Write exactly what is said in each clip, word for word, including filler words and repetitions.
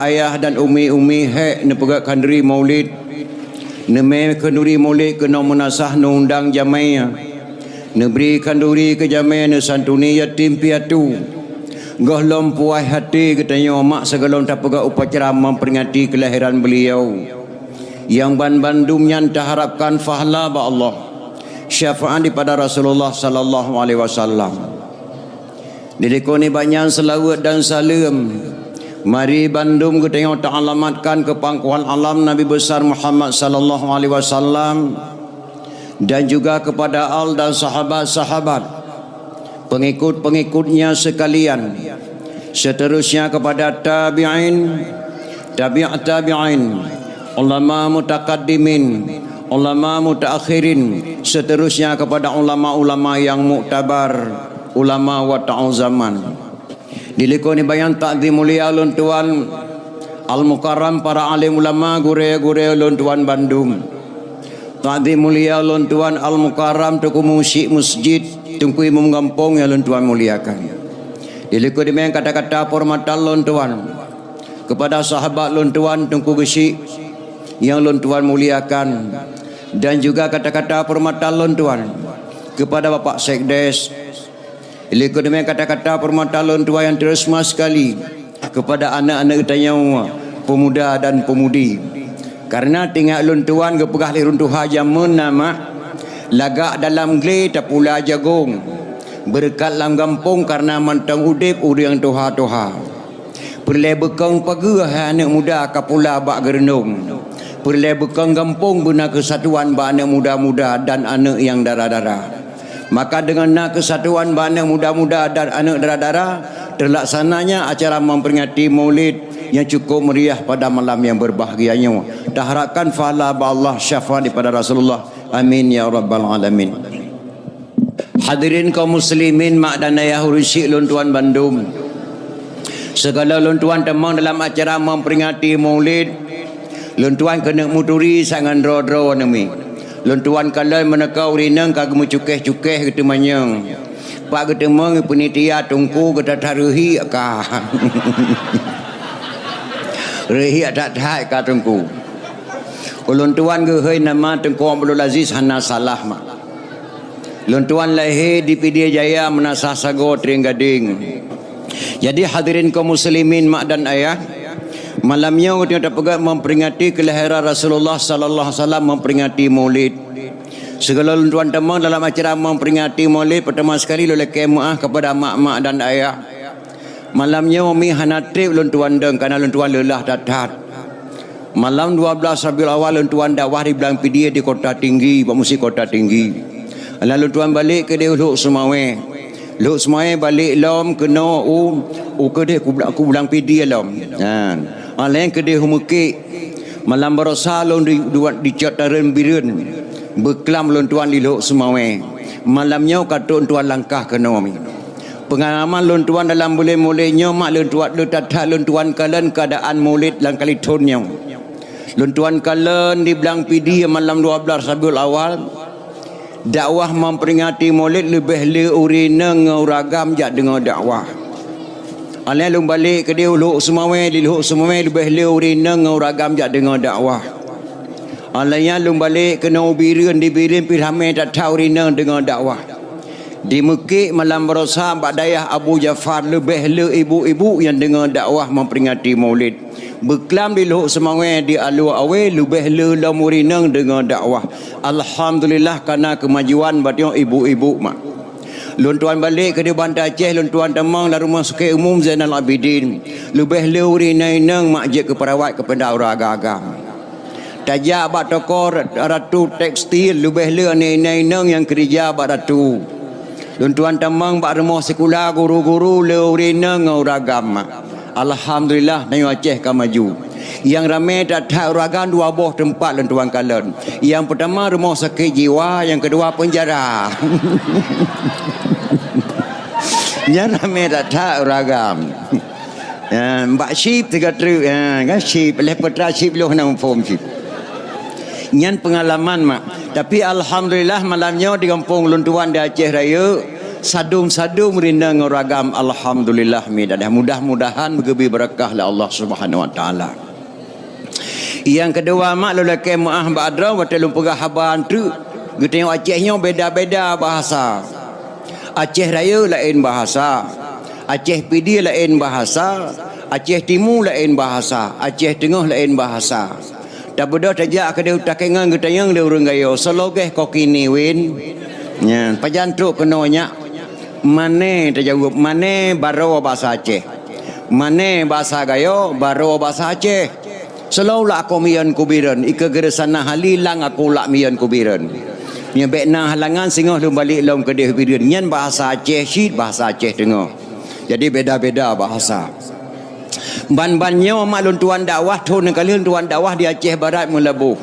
Ayah dan umi-umi hék neupeugah khanduri maulid. Neumé khanduri maulid keunoe meunasah neuundang jamé. Neubri khanduri keu jamé neusantuni yatim piatu. Gohlom puas hati geutanyoe mak sigohlom tapeugah upacara memperingati kelahiran beliau. Nyang ban-bandum nyan taharapkan pahala bak Allah, syafaat daripada Rasulullah sallallahu alaihi wasallam. Dilikot nibak nyan seulaweuet dan saleuem, mari bandum geutanyoe taalamatkan keu pangkuan alam Nabi Besar Muhammad sallallahu alaihi wasallam dan juga kepada al dan sahabat-sahabat, pengikut-pengikutnya sekalian, seterusnya kepada tabi'in, tabi' tabi'in, ulama mutakaddimin, ulama mutaakhirin, seterusnya kepada ulama-ulama yang muktabar, ulama wata'u zaman. Dilikot nibak nyan takzim mulia lôn tuan Al-Mukarram para alim ulama, gurée-gurée lôn tuan bandum. Takzim mulia lôn tuan Al-Mukarram Teungku Musyik Masjid, Teungku Imum Gampông nyang lôn tuan muliakan. Dilikot nibak nyan kata-kata penghormatan lôn tuan kepada sahabat lôn tuan Teungku Geusyik nyang lôn tuan muliakan, dan juga kata-kata penghormatan lôn tuan kepada Bapak Sekdes. Dilikot nibak nyan kata-kata penghormatan lôn tuan nyang teureusma sekali kepada aneuk-aneuk geutanyoe pemuda dan pemudi. Karena teuingat lôn tuan geupeugah lé ureuëng tuha jameun na mak, lagak dalam glé tapula jagong, beureukat lam gampông karena mantong udeb ureuëng tuha-tuha. Peureulée beukong pageue hai aneuk muda ka pula bak geureunong. Peureulée beukong gampông beuna keusatuan bak aneuk muda-muda dan aneuk nyang dara-dara. Maka deungon na keusatuan bak aneuk muda-muda dan aneuk dara-dara, teulaksananya acara memperingati Maulid nyang cukup meriah pada malam nyang berbahagia nyoe. Taharapkan pahala bak Allah, syafaat daripada Rasulullah. Amin ya rabbal alamin. Hadirin kaum muslimin, mak dan ayah ureuëng syik lôn tuan bandum. Sigohlom lôn tuan tamong dalam acara memperingati Maulid, lôn tuan keuneuk meuturi sajan droe-droe neumi. Lôn tuan kalon meuneuka ureuëng inong ka geumeucukéh-cukéh geuteumanyong. Pak geuteumong panitia teungku geutata reuhik ka. Reuhik that-that ka teungku. Ulôn tuan geuhôi nama Teungku Abdul Aziz hana salah mak. Lôn tuan lahé di Pidie Jaya meunasah sagoe Trienggadeng. Jadi hadirin kaum muslimin mak dan ayah, malam nyoe geutanyoe tapeugah memperingati kelahiran Rasulullah sallallahu alaihi wasallam, memperingati Maulid. Sigohlom lôn tuan tamong dalam acara memperingati Maulid, pertama sekali lôn lakée meuáh kepada mak-mak dan ayah. Malam nyoe mi hana treb lôn tuan dong karena lôn tuan leulah that-that. Malam dua belas Rabiul Awal lôn tuan dakwah di Blang Pidie di Kota Tinggi, bak Meuseujid Kota Tinggi. Lalu lôn tuan balek keudeh u Lhok Seumawée. Lhok Seumawée balek lom keunoe u, u keudeh ku Blang, ku Blang Pidie lom. Nyan. Aleng keudeh u Meukek. Malam baroesa lôn di, di, dicok tareueng Bireuen. Beuklam lôn tuan di Lhok Seumawée. Malam nyoe ka trok lôn tuan langkah keunoe mi. Peungalaman lôn tuan dalam buleuen Maulid nyoe mak lôn tuan, lôn that-that lôn tuan kalon keuadaan Maulid lam kali thon nyoe. Lôn tuan kalon di Blang Pidie malam dua belas Rabiul Awal, dakwah memperingati Maulid leubeh le ureuëng inong ngon ureuëng agam jak deungoe dakwah. Aleng lôn balek keudeh u Lhok Seumawée, di Lhok Seumawée leubeh le ureuëng inong ngon ureuëng agam jak deungoe dakwah. Aleng nyan lôn balek keunoe u Bireuen, di Bireuen pih ramé that-that ureuëng inong deungoe dakwah. Di Meukek malam baroesa bak dayah Abu Jafar leubeh le ibu-ibu nyang deungoe dakwah memperingati Maulid. Beuklam di Lhok Seumawée di Alue Awée leubeh le lom ureuëng inong deungoe dakwah. Alhamdulillah kana keumajuan bak tanyoe ibu-ibu mak. Lôn tuan balek keudeh Banda Aceh, lôn tuan tamong lam Rumoh Sakét Umum Zainal Abidin. Leubeh le ureuëng inong-inong mak jeuet keu peurawat keupada ureuëng agam-agam. Tajak bak toko Ratu Tekstil, leubeh le aneuk inong-inong nyang keurija bak Ratu. Lôn tuan tamong bak rumoh sikula guru-guru le ureuëng inong ngon ureuëng agam. Alhamdulillah, tanyoe Aceh ka maju. Nyang ramé that-that ureuëng agam dua boh teumpat lôn tuan kalon. Nyang peutama rumoh sakét jiwa, nyang keudua peunjara. Nyan ramé that-that ureuëng agam. Ya, bak chip tiga truk, ya, kan chip, leh petra chip lôh na muphom chip. Nyan peungalaman mak. Tapi alhamdulillah malam nyoe di gampông lôn tuan di Aceh Rayeuk, Sadum-sadum rinda ngon ragam, alhamdulillah, mi dadah. Mudah-mudahan geubri beureukah lé Allah Subhanahu Wa Taala. Nyang keudua, mak, lôn lakée meuáh bak droe watée lôn peugah haba eunteuk. Geutanyoe Aceh nyoe beda-beda bahasa. Aceh Rayeuk laén bahasa, Aceh Pidie laén bahasa, Aceh Timu laén bahasa, Aceh Teungoh laén bahasa. Tabeudôh tajak keudeh takengon geutanyong lé ureuëng Gayo, "Soe lagée koki ni, Win?" Nyan, pajan trok keunoe nyak? Mané tajaweueb, mané baroe bahasa Aceh. Mané bahasa Gayo, baroe bahasa Aceh. Seulaweulah akoe miyueb kubireuen, ikeue geureusanah hali lang akoe lak miyueb kubireuen. Nyoe bék na halangan singoh lôn balek lom keudeh bireuen. Nyan bahasa Aceh cit, bahasa Aceh Teungoh. Jadi beda-beda bahasa. Ban-ban nyoe mak lôn tuan dakwah, thôn nyang ka lheueh lôn tuan dakwah di Aceh Barat Meulaboh.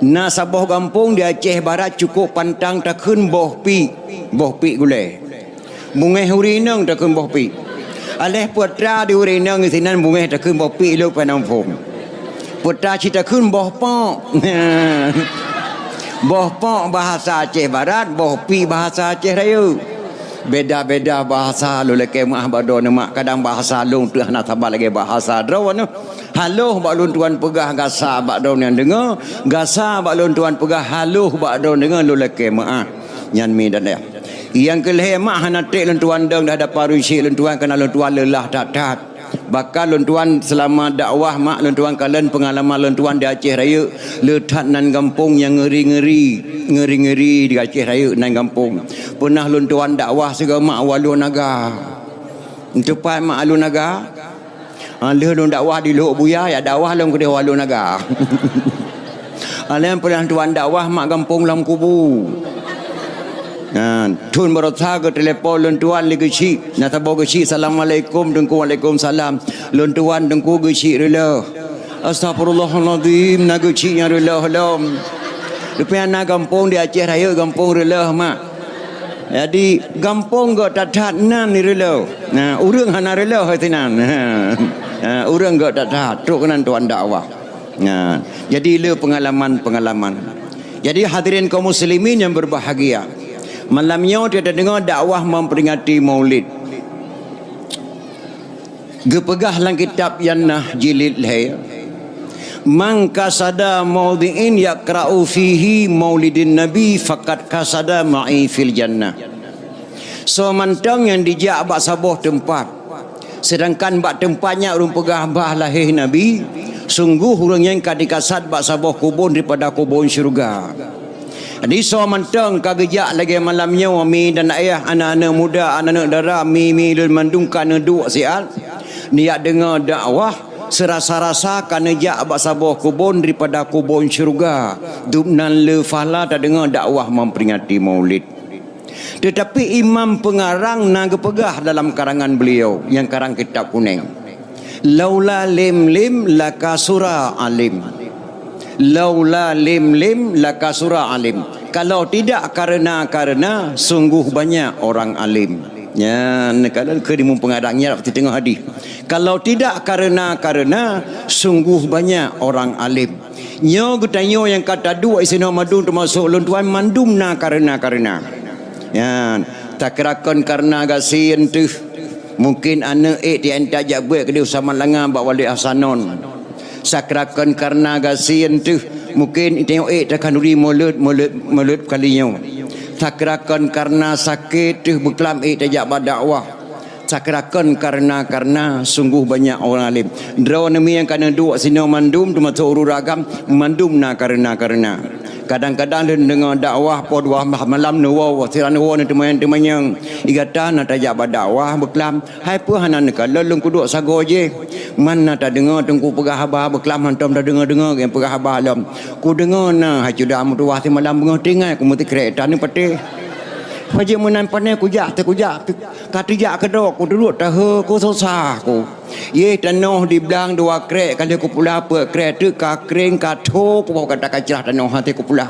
Na saboh gampông di Aceh Barat cukôp pantang takheun boh piek, boh piek gulée. Bungéh uri inong takheun boh piek. Aléh peue atra di uri inong sinan bungéh takheun boh piek lôn peunaphom. Peue atra cit takheun boh pok. Boh pok bahasa Aceh Barat, boh piek bahasa Aceh Rayeuk. Beda-beda bahasa lôn lakée meuáh bak droeneuh mak, kadang bahasa lôn teuh hana saban lagée bahasa droeneuh. Haloh bak lôn tuan peugah gasa bak droeneuh deungoe, gasa bak lôn tuan peugah haloh bak droeneuh deungoe lôn lakée meuáh. Nyan mi dan ayah. Nyang keu lhée mak hana treb lôn tuan dong dah dapa runcék lôn tuan keunan lôn tuan leulah that-that. Bahkan lôn tuan seulama dakwah mak lôn tuan kalon peungalaman lôn tuan di Aceh Rayeuk, le that nan gampông nyang ngeuri-ngeuri, ngeuri-ngeuri di Aceh Rayeuk nan gampông. Peunah lôn tuan dakwah sigoe mak u Alue Naga. Teupat mak Alue Naga? Ha, lheueh lôn dakwah di Lhok Buya, ya dakwah lom keudeh u Alue Naga. Alèh peureuntang tuan dakwah mak gampông lam kubu. Ha, thon baroesa geutelepon lôn tuan lé geuchik. Na saboh geuchik, "Assalamualaikum Teungku." "Waalaikumsalam." "Lôn tuan Teungku geuchik reuloh." "Astagfirullahalazim, na geuchik nyang reuloh lom." Rupanya na gampông di Aceh Rayeuk gampông reuloh mak. Jadi, gampông geuh that-that nan reuloh. Nah, ureueng hana reuloh sinan. Ha, ureueng geuh that-that, trok keunan tuan dakwah. Nah, jadi le peungalaman-peungalaman. Jadi, hadirin kaum muslimin yang berbahagia, malam nyoe kita deungoe dakwah memperingati Maulid. Geupeugah lam kitab Jannah jilid lhèe, "Man qasada maudhi'in yaqra'u fihi maulidin nabi faqad qasada ma'i fil jannah." Soe mantong nyang dijak bak saboh teumpat, seudangkan bak teumpat nyan ureueng peugah bah lahé Nabi, sunggoh ureueng nyan ka dikasad bak saboh kubon daripada kubon syeuruga. Jadi, soe mantong ka geujak lagèe malam nyoe, mi dan ayah, aneuk-aneuk muda, aneuk-aneuk dara, mi-mi lôn mandum ka neuduek siat, neujak deungoe dakwah, seurasa-rasa ka neujak bak saboh kubon daripada kubon syeuruga, dum nan le pahala tadeungoe dakwah memperingati Maulid. Teutapi imam peungarang na geupeugah dalam karangan beliau nyang karang kitab kuneng, "Laula lim-lim lakasura alim." "Laula lim-lim lakasura alim." Kalau tidak karena-karena, sungguh banyak orang alim. Nyan, kalau keu imam peungarang nyan, teungoh hadih. Kalau tidak karena-karena, sungguh banyak orang alim. Nyoe geutanyoe nyang ka taduek sinoe mandum teumasok lôn tuan mandum na karena-karena. Nyan, takira kon karena gasien teuh. Mungkin aneuk ék teuintat jak beuet keudeh u Samalanga bak Wali Ahsanon. Takira kon karena gasien teuh. Mungkin tanyoe ék takhanduri mulod, mulod, mulod kali nyoe. Takira kon karena sakét teuh beuklam ék tajak bak dakwah. Takira kon karena-karena, sungguh banyak orang alim. Droeneuh mi nyang ka neuduek sinoe mandum teumasok ureueng agam, mandum na karena-karena. Kadang-kadang lôn deungoe dakwah poh dua blah malam neuwoe, siran neuwoe neuteumanyong-teumanyong. Di gata na tajak bak dakwah beuklam, hai peue hana neukalon lôn kuduek sagoe jih. Man na tadeungoe teungku peugah haba beuklam hántom tadeungoe-deungoe nyang peugah haba lom. Kudeungoe na hai cuda meutuwah simalam beungoh tinggai kumeusikrek tan neupatéh. Pajan meunan pané kujak teuh kujak teuh. Ka teujak keudroe, kuduek tahe, kususah ku. Yeh tanoh di blang dua krek, ka lheueh kupula peuet krek, teuk ka kréng, ka tho, kuboh gata ka crah tanoh até kupula.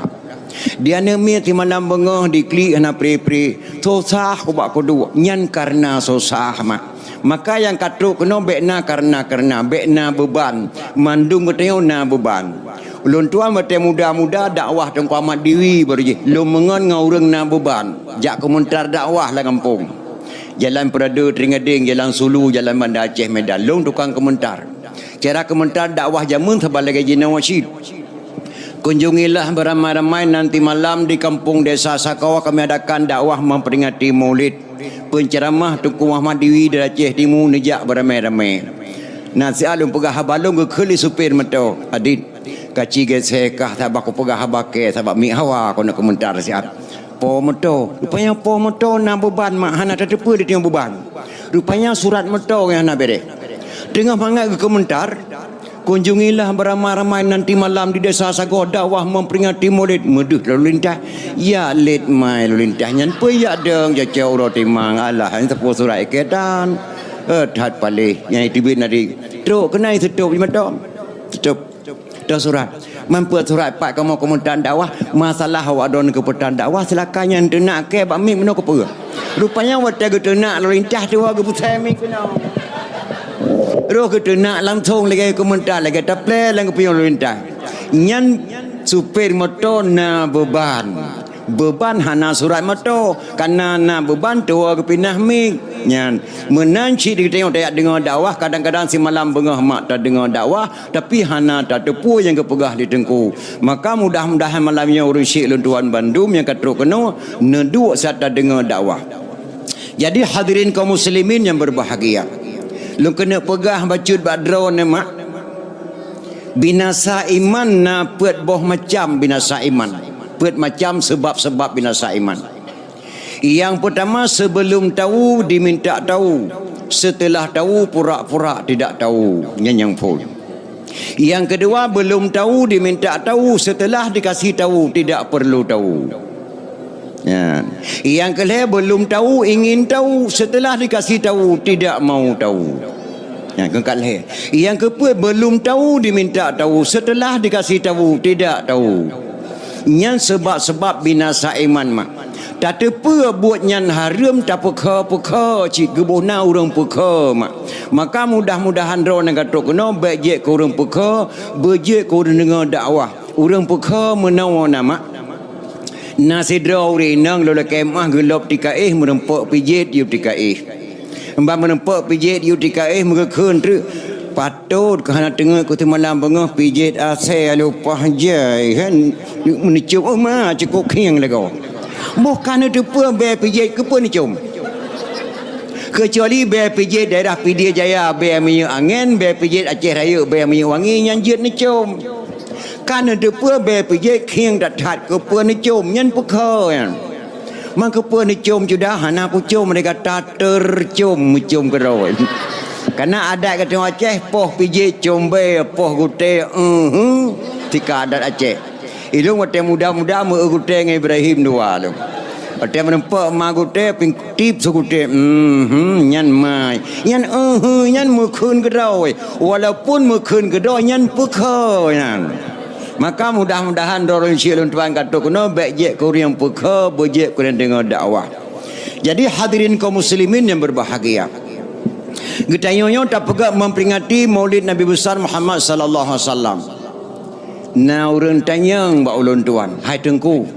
Di aneuk miet simalam beungoh diklik hana pri-pri, susah kubak kuduek, nyan kareuna susah mak. Maka nyang ka trok keunoe bék na kareuna-kareuna, bék na beuban, mandum geutanyoe na beuban. Ulôn tuan watée muda-muda dakwah Teungku Ahmad Diwi baru jih. Lôn meungon ngon ureuëng na beuban. Jak keumeuntar dakwah lam gampông. Jalan Peurade, Teuinggadeng, Jalan Sulu, Jalan Banda Aceh, Medan. Lôn tukang keumeuntar. Cara keumeuntar dakwah jameun saban lagée jinoe cit. Kunjungilah beramai-ramai nanti malam di kampung desa Sagoe kami adakan dakwah memperingati Maulid. Penceramah Teungku Muhammad Diwi dari Aceh Timu neujak beramai-ramai. Nasihat lôn peugah haba lôn geukheun lé supir moto, "Adit, kaci geusé kah sabab kupeugah haba kée sabab miet hawa keuneuk keumeuntar siat." Po moto. Rupanya po moto na beuban mak hana tateupeue di tiong beuban. Rupanya surat moto nyang hana bereh. Teungoh mangat geukeumeuntar, kunjungilah beramai-ramai nanti malam di desa Sagoe dakwah memperingati Maulid. Meudeuh lalu lintas. Ya lét mai lalu lintas nyan peuyak dong cocok uroe timang alah hana teupeue surat iketan. Eh, that paléh nyang iteubiet nadi. Trok keunai seutop di mata. Seutop. Toh surat. Mampu surat pat kamoe keumeuntar dakwah, masalah awak droeneuh keupeuntar dakwah, silakan nyang teunak kée bak miet meunoe keupeue. Rupanya watée geuteunak lalu lintas tuwoe geupeusan miet keunoe. Roh geuteunak langsong lagée keumeuntar lagée taplé lam geupiôh lalu lintas. Nyan supir moto na beuban. Beuban hana surat moto, kana na beuban tuwoe geupinah miet. Nyan meunan cit di geutanyoe tajak deungoe dakwah, kadang-kadang simalam beungoh mak tadeungoe dakwah, tapi hana tateupeue nyang geupeugah lé teungku. Maka mudah-mudahan malam nyoe ureuëng syik lôn tuan bandum nyang ka trok keunoe neuduek saat tadeungoe dakwah. Jadi hadirin kaum muslimin yang berbahagia, lôn keuneuk peugah bacut bak droeneuh mak, binasa iman na peuet boh macam binasa iman, peuet macam sebab-sebab binasa iman. Yang pertama, sebelum tahu diminta tahu, setelah tahu pura-pura tidak tahu. Nyan nyang phon. Yang kedua, belum tahu diminta tahu, setelah dikasih tahu tidak perlu tahu. Ya. Yang kelhée, belum tahu ingin tahu, setelah dikasih tahu tidak mau tahu. Ya, keu kalhée. Yang keupeuet, belum tahu diminta tahu, setelah dikasih tahu tidak tahu. Nyan sebab-sebab binasa iman mak. Tateupeue buet nyan hareuem tapeukhe-peukhe cit geuboh na ureuëng peukhe mak. Maka mudah-mudahan droeneuh ka trok keunoe bék jeuet keu ureuëng peukhe, beujeuet keu ureuëng deungoe dakwah. Ureuëng peukhe meunoe na mak. Na sidroe ureuëng inong lôn lakée meuah geulop tikaéh meureumpok pijet yub tikaéh. Ban meureumpok pijet yub tikaéh meugeukheun treuk. Patot keu hana teungeut keu teumalam beungoh pijet asée lupah jai kan. Meunicum oh ma cukup khieng lagoe. Boh ka neuteupeue bée pijet keupeue neucom. Keucuali bée pijet daerah Pidie Jaya bée minyeuk angén, bée pijet Aceh Rayeuk bée minyeuk wangi nyan jeuet neucom. Ka neuteupeue bée pijet khieng that-that keupeue neucom nyan peukhe nyan. Man keupeue neucom cudah hana kucom lé gata tercom meucom keudroe. Kana adat geutanyoe Aceh poh pijet com bée poh gutée, ehe, tika adat Aceh. Ilôn watée muda-muda meu-eu gutée ngon Ibrahim dua lôn. Watée meurumpok ma gutée ping tip su gutée, mhm, nyan mai. Nyan ehe, nyan meukheun keudroe. Walaupun meukheun keudroe nyan peukhe nyan. Maka mudah-mudahan droe lôn syik lôn tuan ka trok keunoe bék jeuet keu ureuëng peukhe, beujeuet keu ureuëng deungoe dakwah. Jadi hadirin kaum muslimin yang berbahagia. Geutanyoe nyoe tapeugah memperingati Maulid Nabi Besar Muhammad sallallahu alaihi wasallam. Na ureuëng tanyong bak ulôn tuan, "Hai Teungku,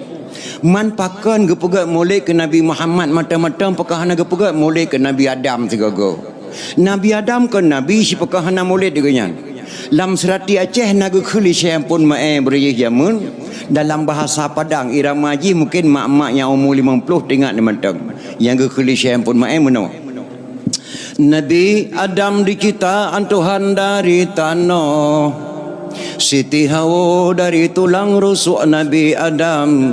man pakon geupeugét mulét keu Nabi Muhammad mantong-mantong, pakon hana geupeugét mulét keu Nabi Adam sigoe-goe? Nabi Adam kon nabi, si pakon hana mulét di geuhnyan?" Lam seurati Aceh na geukheun lé Syekh Ampôn Maé beureujih jameun, dalam bahasa Padang, irama jih mungken mak-mak nyang umu limong ploh teuingat lé mantong. Nyang geukheun lé Syekh Ampôn Maé meunoe. Nabi Adam diciptaan Tuhan dari tanoh. Siti Hawa dari tulang rusuk Nabi Adam.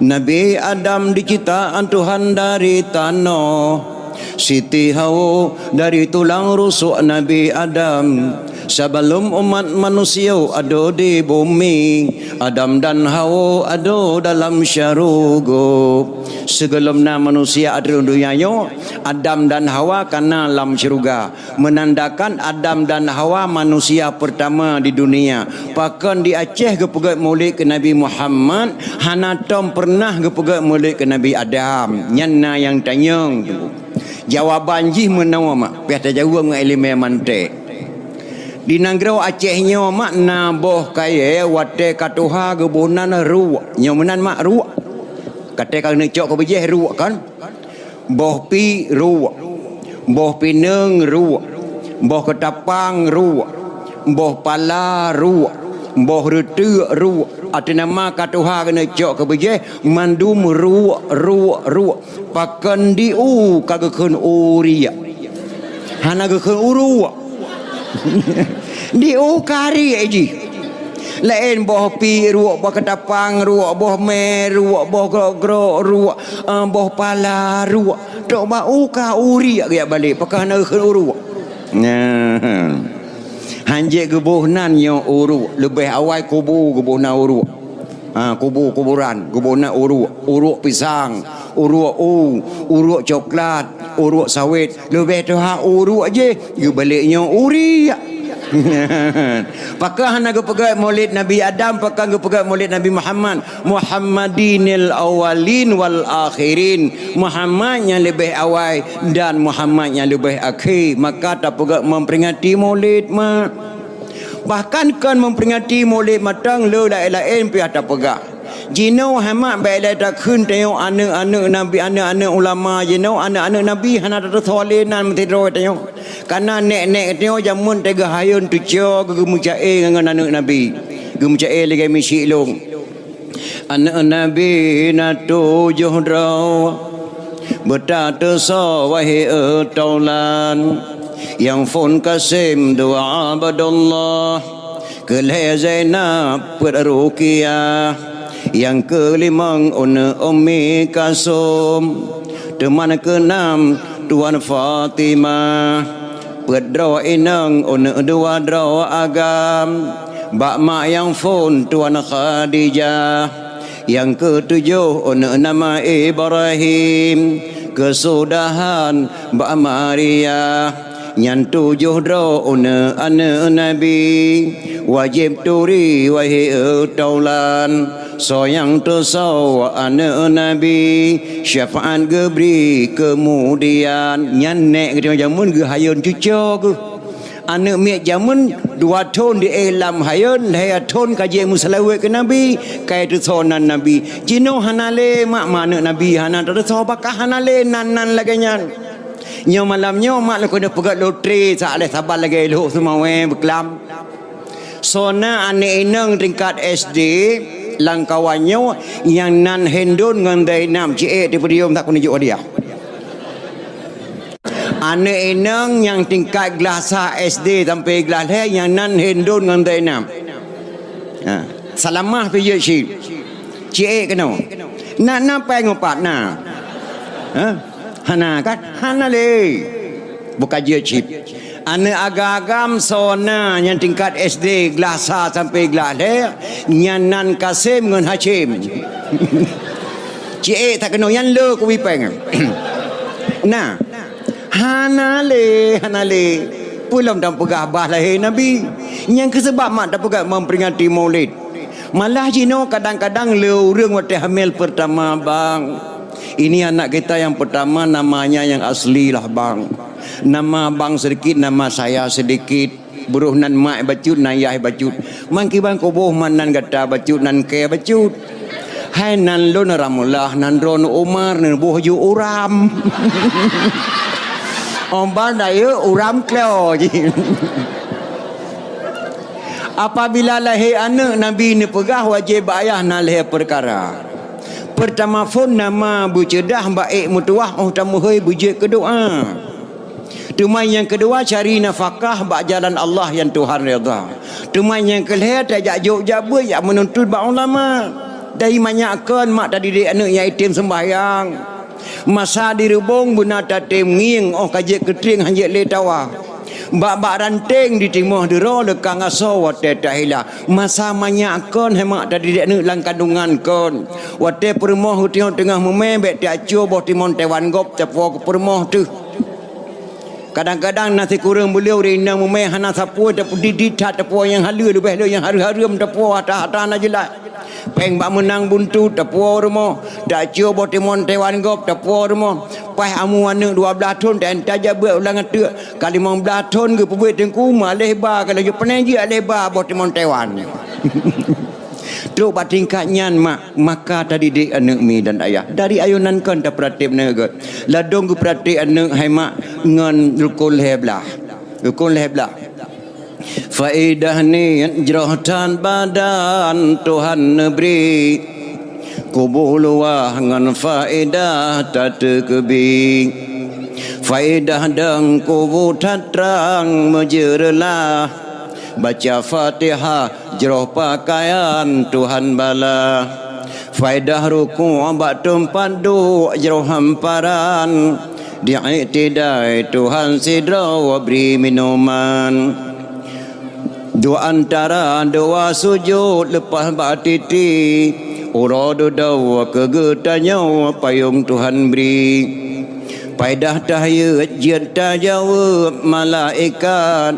Nabi Adam diciptaan Tuhan dari tanoh. Siti Hawa dari tulang rusuk Nabi Adam. Sebelum umat manusia ada di bumi, Adam dan Hawa ada dalam syurga. Sigohlom na manusia ateueh donya nyoe, Adam dan Hawa ka na lam syeuruga. Menandakan Adam dan Hawa manusia pertama di dunia. Pakon di Aceh geupeugét mulét keu Nabi Muhammad, hana tom pernah geupeugét mulét keu Nabi Adam. Nyan na nyang tanyong tu. Jawaban jih meunoe mak, piah tajaweueb ngon iéleumé manték. Di nanggroe Aceh nyoe mak na boh kayée watée ka tuha geuboh nan ruek. Nyoe meunan mak ruek. Watée ka neucok keu beujeh ruek kan? Boh pi ruek, boh pineung ruek, boh keutapang ruek, boh pala ruek, boh reuteuk ruek. Ateueh nama ka tuha keuneuk cok keu beujeh, mandum ruek, ruek, ruek. Pakon di u ka geukheun uriek. Hana geukheun uruek. Di u ka riek jih. Laén boh pi ruek, boh keutapang ruek, boh mé ruek, boh grok-grok ruek, eh, boh pala ruek. Tok bak u ka uriek geujak balek, pakon hana geukheun uruek. Nah. Hanjeuet geuboh nan nyoe uruek, leubeh awai kubu geuboh nan uruek. Ha, kubu-kuburan, geuboh nan uruek, uruek pisang, uruek u, uruek coklat, uruek sawét. Leubeh tuha uruek jih, geubalek nyoe uriek. Pakon hana geupeugét Maulid Nabi Adam, pakon geupeugét Maulid Nabi Muhammad? Muhammadinil awwalin wal akhirin. Muhammad nyang leubeh awai dan Muhammad nyang leubeh akhé. Maka tapeugét memperingati Maulid mak. Bahkan kon memperingati Maulid mantong, le laén-laén pih tapeugah. Jinoe hai mak bék lé takheun tanyoe aneuëk-aneuëk nabi, aneuëk-aneuëk ulama jinoe, aneuëk-aneuëk nabi hana tateusoe lé nan meusidroe tanyoe. Kana nék-nék tanyoe jameun teuga hayôn teucok geumeuca-e ngon aneuëk nabi. Geumeuca-e lagée miseuk lôn. Aneuëk nabi na tujoh droe, beutateusoe wahé taulan. Nyang phon Kasim dua Abdullah, keu lhée Zainab peuet Ruqyah, nyang keulimong aneuëk Ummi Kalsum, teuma keunam Tuan Fatimah, peuet droe inong aneuëk dua droe agam, bak mak nyang phon Tuan Khadijah, nyang keutujoh aneuëk nama Ibrahim, keusudahan bak Maria. Nyan tujoh droe aneuëk-aneuëk Nabi, wajéb turi wahé taulan. Soe nyang teusoe aneuëk Nabi, syafaat geubri keumudian. Nyan nék geutanyoe jameun geuhayôn cuco geuh. Aneuëk miet jameun dua thon di éh lam hayôn, lhée thon ka jimeuseulaweuet keu Nabi, ka teusoe nan Nabi. Jinoe hana lé mak-mak aneuëk Nabi hana tateusoe, baka hana lé nan-nan lagée nyan. Nyoe malam nyoe mak lôn keuneuk peugét lotre sa lhée saban lagée lhok seumawée beuklam. Soe na aneuëk inong tingkat S D lam kawan nyoe nyang nan Hindun ngon Zainab, ciék di podium, tak keuneuk jok hadiah. Aneuëk inong nyang tingkat glah sa S D sampai glah lhée nyang nan Hindun ngon Zainab. Ha, Salamah pih jeuet cit. Ciék keunoe. Na, na péng upat na. Ha? Hana kan? Hana lé. Bukan jeuet cit. Aneuëk agam-agam soe na nyang tingkat S D glah sa sampai glah lhée, nyan nan Kasim ngon Hasyim. Ciék tak keunoe nyan le kubi péng. Nah, hana lé, hana lé. Peue lom tapeugah bah lahé Nabi. Nyang keuh seubab mak tapeugah memperingati Maulid. Malah jinoe kadang-kadang le ureuëng watée hamil pertama bang. Ini anak kita yang pertama namanya yang asli lah bang. Nama bang sedikit, nama saya sedikit. Broh nan mak bacut, nan yah bacut. Mangkiban kuboh man nan gata bacut, nan kée bacut. Hai nan lôn Ramullah, nan droeneuh Umar, neuboh ju Uram. Ombang dayeuek Uram klo jih. Apabila lahé aneuëk Nabi neupeugah wajéb bak ayah na lhée peukara. Peurtama phon nama beuceudah bak ék meutuwah óh tameuhôi beujeuet keu doá. Teuma nyang keudua cari nafakah bak jalan Allah nyang Tuhan redha. Teuma nyang keulhée tajak jok jak beuet jak meununtut bak ulama. Dari manyak kon mak tadidik aneuëk nyang item seumbahyang. Masa di reubong beuna tatem ngieng óh ka jeuet keutrieng hanjeuet lé tawa. Bak-bak ranteng ditimoh deuro leukang asoe watée tahila. Masa manyak kon hai mak tadidik aneuëk lam kandungan kon. Watée peurumoh geutanyoe teungoh meumé bék teuacoe boh timon Taiwan gob tapuwoe keu peurumoh teuh. Kadang-kadang na sikureueng beuliau ri inong meumé hana sapeue tapeudit-dit that tapuwoe nyang haleue leubeh le nyang hareuem-hareuem tapuwoe hata-hata hana jeulaih. Péng bak meunang buntu tapuwoe rumoh, tacue boh timon Taiwan gob tapuwoe rumoh. Paih amu aneuëk dua blaih thon ta-, tajak beuet ulang ateuëk, ka limong blaih thon geupeubuet teungku, maleh ba ka laju peuneujeuet leh ba boh timon Taiwan. Trok bak tingkat nyan mak, maka tadidik aneuëk mi dan ayah. Dari ayonan kon tapeuratéb aneuëk geuh. Ladôm geupeuratéb aneuëk hai mak ngon rukon lhée blaih. Rukon lhée blaih. Faedah niet jroh that badan Tuhan neubri, kubu luwah ngon faedah tateukeubi. Faedah dong kubu that trang meujeureulah, baca Fatihah jroh pakaian Tuhan bala. Faedah rukuk bak teumpat duek jroh hamparan, di iktidai Tuhan sidroe bri minuman. Dua antara dua sujud leupah bak titi, uroe dudoe keu geutanyoe payong Tuhan bri. Paedah tahiyat jeuet tajaweueb malaikat,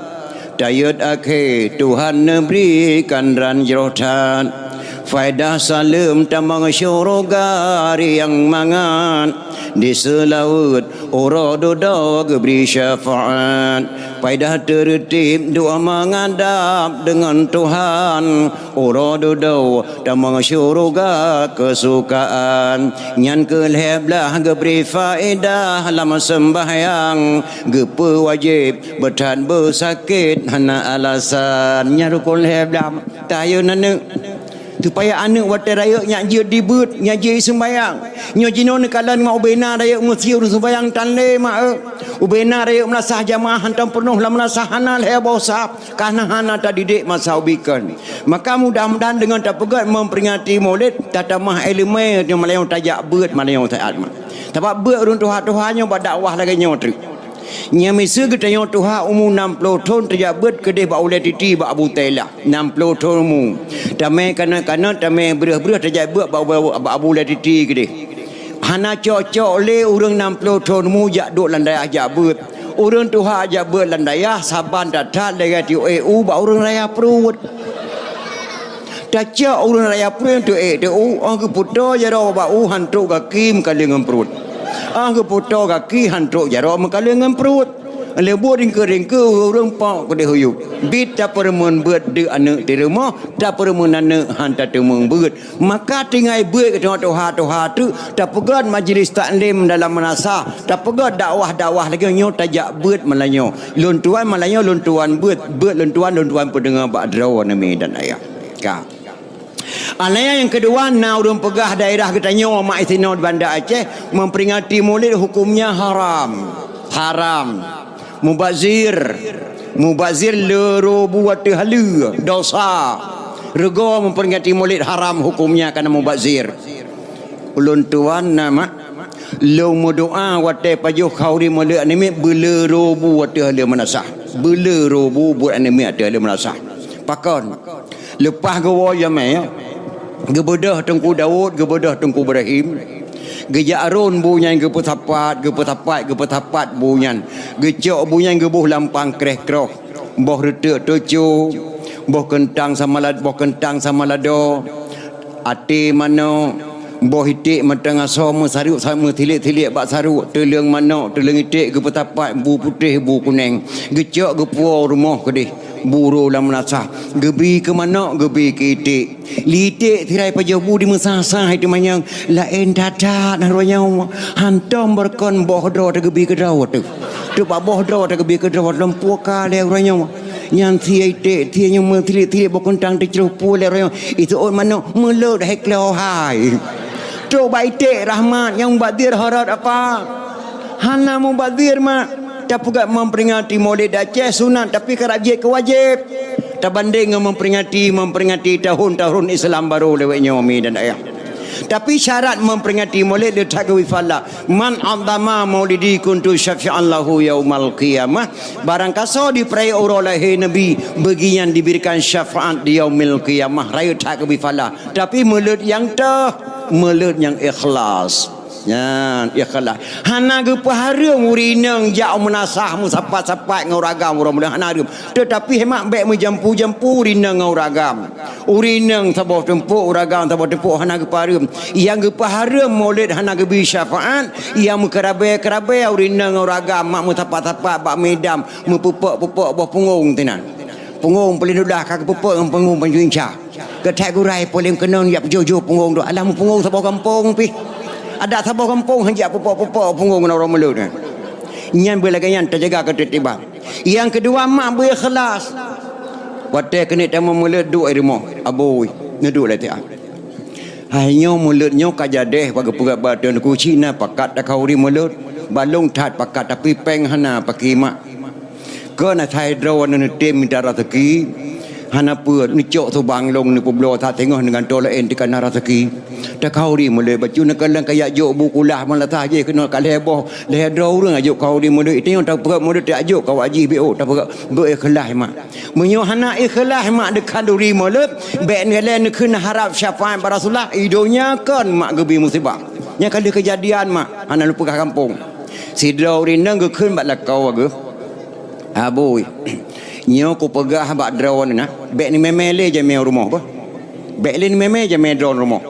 tayeuet akhé Tuhan neubri kandran jroh that. Faedah saleuem tamong syuruga riang mangat, di seulaweuet uroe dudoe geubri syafaat. Paedah teureutib dua mangadab deungon Tuhan, uroe dudoe tamong syuruga keusukaan. Nyan keuh lhée blaih geubri faedah lam seumbahyang, geupeuwajéb beuthat beusakét hana alasan. Nyan rukon lhée blaih. Tayeue aneuëk. Supaya aneuëk watée rayeuk nyak jeuet dibeuet, nyak jeuet seumbahyang. Nyoe jinoe neukalon ngon ubena rayeuk meusiur seumbahyang tan lé mak, eh. Ubena rayeuk meulasah jamaah hantom peunoh lam meulasah hana lhée boh sab, karna hana tadidik masa ubikon. Maka mudah-mudahan deungon tapeugét memperingati Maulid, tatamah iéleumé nyoe malam nyoe tajak beuet malam nyoe saát mak. Sabab beuet ureuëng tuha-tuha nyoe bak dakwah lagée nyoe treuk. Nyang miseue geutanyoe tuha umu nam ploh thon tajak beuet keudeh bak ulée titi bak Abu Tailah, nam ploh thon umu. Tamé kanot-kanot, tamé breueh-breueh tajak beuet bak, bak, bak Abu Ulée Titi keudeh. Hana cok-cok lé ureuëng nam ploh thon umu jak duek lam dayah jak beuet. Ureuëng tuha jak beuet lam dayah saban that-that lagée tiok ék u bak ureuëng raya pruet. Tacok ureuëng raya pruet tu ék teu u, oh geuputo jaroe bak u han trok gaki meukaleng ngon pruet. Oh geuputo gaki han trok jaroe meukaleng ngon pruet. Leubuet ringkeu-ringkeu ureuëng pok keudeh uyueb. Bit tapeureumeun beuet deuk aneuëk di rumoh, tapeureumeun aneuëk han tateumeung beuet. Maka tinggai beuet keu tuha-tuha teuk tapeugét majlis taklim dalam meunasah, tapeugét dakwah-dakwah lagée nyoe tajak beuet malam nyoe. Lôn tuan malam nyoe lôn tuan beuet, beuet lôn tuan, lôn tuan peudeungoe bak droeneuh mi dan ayah. Ka. Anaya nyang keudua na ureuëng peugah daerah geutanyoe mak isinoe di Banda Aceh memperingati Maulid hukumnya haram. Haram. Mubazir. Mubazir le robu ateueh haleue, dosa. Rego memperingati Maulid haram hukumnya karena mubazir. Ulôn tuan na mak, lôn meudoa watée pajoh khauri Maulid aneuk miet beule robu ateueh haleue meunasah. Beule robu buet aneuk miet ateueh haleue meunasah. Pakon? Leupah geuwoe jamé, geubeudôh Teungku Daud, geubeudôh Teungku Ibrahim. Geujak rôn bu nyan geupeusapat, geupeusapat, geupeusapat bu nyan. Geucok bu nyan geuboh lam pangkreh kroh. Boh reuteuk tucu, boh keuntang sama lad-, boh keuntang sama lado, até manok, boh iték mantong asoe meusarok sa-, meusilik-silik bak sarok, teuleueng manok, teuleueng iték geupeusapat bu putéh, bu kuneng. Geucok geupuwoe rumoh keudeh. Buro lam meunasah, geubi keu manok, geubi keu iték. Li iték sirai pajoh bu di meusah-sah teumanyong, laén that-that na uroe nyoe. Hantom beureukoh boh droe teuh geubi keu droe teuh. Teuk bak boh droe teuh geubi keu droe lom puka lé uroe nyoe. Nyan sie iték, sie nyoe meusilik-silik boh keuntang teucroh pue lé uroe nyoe. Iseuôt manok meulot hai kloe hai. Trok bak iték rahmat nyang bak dir horot apa? Hana mubazir mak. Tapeugah memperingati Maulid Aceh sunat, tapi karab jeuet keu wajéb. Tabandeng ngon memperingati, memperingati tahun-tahun Islam baru lewat nyoe mi dan ayah. Tapi syarat memperingati Maulid le that geubi fala. Man 'azzama maulidi kuntu syafi'an lahu yaumal qiyamah. Barang kasoe dipeuraya uroe lahé Nabi, bagi nyan diberikan syafaat di yaumil qiyamah. Rayeuk that geubi fala. Tapi meulot nyang teuh, meulot nyang ikhlas. Nyan, ikhlas. Hana geupeuhareuem ureueng inong jak u meunasah meusapat-sapat ngon ureueng agam uroe malam, hana hareuem. Teutapi hemat bèk meujampu-jampu ureueng inong ngon ureueng agam. Ureueng inong saboh tumpôk, ureueng agam saboh tumpôk hana geupeuhareuem. Nyang geupeuhareuem mulod hana geubri syafaat, nyang meukeurabèe-keurabèe ureueng inong ngon ureueng agam mak meusapat-sapat bak meudam, meupeupok-peupok boh pungong sinan. Pungong paléng dudoe ka geupeupok ngon pungong pancuri insa. Keuthai gurèe paléng keunong jak peujoh-joh pungong tu. Alah meupungo saboh gampông pih. Adak saboh gampông han jak peupok-peupok pungong ngon uroe mulod nyan. Nyan beulagèe nyan tajaga keuteutiban. Nyang keudua, mak beu ikhlas. Watèe keuneuk tamong mulod duek di rumoh, abui, neuduek lam tiah. Hai nyoe mulod nyoe ka jadeh bak geupeugah bak teungku cina pakat takhauri mulod. Balong that pakat tapi péng hana paké mak. Kon asai droe neutem mita raseuki, hana peue, neucok subang lôn neupeubloe that teungoh neugantoe laén teuka na raseuki. Takhauri mulod bacut neukalon kajak jok bu kulah malasah jih keunoe ka lhèe boh, lhèe droe ureueng ajok khauri mulod. Tanyoe tapeugah mulod tajok ka wajih B O, tapeugah beu ikhlas mak. Meunyoe hana ikhlas mak deukhanduri mulod, bèk neulèe neukheun harab syafaat bak Rasulullah, i donya kon mak geubri musibah. Nyang ka lheueh keujadian mak, hana lôn peugah gampông. Sidroe ureueng inong geukheun bak lakoe geuh, "Abui, nyoe kupeugah bak droeneuh na, bèk neumè-mè lé jamèe rumoh beuh. Bèk lé neumè-mè jamèe droeneuh rumoh.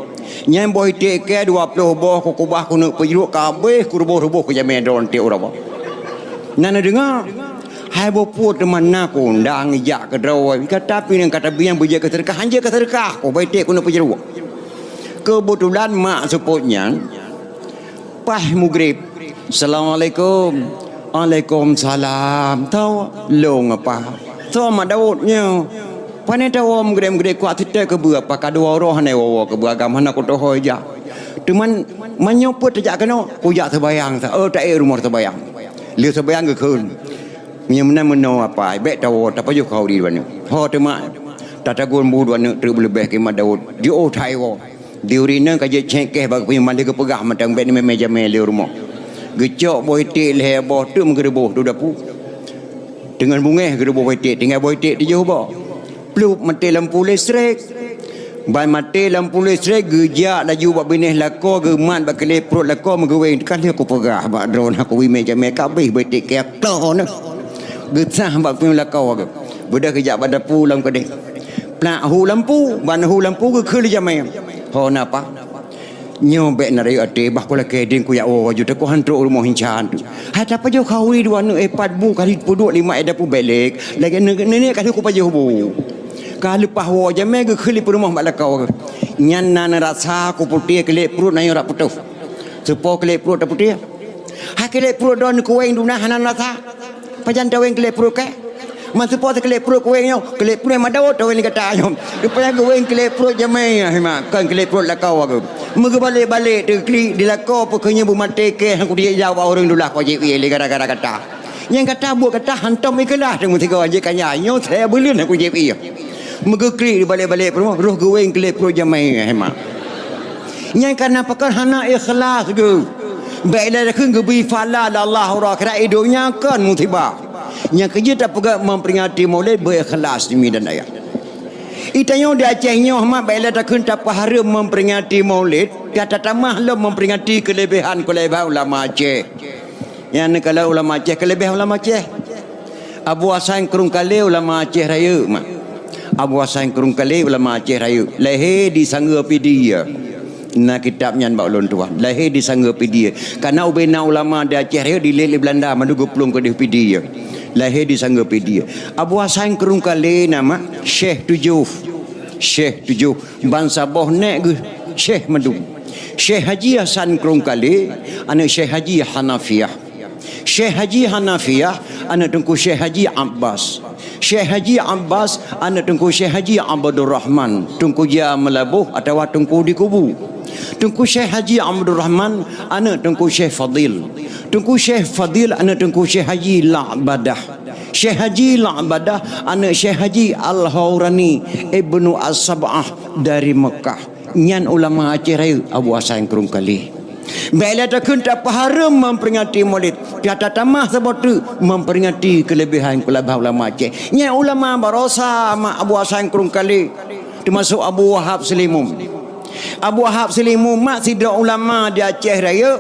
Nyan boh iték kèe dua ploh boh kukeubah keuneuk peujaroe ka abéh kuruboh-ruboh keu jamèe droeneuh tiep uroe boh." Na neudeungoe, hai boh pue teuma na kuundang ijak keu droe, gata pih nyang ka tabi nyang beujeuet keu seudeukah, han jeuet keu seudeukah, kuba iték keuneuk peujaroe. Keubeutulan mak seupôt nyan, Paih mugrib. "Assalamualaikum." "Waalaikumsalam." "Tho, lôn apa?" "Tho, Mak Daud nyoe." "Pane tawoe mugrib-mugrib kuat siteuk keubeue apa ka dua uroe hana woe-woe keubeue agam hana kutohôi jak. Teuma manyoe peue tajak keunoe?" "Kujak seubayang sa." "Oh, taék rumoh seubayang." Lheueh seubayang geukheun. Meunyoe meunan meunoe apa, bèk tawoe, tapajoh khauri dua aneuk. Ho teuma, tatagun bu dua aneuk treuk beuleubèh keu Mak Daud. Jiôh that woe. Di ureueng inong ka jeuet cék kèh bak geupeue malèe geupeugah mantong bèk neumè-mè jamèe lé rumoh. Geucok boh iték lhèe boh teuk meugeureuboh tu dapu. Teungoh bungèh geureuboh boh iték, tinggai boh iték tujoh boh. Plup maté lampu listrik. Ban maté lampu listrik geujak laju bak binéh lakoe geumat bak keulék pruet lakoe meugeuwéng. Ka lheueh kupeugah bak droeneuh keu wimè jamèe ka abéh boh iték kèe ploh neuh. Geusah bak peueng lakoe geuh. Beudôh geujak bak dapu lam keudè. Plak hu lampu, ban hu lampu geukheun lé jamèe. Ho na apa? Nyoe bèk na rayeuk até, bah kulakèe ding kujak woe ju teuka han trok rumoh insan tu. Hai tapajoh khauri dua aneuk eh pat bu kali peuduek lima eh dapu bèk lé. Lagèe nenek kali kupajoh bu. Ka leupah woe jamèe geukheun lé peurumoh bak lakoe. Nyan na neurasa kuputéh keulék pruet na nyang rab putôh. Soe po keulék pruet taputéh? Hai keulék pruet droeneuh kuwéng duna hana neurasa. Pajan tawéng keulék pruet kèe? Meuseupôt keulék pruet kuwéng nyoe, keulék pruet Mak Daud tawéng gata nyoe. Rupanya kuwéng keulék pruet jamèe nyan, hima, kon keulék pruet lakoe geuh. Meugeubalek-balek teuklik di lakoe peue keuh nyoe beumaté kèe han kujak jak bak ureueng dula kujak ié lé gara-gara gata. Nyang gata buet gata hantom ikhlaih teungoh sigoe jeuet kanya nyoe saya buleuen han kujak ié. Meugeuklik dibalek-balek peurumoh, roh geuwéng keulék pruet jamèe nyan, hima. Nyang kana pakon hana ikhlas geuh. Bèk ilèe takheun geubri pahala lé Allah uroe akhirat, i donya kon musibah. Nyang keujeuet tapeugah memperingati Maulid beu ikhlas demi dan ayah. Itanyoe di Aceh nyoe mak bèk ilèe takheun tapeuhareuem memperingati Maulid, ka tatamah lom memperingati keuleubèhan-keuleubèhan ulama Aceh. Nyang neukalon ulama Aceh, keuleubèh ulama Aceh. Abu Hasan Krueng Kalé ulama Aceh Rayeuk, mak. Abu Hasan Krueng Kalé ulama Aceh Rayeuk. Lahé di Sanggeue Pidie. Na kitab nyan bak ulôn tuan. Lahé di Sanggeue Pidie. Kana ubé na ulama di Aceh Rayeuk dilèe lé Beulanda, mandum geuplueng keudéh Pidie. Lahé di Sanggeue Pidie. Abu Hasan Krueng Kalé na mak Syekh Tujoh. Syekh Tujoh. Ban saboh nèk geuh Syekh mandum. Syekh Haji Hasan Krueng Kalé, aneuk Syekh Haji Hanafiah. Syekh Haji Hanafiah, aneuk Teungku Syekh Haji Abbas. Syekh Haji Abbas, aneuk Teungku Syekh Haji Abdurrahman, Teungku Jia Meulaboh atawa Teungku di Kubu. Teungku Syekh Haji Abdurrahman, aneuk Teungku Syekh Fadil. Teungku Syekh Fadil, aneuk Teungku Syekh Haji La'badah. Syekh Haji La'badah, aneuk Syekh Haji Al-Haurani Ibnu As-Sab'ah dari Mekah. Nyan ulama Aceh Rayeuk, Abu Hasan Krueng Kalé. Bèk ilèe takheun tapeuhareuem memperingati Maulid, ka tatamah saboh teuk memperingati keuleubèhan-keuleubèhan ulama Aceh. Nyan ulama barosa mak Abu Hasan Krueng Kalé, teumasok Abu Wahab Seulimum. Abu Wahab Seulimum mak sidroe ulama di Aceh Rayeuk,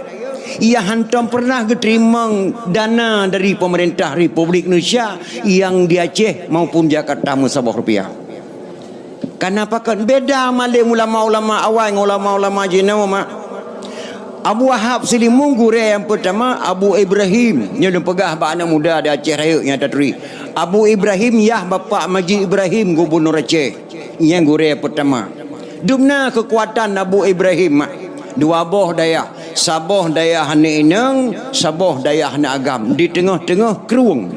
ia hántom peureunah geuteurimong dana dari peumeurintah Republik Indonesia nyang di Aceh maupun Jakarta meusaboh rupiah. Kana pakon beda malém ulama-ulama awai ngon ulama-ulama jinoe mak. Abu Wahab Seulimum gurée nyang peutama Abu Ibrahim, nyoe lôn peugah bak aneuk muda di Aceh Rayeuk nyang taturi. Abu Ibrahim yah bapak Majid Ibrahim gubunur Aceh, nyang gurée peutama. Dubna keukuatan Abu Ibrahim mak. Dua boh dayah, saboh dayah aneuk inong, saboh dayah aneuk agam, di teungoh-teungoh krueng.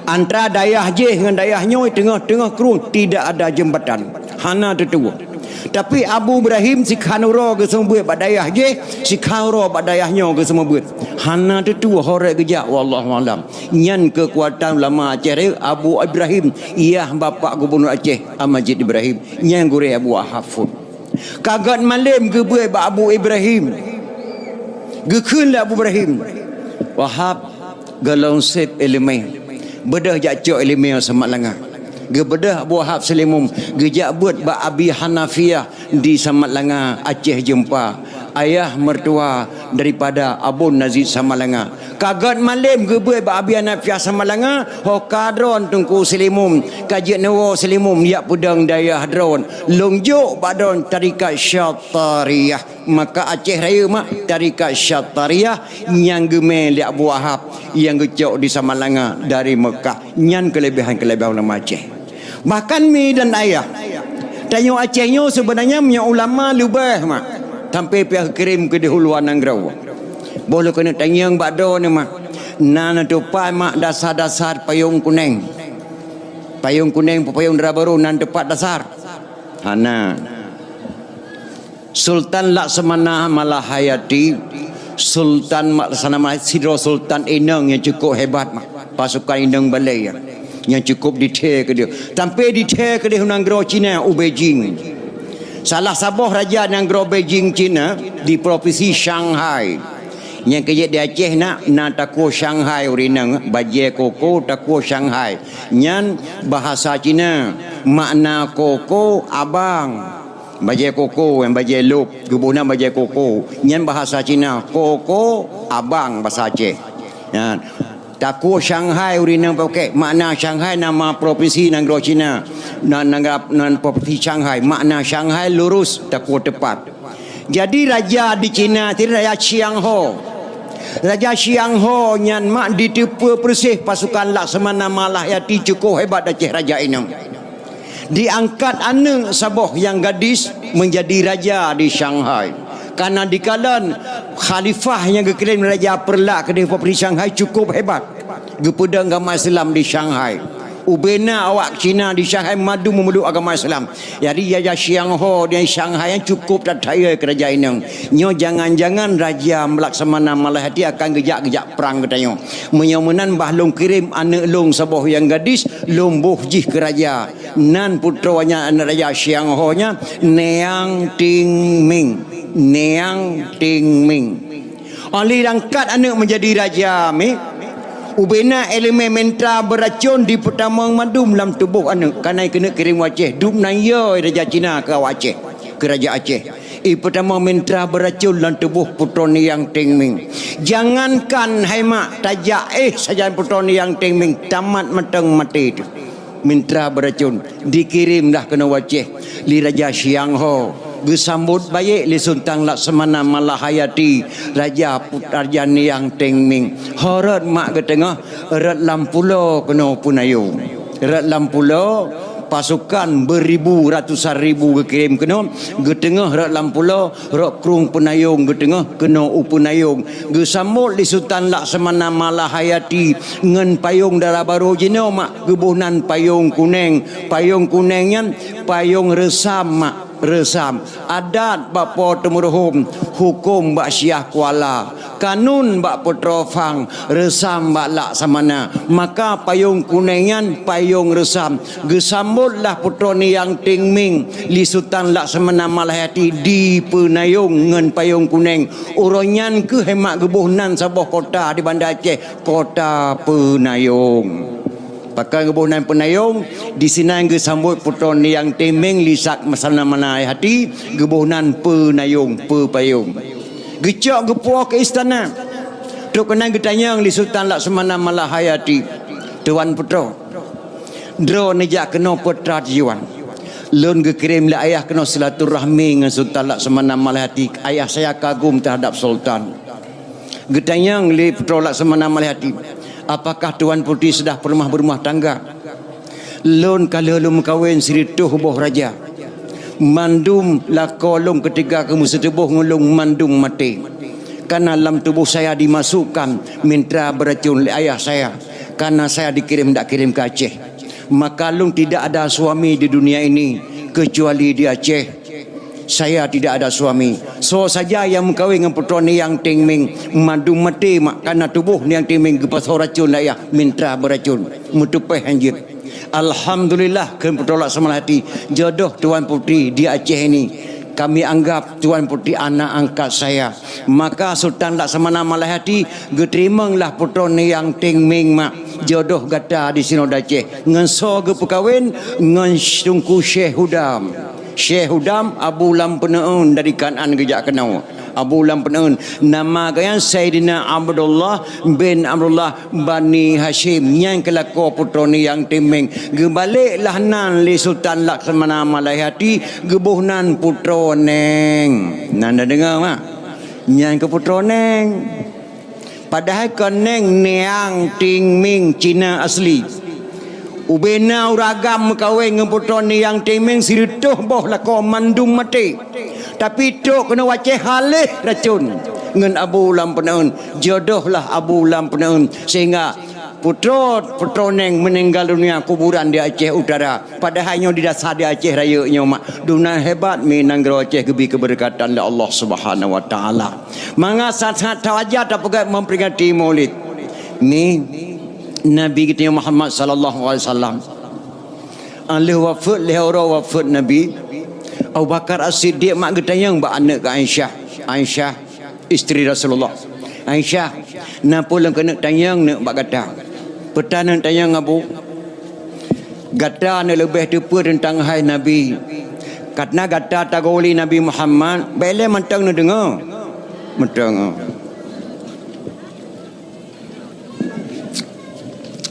Antara dayah jih ngon dayah nyoe teungoh-teungoh krueng tidak ada jeumbatan, hana teutuwoe. Tapi Abu Ibrahim sikhan uroe geuseumeubeuet bak dayah jih, sikhan uroe bak dayah nyoe geuseumeubeuet. Hana teutuwoe horek geujak, wallahu alam. Nyan keukuatan ulama Aceh Rayeuk, Abu Ibrahim, yah bapak gubunur Aceh, Al-Majid Ibrahim, nyang gurée Abu Wahab phon. Ka gét malém geubeuet bak Abu Ibrahim. Geukheun lé Abu Ibrahim, "Wahab, gohlom seb iéleumé. Beudôh jak cok iéleumé u Samalanga." Geubeudôh Abu Wahab Seulimum, geujak beuet bak Abi Hanafiah di Samalanga, Aceh Jeumpa, ayah meutuwa daripada Abon Nazid Samalanga. Ka gét malém geubeuet bak Abi Hanafiah Samalanga, ho ka droen Teungku Seulimum, ka jeuet neuwoe Seulimum jak peudong dayah droen, lôn jok bak droen tarekat Syatariah. Maka Aceh Rayeuk mak tarekat Syatariah nyang geumé lé Abu Wahab nyang geucok di Samalanga dari Meukah. Nyan keuleubehan-keuleubehan ulama Aceh. Bahkan mi dan ayah, tanyoe Aceh nyoe seubeunanya meunyoe ulama leubeh mak, sampai pih kirém keudeh u luwa nanggroe. Boh lôn keuneuk tanyong bak droeneuh mak, na neutupat mak dasar-dasar payong kuneng. Payong kuneng, payong dara barô na neutupat dasar? Hana. Sultan Laksamana Malahayati, Sultan Laksamana sidroe sultan inong nyang cukup hebat mak. Pasukan inong balèe ya, nyang cukup dithèe keudeh. Sampai dithèe keudeh u nanggroe Cina, u Beijing. Salah saboh raja nanggroe Beijing Cina di provinsi Shanghai. Nyang keujeuet di Aceh na, na takue Shanghai ureueng inong, bajèe koko takue Shanghai. Nyan bahasa Cina, makna koko abang. Bajèe koko, nyang bajèe lôb, geuboh nan bajèe koko. Nyan bahasa Cina, koko abang bahasa Aceh. Nyan. Takue Shanghai ureueng inong pakai. Makna Shanghai nama provinsi nanggroe Cina. Nan, nan, nan provinsi Shanghai. Makna Shanghai lurus, takue teupat. Jadi raja di Cina tadi Raja Xiang Ho. Raja Xiang Ho nyan mak diteupeue peureuseh pasukan Laksamana Malahayati cukup hebat Aceh raja inong. Diangkat aneuk saboh nyang gadis menjadi raja di Shanghai. Karena dikalon khalifah nyang geukirém raja Peureulak keudeh provinsi Shanghai cukup hebat. Geupeudong agama Islam di Shanghai. Ubena awak Cina di Shanghai mandum memeluk agama Islam. Jadi Raja Xiang Ho di Shanghai nyan cukup that hayeu keu raja inong. Nyoe jangan-jangan Raja Laksamana Malahayati akan geujak-geujak prang geutanyoe. Meunyoe meunan bah lôn kirém aneuk lôn saboh nyang gadis, lôn boh jih keu raja. Nan putroe nyan aneuk Raja Xiang Ho nyan, Niang Ting Ming. Niang Ting Ming. Óh lheueh angkat aneuk menjadi raja mi, ubena elemen mentra beuracon dipeutamong mandum lam tuboh aneuk. Kana keuneuk kirém u Aceh, dum nan yo raja Cina keu awak Aceh, keu raja Aceh. Ipeutamong mentra beuracon lam tuboh putroe Niang Ting Ming. Jangankan hai mak, tajak éh sajan putroe Niang Ting Ming, tamat mantong maté teuh. Mentra beuracon, dikirém dah keunoe u Aceh lé Raja Xiang Ho. Geusambot baék lé Sultan Laksamana Malahayati, Raja Put-, Raja Niang Ting Ming. Ho rot mak geuteungoh, rot lam pulo keunoe peunayong. Rot lam pulo, pasukan beuribu, ratusan ribu geukirém keunoe, geuteungoh rot lam pulo, rot krueng peunayong geuteungoh keunoe u peunayong. Geusambot lé Sultan Laksamana Malahayati ngon payong dara barô jinoe mak geuboh nan payong kuneng. Payong kuneng nyan payong reusam mak, reusam. Adat bak Po Teumeureuhom, huköm bak Syiah Kuala, kanun bak Putroe Phang, reusam bak Laksamana. Maka payong kuneng nyan payong reusam. Geusambot lah putroe Niang Ting Ming lé Sultan Laksamana Malahayati di peunayong ngon payong kuneng. Uroe nyan keuh hai mak geuboh nan saboh kota di Banda Aceh, Kota Peunayong. Pakon geuboh nan peunayong, disinan geusambot putroe nyang timeng lisak meusanan malai hati, geuboh nan peunayong, peupayong. Geucok geupuwoe keu istana. Trok keunan geutanyong lé Sultan Laksamana Malahayati, "Tuan putroe, droeneuh jak keunoe peue teuma tujuan?" "Lôn geukirém lé ayah keunoe silaturahmi ngon Sultan Laksamana Malahayati. Ayah saya kagum terhadap Sultan." Geutanyong lé putroe Laksamana Malahayati, "Apakah Tuan Putri sudah pernah berumah tangga?" "Lôn ka lheueh lôn meukawen sireutôh boh raja. Mandum lakoe lôn keutiga keuh meuseuteuboh ngon lôn mandum maté. Karena lam tuboh saya dimasukkan mintra beuracon lé ayah saya, karena saya dikirim dak kirim ke Aceh. Maka lôn tidak ada suami di dunia ini kecuali di Aceh. Saya tidak ada suami. Soe saja nyang meukawen ngon putroe nyang timeng, mandum maté mak, karena tuboh nyang timeng geupasoe racon lé ayah, mintra beuracon, meuteupeh hanjeuet." "Alhamdulillah," kheun putroe Laksamana Malahayati, "jodoh Tuan Putri di Aceh ini. Kami anggap Tuan Putri anak angkat saya." Maka Sultan Laksamana Malahayati geuteurimong lah putroe nyang timeng mak, jodoh gata di sinoe di Aceh. Ngon soe geupeukawen? Ngon Teungku Syekh Hudam. Syekh Hudam, Abu Lam Peuneuen dari Kanaan geujak keunoe. Abu Lam Peuneuen, nama geuh nyan Saidina Abdullah bin Abdullah Bani Hasyim, nyang keu lakoe putroe nyang timeng. Geubalek lah nan lé Sultan Laksamana Malahayati, geuboh nan putroe neng. Nan tadeungoe mak? Nyan keuh putroe neng. Padahai kon neng nyang timeng Cina asli. Ubena ureueng agam meukawen ngon putroe nyang timeng sireutôh boh lakoe mandum maté. Tapi trok keunoe u Aceh haleh racon ngon Abu Lam Peuneuen. Jodoh lah Abu Lam Peuneuen. Sehingga putroe, putroe neng meuninggal dunia kuburan di Aceh Utara. Padahai nyoe di dasar di Aceh Rayeuk nyoe mak. Dum nan hebat mi nanggroe Aceh geubri keubeureukatan lé Allah Subhanahu Wa Taala. Mangat that-that tawaja tapeugah memperingati Maulid. Ni Nabi geutanyoe Muhammad sallallahu alaihi wasallam. Alheuh wafeuet, lheuh uroe wafeuet Nabi, Abu Bakar As-Siddiq mak geutanyong bak aneuk geuh Aisyah. Aisyah, isteri Rasulullah. "Aisyah, na peue lôn keuneuk tanyong neuk bak gata?" "Peue ta neuk tanyong, Abu?" "Gata neuk leubeh teupeue teuntang hai Nabi. Karena gata tagoe lé Nabi Muhammad, bèk lé mantong neudeungoe." "Mantong."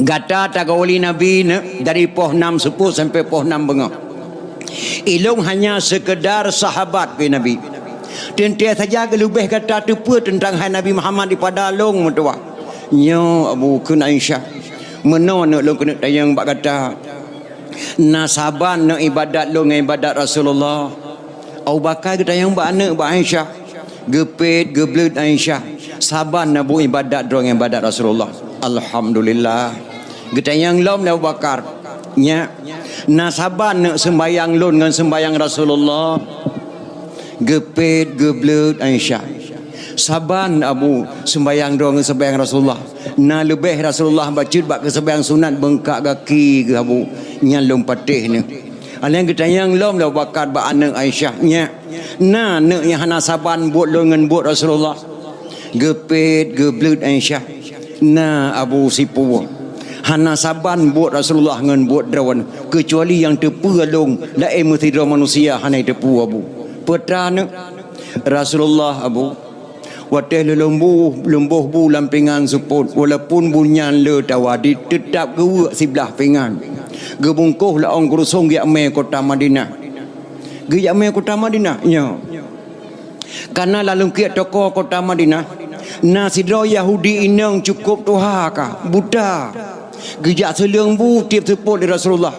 "Gata tagoe lé Nabi ne, dari poh nam seupôt sampoe poh nam beungoh. Ilôn hanya seukeudar sahabat," kheun Nabi. "Teuntèe saja geuleubeh gata teupeue teuntang hai Nabi Muhammad daripada lôn meutuwah." "Nyoe, Abu," kheun Aisyah, "meunoe neuk lôn keuneuk tanyong bak gata. Na saban neuk ibadat lôn ngon ibadat Rasulullah?" Abu Bakar geutanyong bak aneuk bak Aisyah. Geupet, geubleuet Aisyah. "Saban na bu ibadat droe ngon ibadat Rasulullah?" "Alhamdulillah." Geutanyong lom lé Abu Bakar. "Nyak, na saban neuk seumbahyang lôn ngon seumbahyang Rasulullah?" Geupet, geubleuet Aisyah. "Saban, Abu, seumbahyang droe ngon seumbahyang Rasulullah. Na leubeh Rasulullah bacut bak keuseumbahyang sunat beungkak gaki geuh, Abu. Nyan lôn patéh neuh." Alèh geutanyong lom lé Abu Bakar bak aneuk Aisyah, "Nyak, na neuk nyang hana saban buet lôn ngon buet Rasulullah?" Geupet, geubleuet Aisyah, "Na, Abu, sipue. Hana saban buet Rasulullah ngon buet droe, keucuali nyang teupeue lôn, laén meusidroe manusia hana teupeue, Abu." "Peue ta neuk?" "Rasulullah, Abu, watèe lôn boh, lôn boh bu lam pingan seupôt, walaupun bu nyan le tawa, di, teutab geuweuek siblah pingan. Geubungkoh lé ôn keurusong geujak mè kota Madinah." "Geujak mè kota Madinah?" "Nyo." "Karena lam lungkiek toko kota Madinah, na sidroe Yahudi inong cukôp tuha ka, buta. Geujak seuleueng bu tiep seupôt lé Rasulullah.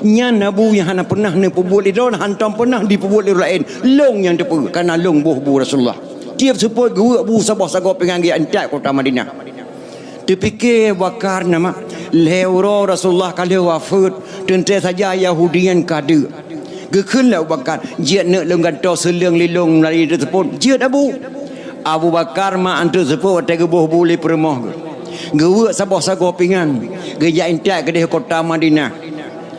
Nyan na bu nyang hana peunah neupeubuet lé droe, hántom peunah jipeubuet lé ureueng laén. Lôn nyang teupeue, karena lôn boh bu Rasulullah. Tiep seupôt geuweuek bu saboh sagoe pingan geujak intat kota Madinah." Teupike Abu Bakar, "Na mak, lhèe uroe Rasulullah ka lheueh wafeuet, teuntèe saja Yahudi nyan ka deuek." Geukheun lé Abu Bakar, "Jeuet neuk lôn gantoe seuleueng lé lôn meulalu teupôt." "Jeuet, Abu." Abu Bakar mak anteuk seupôt watèe geuboh bu lé peurumoh geuh. Geuweuek saboh sagoe pingan, geujak intat keudeh kota Madinah.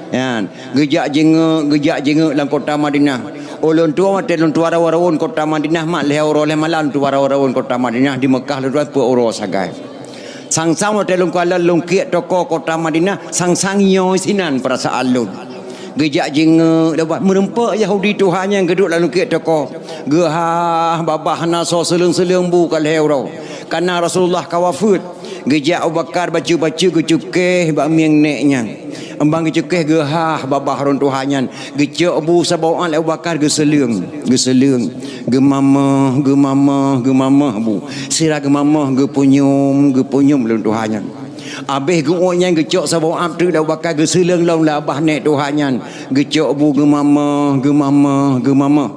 Nyan, geujak jingeuk, geujak jingeuk lam kota Madinah. Ulôn tuan watèe lôn tuan rawon-rawon kota Madinah mak, lhèe uroe lhèe malam tuan rawon-rawon kota Madinah, di Meukah lôn tuan peuet uroe sagai. Sang-sang watée lôn kalon lôn kiek toko kota Madinah, sang-sang nyoe sinan peurasaan lôn. Geujak jingeuk, dah bah meureumpok Yahudi tuha nyan geuduek lam lôn kiek toko. Geuhah babah na soe seuleueng-seuleueng bu ka lhée uroe. Kana Rasulullah ka wafeuet. Geujak Abu Bakar bacut-bacut geucukéh bak mieng nék nyan. Ban geucukéh geuhah babah ureuëng tuha nyan. Geucok bu saboh át lé Abu Bakar geuseuleueng, geuseuleueng, geumamoh, geumamoh, geumamoh bu. Sira geumamoh, geupunyuem, geupunyuem lé tuha nyan. Abéh geuuet nyan geucok saboh át treuk lé Abu Bakar geuseuleueng lom lam babah nék tuha nyan. Geucok bu geumamoh, geumamoh, geumamoh.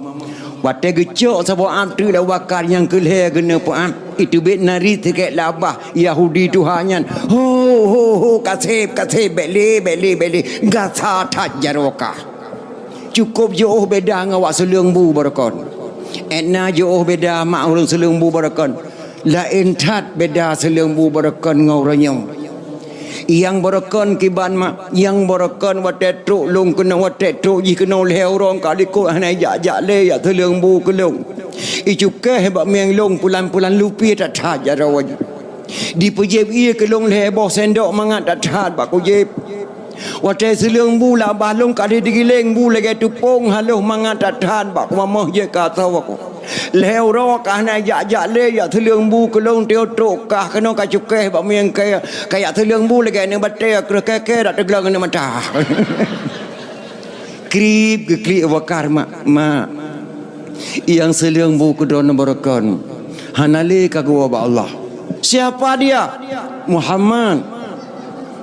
Watée geucok saboh át treuk lé Abu Bakar nyang keu lhée geuneupeuát, iteubiet nari sikét lam babah Yahudi tuha nyan. Ho, ho, ho, kaseb, kaseb, bék lé, bék lé, bék lé. Gasa that jaroe kah. Cukôp jiôh beda ngon awak seuleueng bu barokon. Étna jiôh beda mak ureuëng seuleueng bu barokon. Laén that beda seuleueng bu barokon ngon ureuëng nyoe. Nyang barokon kiban mak, nyang barokon watée trok lôn keunoe, watée trok jih keunoe lhée uroe ka likot hana jak-jak lé jak seuleueng bu keu lôn. Icukéh bak mieng lôn pulan-pulan lupieh that-that jaroe jih. Dipeujép ié keu lôn lhée boh sendok mangat that-that bak kujieb. Watée seuleueng bu lam babah lôn ka lheueh digiléng bu lagée teupông haloh mangat that-that bak kumamoh jeuet ka asoe ku. Lhée uroe ka hana jak-jak lé jak seuleueng bu keu lôn, teungoh trok kah keunoe ka cukéh bak mieng kée, ka jak seuleueng bu lagée aneuëk batée kreueh kée-kée dak teugleng aneuëk mata. Krieb geuklik Abu Bakar, "Mak, mak, nyang seuleueng bu keu droeneuh barokon hana lé ka geuwoe bak Allah." "Siapa dia?" "Muhammad."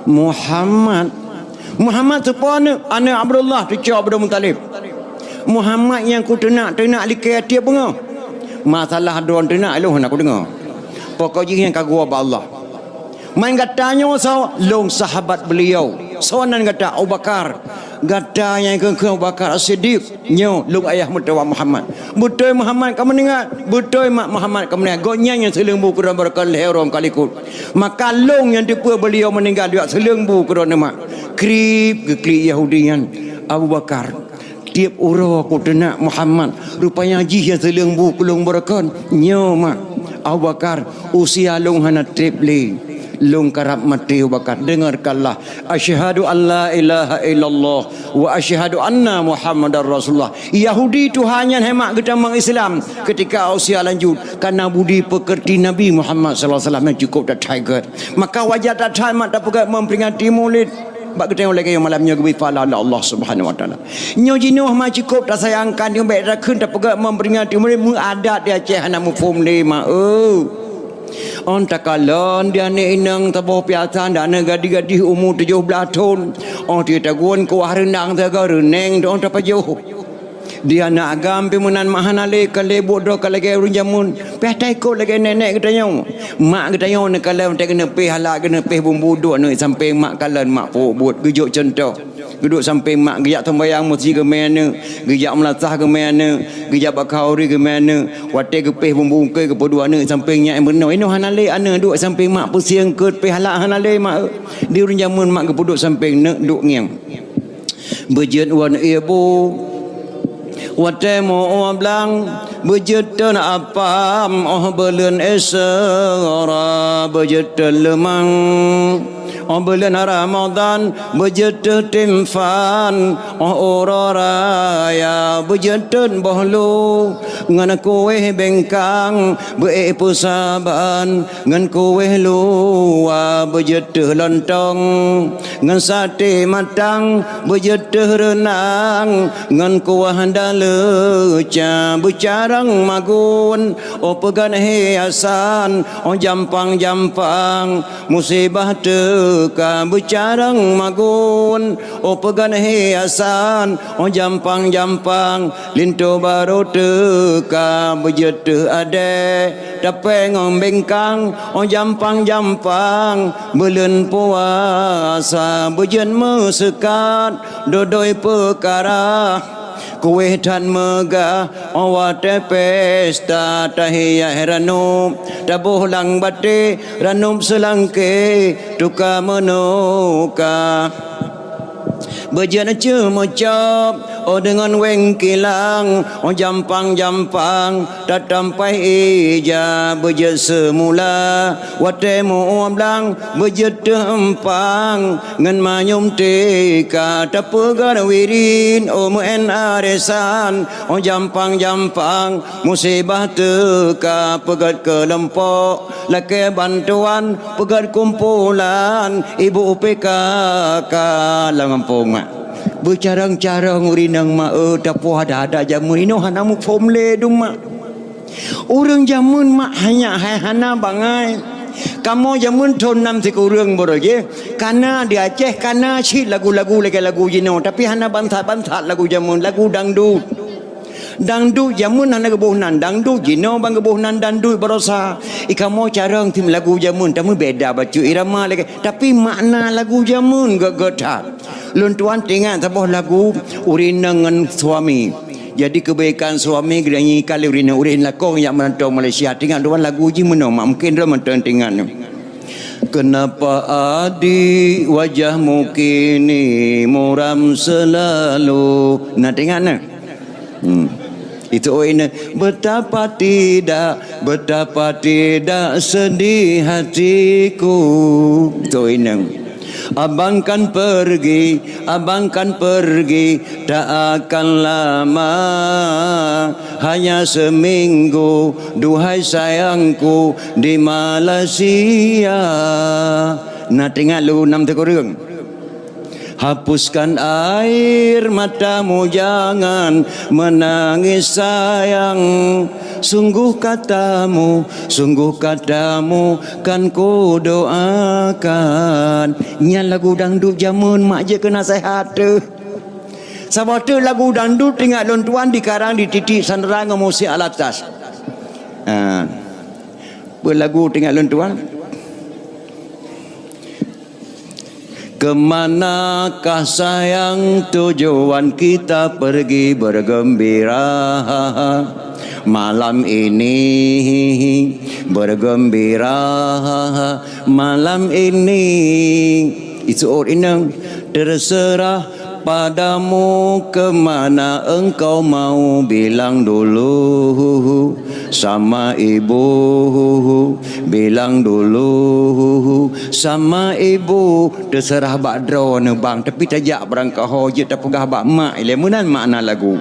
"Muhammad? Muhammad soe aneuëk?" "Aneuëk Abdullah, cucoe Abdul Muthalib." "Muhammad nyang kuteunak-teunak likée tieb beungoh?" "Masalah droe teunak lôn hana kudeungoe. Pokok jih nyan ka geuwoe bak Allah." "Man gata nyoe soe?" "Lôn sahabat beliau." "Soe nan gata?" "Abu Bakar." "Gata nyang kheun-kheun Abu Bakar As-Siddiq?" "Nyoe, lôn ayah meutuwah Muhammad." "Beutôi Muhammad ka meuninggai?" "Beutôi mak, Muhammad ka meuninggai. Gobnyan nyang seuleueng bu keu droeneuh barokon lhée uroe ka likot. Maka lôn nyang teupeue beliau meuninggai, jak seuleueng bu keu droeneuh mak." Krieb geuklik Yahudi nyan, "Abu Bakar, tieb uroe kuteunak Muhammad, rupanya jih nyang seuleueng bu keu lôn barokon." "Nyoe mak." "Abu Bakar, usia lôn hana treb lé. Lôn karab maté Abu Bakar. Dengarkanlah. Asyhadu an la ilaha illallah wa asyhadu anna Muhammadar Rasulullah." Yahudi tuha nyan hai mak geutamong Islam ketika usia lanjut, karena budi pekerti Nabi Muhammad sallallahu alaihi wasallam nyang cukup that-that gét. Maka wajar that-that mak tapeugét memperingati Maulid. Bak geutanyoe lagée nyoe malam nyoe geubri pahala lé Allah Subhanahu wa Taala. Nyoe jinoe ma cukup tasayangkan, nyoe bék takheun tapeugah memperingati Maulid, meu adat di Aceh hana muphom lé ma eu. Ôn takalon di aneuk inong saboh piasan, di aneuk gadih-gadih umu tujoh blaih thon, ôn teuh tagun kuah reunang saga reuneng ôn tapajoh. Di aneuk agam pih meunan mak hana lé, ka lé buet droe ka lagée ureuëng jameun. Pih taikot lagée nenek geutanyoe. Mak geutanyoe neukalon teuh geuneupéh hala geuneupéh bumbu duek aneuk sampéng mak kalon mak peubuet geujok cuntoh. Geuduek sampéng mak geujak sumbayang meuseujid geumé aneuk, geujak meulasah geumé aneuk, geujak bak khauri geumé aneuk. Watée geupéh bumbu ungkée geupeuduek aneuk sampéng nyak meunoe. Inoe hana lé aneuk duek sampéng mak peusieng keut péh hala hana lé mak. Di ureuëng jameun mak geupeuduek sampéng neuk duek ngieng. Beujeuet wan ié bu. Watée meu blang, beujeuet teun apam, óh buleuen Isra, beujeuet teun leumang. Óh buleuen Ramadhan, beujeuet teun timphan, óh uroe raya, beujeuet teun boh lu, ngon kuéh bengkang, beuék peusaban, ngon kuéh luwa, beujeuet teun lontong, ngon saté matang, beujeuet teun reunang, ngon kuah daleuca, beucarang magun, óh peugan hiasan, óh jampang-jampang, musibah teuka, beucarang magun, óh peugan hiasan, óh jampang-jampang, linto barô teuka, beujeuet teun adée, tapée ngon bengkang, óh jampang-jampang, buleuen puasa, beujeuet meuseukat, dodoi peukara, kuéh that meugah, óh watée pesta, tahiyaih ranub, taboh lam batée, ranub seulangké, teuka meunoe ka. Beujeuet ceuh meucôb, Oh deungon weng kilang, oh jampang-jampang, tatampai ija beujeuet seumula, watée meu-uem blang beujeuet teuh empang, ngon manyum tika tapeugét wirin, oh meu'en aresan, oh jampang-jampang, musibah teuka peugét keulompok, lakée bantuan peugét kumpulan, ibu P K K lam gampông. Beucarang-carang ureueng inong ma-e, tapoh ada-ada jameun inoe hana muphom lé dum mak. Ureueng jameun mak hanya hai hana bangai. Kamoe jameun thon nam sikureueng baroe jih. Kana di Aceh, kana cit lagu-lagu lagée lagu jinoe, tapi hana bansat-bansat lagu jameun, lagu dangdut. Dangdut jameun hana geuboh nan, dangdut jinoe ban geuboh nan dangdut barosa. I kamoe carong tim lagu jameun, tapi beda bacut irama lagée, tapi makna lagu jameun gét-gét that. Lôn tuan teuingat saboh lagu ureueng inong ngon suami. Jadi keubaikan suami geutanyoe kali ureueng inong, ureueng lakong nyang meurantau Malaysia. Teuingat tuan lagu jih meunoe, mak mungken droe mantong teuingat nyoe. Kenapa adik wajahmu kini muram selalu? Nah, teuingat nah. Hmm. Itu oh ini betapa tidak, betapa tidak sedih hatiku. Itu oh ini. Abang kan pergi, abang kan pergi, tak akan lama, hanya seminggu, duhai sayangku, di Malaysia. Nah, teuingat lôn nam sikureueng. Hapuskan air matamu, jangan menangis sayang. Sungguh katamu, sungguh katamu kan kudoakan. Nyan lagu dangdut jameun mak jeuet keu naseuhat teuh. Saboh teuk lagu dangdut teuingat lôn tuan dikarang di Titik Sandra ngon Musik Alatas. Ha. Peue lagu teuingat lôn tuan? Kemanakah sayang tujuan kita pergi bergembira malam ini, bergembira malam ini? Itu oh inong, terserah padamu ke mana engkau mau, bilang dulu sama ibu, bilang dulu sama ibu. Terserah bak droeneuh bang, tapi tajak barangkaho jeuet tapeugah bak mak ilée. Meunan makna lagu.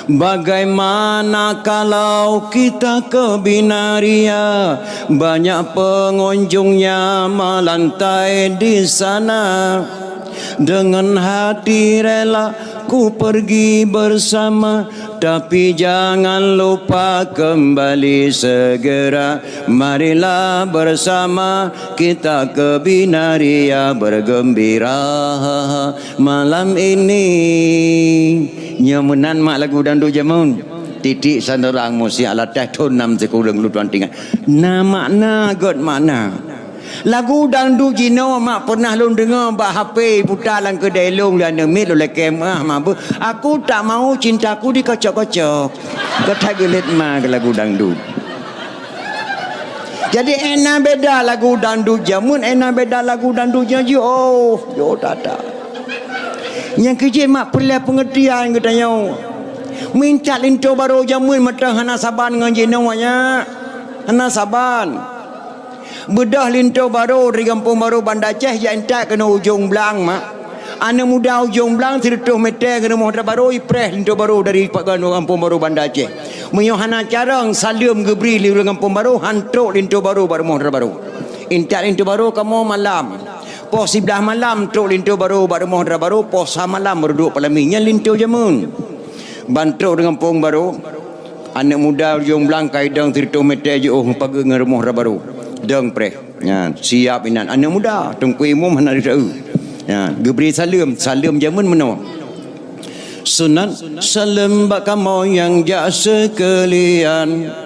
Bagaimana kalau kita ke Binaria, banyak pengunjungnya melantai di sana. Dengan hati rela ku pergi bersama, tapi jangan lupa kembali segera. Marilah bersama kita ke Binaria bergembira malam ini. Nyoe meunan mak lagu dangdut jameun. Titik Sandra ngon Musik Alatas thon nam sikureueng lôn tuan teuingat. Na makna, gét makna. Lagu dangdut jinoe mak pernah lôn deungoe bak H P puta lam keudée lôn, lôn aneuk miet lôn lakée meu'ah mabeuh. Aku tak mau cintaku dikocok-kocok. Keu that geulet ma keu lagu dangdut. Jadi, ena beda lagu dangdut jameun, ena beda lagu dangdut nyoe jih. Oh, jauh that-that. Nyang keujeuet mak peureulée peungeurtian geutanyoe. Mincat linto barô jameun mantong hana saban ngon jinoe nyan. Hana saban. Beudôh linto barô dari Gampông Barô Banda Aceh jak intat keunoe Ujong Blang mak. Aneuk muda Ujong Blang sireutôh meter ngon rumoh dara barô ipreh linto barô dari Gampông Barô Banda Aceh. Meunyoe hana carông saleuem geubri lé ureueng Gampông Barô, han trok linto barô bak rumoh dara barô. Intat linto barô kamoe malam. Poh siblaih malam trok linto barô bak rumoh dara barô, poh sa malam baru duek palami. Nyan linto jameun. Ban trok di Gampông Barô, aneuk muda Ujong Blang ka idong sireutôh meter jiôh pageue ngon rumoh dara barô. Dong preh. Nyan, siap inan aneuk muda, Teungku Imum hana jiteu. Nyan, geubri saleuem, saleuem jameun meunoe. Sunat saleuem bak kamoe nyang jak seukeulian.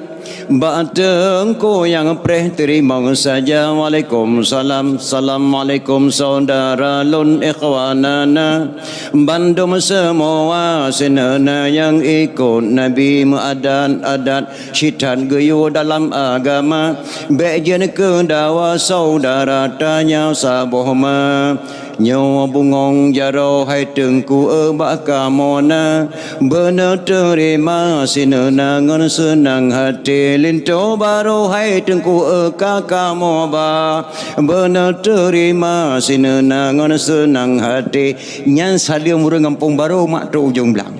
Bak teungku nyang preh teurimong saja. Waalaikumsalam. Assalamualaikum saudara lôn ikhwanana. Bandum seumua sineuna nyang ikot Nabi meuadat-adat. Sitat geuyue dalam agama, bék jeuet keu dawa saudara tanyoe saboh ma. Nyoe bungöng jaroe hai Teungku, eh, bak kamoe na, beuneuteurima sineuna ngon seunang hati. Linto barô hai Teungku, eh, ka kamoe ba, beuneuteurima sineuna ngon seunang hati. Nyan saleuem ureuëng gampông barô mak trok ujong blang.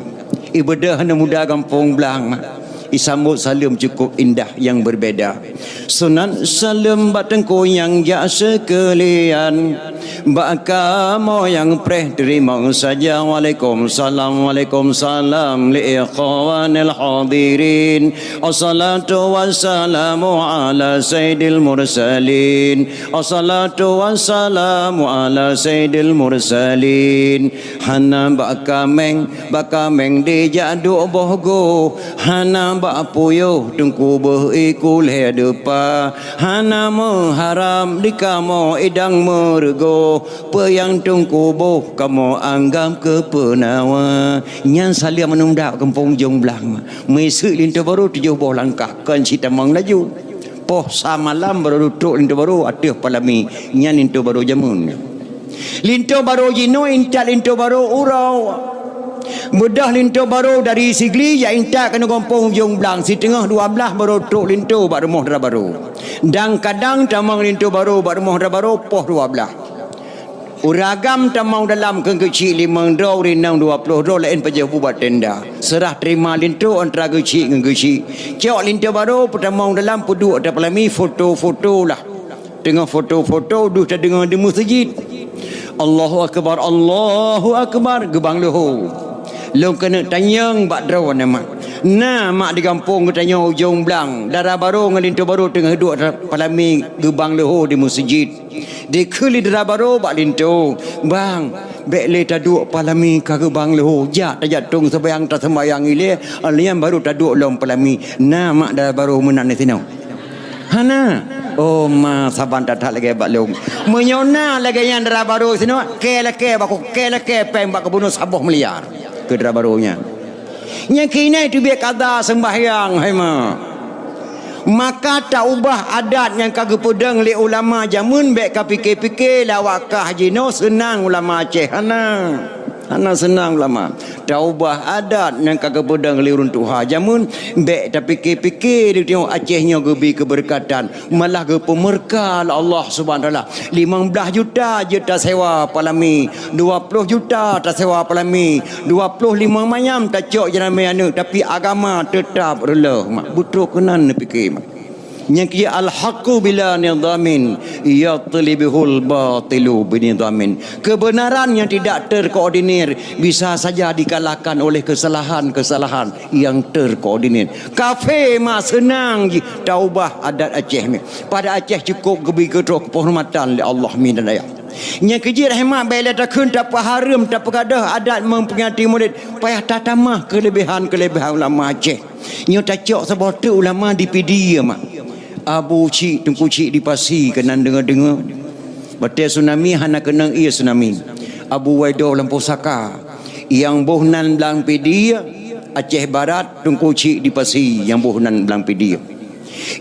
Ibeudôh aneuk muda gampông blang mak. Isambot saleuem cukup indah nyang berbeda. Sunat saleuem bak Teungku nyang jak seukeulian. Bak kamoe nyang preh teurimong saja. Waalaikumsalam, waalaikumsalam li ikhwanil hadirin. Assalatu wassalamu ala sayyidil mursalin. Assalatu wassalamu ala sayyidil mursalin. Hana bak kaméng, bak kaméng dijak duek boh goh. Hana bak puyôh Teungku beuh iku lhée deupa. Hana meuharab di kamoe idang meureugoh. Peue nyang Teungku boh kamoe anggab keu peunawa. Nyan saleuem aneuk muda gampông ujong blang. Meuiseuk linto barô tujoh boh langkah, kon cit tamong laju. Poh samalam barô duek trok linto barô ateueh palami. Nyan linto barô jameun. Linto barô jinoe intat linto barô uroe. Beudôh linto barô dari Sigli jak intat keunoe gampông ujong blang, siteungoh dua blaih barô trok linto bak rumoh dara barô. Dan kadang tamong linto barô bak rumoh dara barô poh dua blaih. Ureuëng agam tamong dalam keu geuchik limong droe, ureuëng inong dua ploh droe, laén pajoh buet tenda. Seurah teurima linto antara geuchik ngon geuchik. Cok linto barô peutamong dalam peuduek ata palami, foto-foto lah. Teungoh foto-foto deuh tadeungoe di meuseujid. Allahu akbar, Allahu akbar, geubang leuho. Lôn keuneuk tanyong bak droeneuh mak. Na mak di gampông geutanyoe ujong blang, dara barô ngon linto barô teungoh duek ata palami geubang leuho di meuseujid. Dikheun lé dara barô bak linto, "Bang, bék lé taduek palami ka geubang leuho, jak tajak tueng seumayang taseumbayang ilée, aleuyan barô taduek lom palami." Na mak dara barô meunan disinoe? Hana. Oh ma, saban that-that lagée bak lôn. Meunyoe na lagée nyan dara barô sinoe, kée lakée bak, kée lakée péng bak geubunoe saboh miliar keu dara barô nyan. Nyang keuinai teubiet kada seumbahyang, hai ma. Maka taubah adat nyang ka geupeudong lé ulama jameun, bék ka pike-pike lawak kah jinoe seunang ulama Aceh. Hana. Hana seunang ulama. Taubah adat nyang ka geupeudong lé ureuëng tuha jameun, bék tapike-pike di tanyoe Aceh nyoe geubi keubeureukatan, malah geupeumeurka lé Allah Subhanahu Wa Taala. Limong blaih juta jeuet tasewa palami, dua ploh juta tasewa palami, dua ploh limong manyam tacok jeuramé aneuëk, tapi agama teutab reuloh mak. Beutrok keunan neupike mak. Nyang keu al-haqqu bila nidhamin, yatlibihul batilu binidhamin. Kebenaran yang tidak terkoordinir bisa saja dikalahkan oleh kesalahan-kesalahan yang terkoordinir. Kafé mak seunang jih taubah adat Aceh mi. Pada Aceh cukup geubi keu droe keuhormatan lé Allah mi dan ayah. Nyang keu jih rahmat bék lé takheun tapeuhareuem tapeugadôh adat memperingati Maulid, payah tatamah keulebihan-keulebihan ulama Aceh. Nyoe tacok saboh teuk ulama di Pidie mak. Abu Chik, Teungku Chik di Pasi keunan deungoe-deungoe. Watée tsunami hana keunong ié tsunami. Abu Waido lam pusaka. Nyang boh nan blang Pidie, Aceh Barat, Teungku Chik di Pasi nyang boh nan blang Pidie.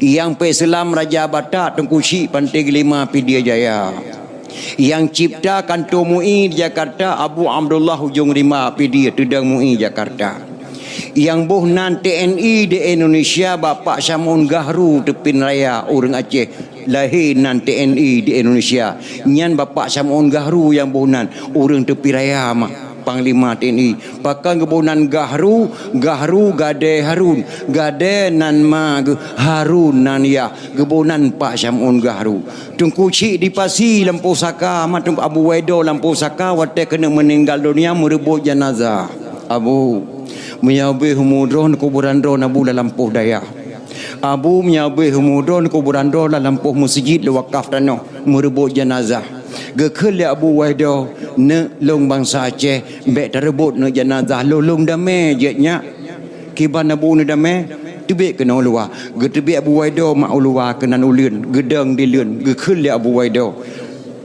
Nyang peuselam Raja Batak, Teungku Chik Panté Geulima Pidie Jaya. Nyang cipta kanto MUI di Jakarta, Abu Abdullah Ujong Rimba Pidie Teudong MUI Jakarta. Nyang boh nan TNI di Indonesia, Bapak Syam'un Gahru Teupin Raya, ureuëng Aceh. Lahé nan TNI di Indonesia. Nyan Bapak Syam'un Gahru nyang boh nan, ureuëng Teupin Raya mak, panglima TNI. Pakon geuboh nan Gahru, Gahru gadée Harun, gadée nan ma geuh, Harun nan yah, geuboh nan Pak Syam'un Gahru. Teungku Chik di Pasi lam pusaka, mak Teungku Abu Waido lam pusaka, watée keuneuk meuninggal donya meureubot janazah. Abu, meunyoe beuh umu droe, kuburan droe Abu lam lampôh dayah. Abu, meunyoe beuh umu droe, kuburan droe lam lampôh meuseujid lé wakaf tanoh, meureubot janazah. Geukheun lé Abu Waido, "Neuk lôn bansa Aceh, bék tareubot neuk janazah lôn, lôn damé jeuet nyak." Kiban Abu neudamé, teubiet keunoe u luwa. Geuteubiet Abu Waido mak u luwa keunan uleuen, geudong dileuen, geukheun lé Abu Waido,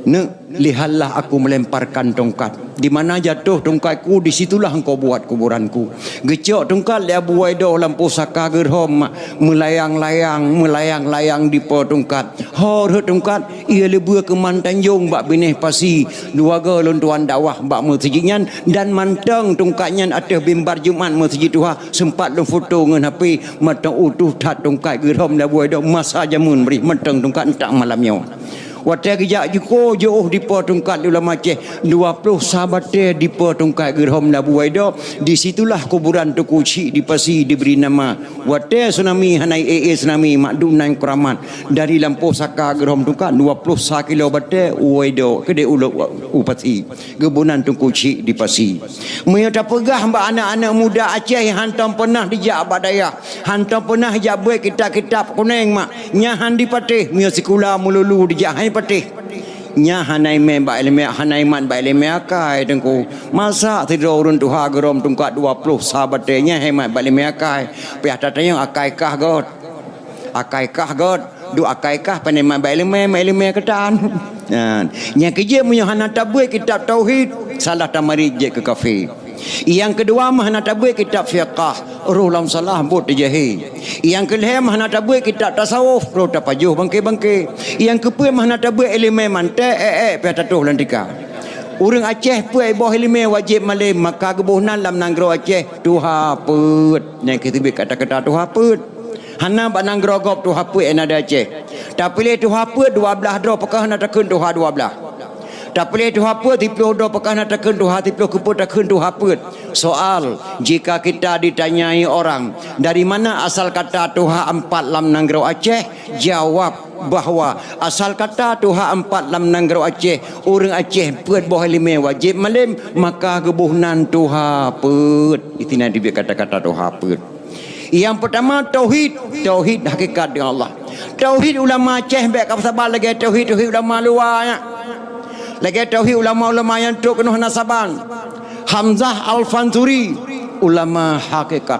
"Neuk, Lihatlah aku melemparkan tongkat. Di mana jatuh tongkatku, di situlah engkau buat kuburanku. Geucok tongkat lé Abu Waidoh lam pusaka geurhom, meulayang-layang, meulayang-layang dipo tongkat. Ho rhot tongkat, ia leubeh keuman tanjong bak binéh pasi. Dua goe lôn tuan dakwah bak meuseujid nyan, dan mantong tongkat nyan ateueh mimbar Jumat meuseujid tuha. Sempat lôn foto ngon H P, mantong utuh that tongkat geurhom lé Abu Waidoh masa jameun bri, mantong tongkat ntak malam nyoe. Watée geujak jiko jiôh dipo tongkat lé ulama Aceh, dua ploh sa batée dipo tongkat geurhom lé Abu Waidoh, di situlah kuburan Teungku Chik di Pasi dibri nama. Watée tsunami hana ék-ék tsunami mak dunan keuramat, dari lampôh saka geurhom tongkat dua ploh sa kilo batée u Waidoh keudeh ulok u Pasi. Geuboh nan Teungku Chik di Pasi. Meunyoe tapeugah bak aneuk-aneuk muda Aceh nyang hantom peunah dijak bak dayah, hantom peunah jak beuet kitab-kitab kunéng mak, nyan han dipatéh, meunyoe sikula meululu dijak han patéh. Nyan hana imé bak ileumé, hana imat bak ileumé akai Teungku. Masa sidroe ureuëng tuha geurhom tongkat dua ploh sa batée nyan han imat bak ileumé akai. Piah tatanyong akai kah göt. Akai kah göt, duek akai kah pane mat bak ileumé, mat ileumé keutan. Nyan, nyang keujeuet meunyoe hana tabeuet kitab tauhid, salah tamarit jeuet keu kafé. Nyang keudua meuh hana tabeuet kitab fiqah, roh lam salah buet teujahé. Nyang keulhée meuh hana tabeuet kitab tasawuf, roh tapajoh bangke-bangke. Nyang keupeuet meuh hana tabeuet ileumé mantek, ék-ék piah tatoh lam tika. Ureuëng Aceh peuet boh ileumé wajéb malém, maka geuboh nan lam nanggroe Aceh tuha peuet. Nyang keuteubiet kata-kata tuha peuet. Hana bak nanggroe gob tuha peuet nyang na di Aceh. Tapiléh tuha peuet dua blaih droe, pakon hana takheun tuha dua blaih. Tapiléh tuha peuet siploh droe, pakon hana takheun tuha siploh, keupeue takheun tuha peuet. Soal, jika kita ditanyai orang, "Dari mana asal kata tuha empat lam nanggroe Aceh?" Jawab bahwa asal kata tuha empat lam nanggroe Aceh, ureuëng Aceh peuet boh ileumé wajéb malém, maka geuboh nan tuha peuet. Di sinan teubiet kata-kata tuha peuet. Nyang peurtama tauhid, tauhid hakikat deungon Allah. Tauhid ulama Aceh bék ka saban lagée tauhid-tauhid ulama luwa nyan. Lagée tauhid ulama-ulama nyang trok keunoe hana saban. Hamzah Al-Fansuri, ulama hakikat.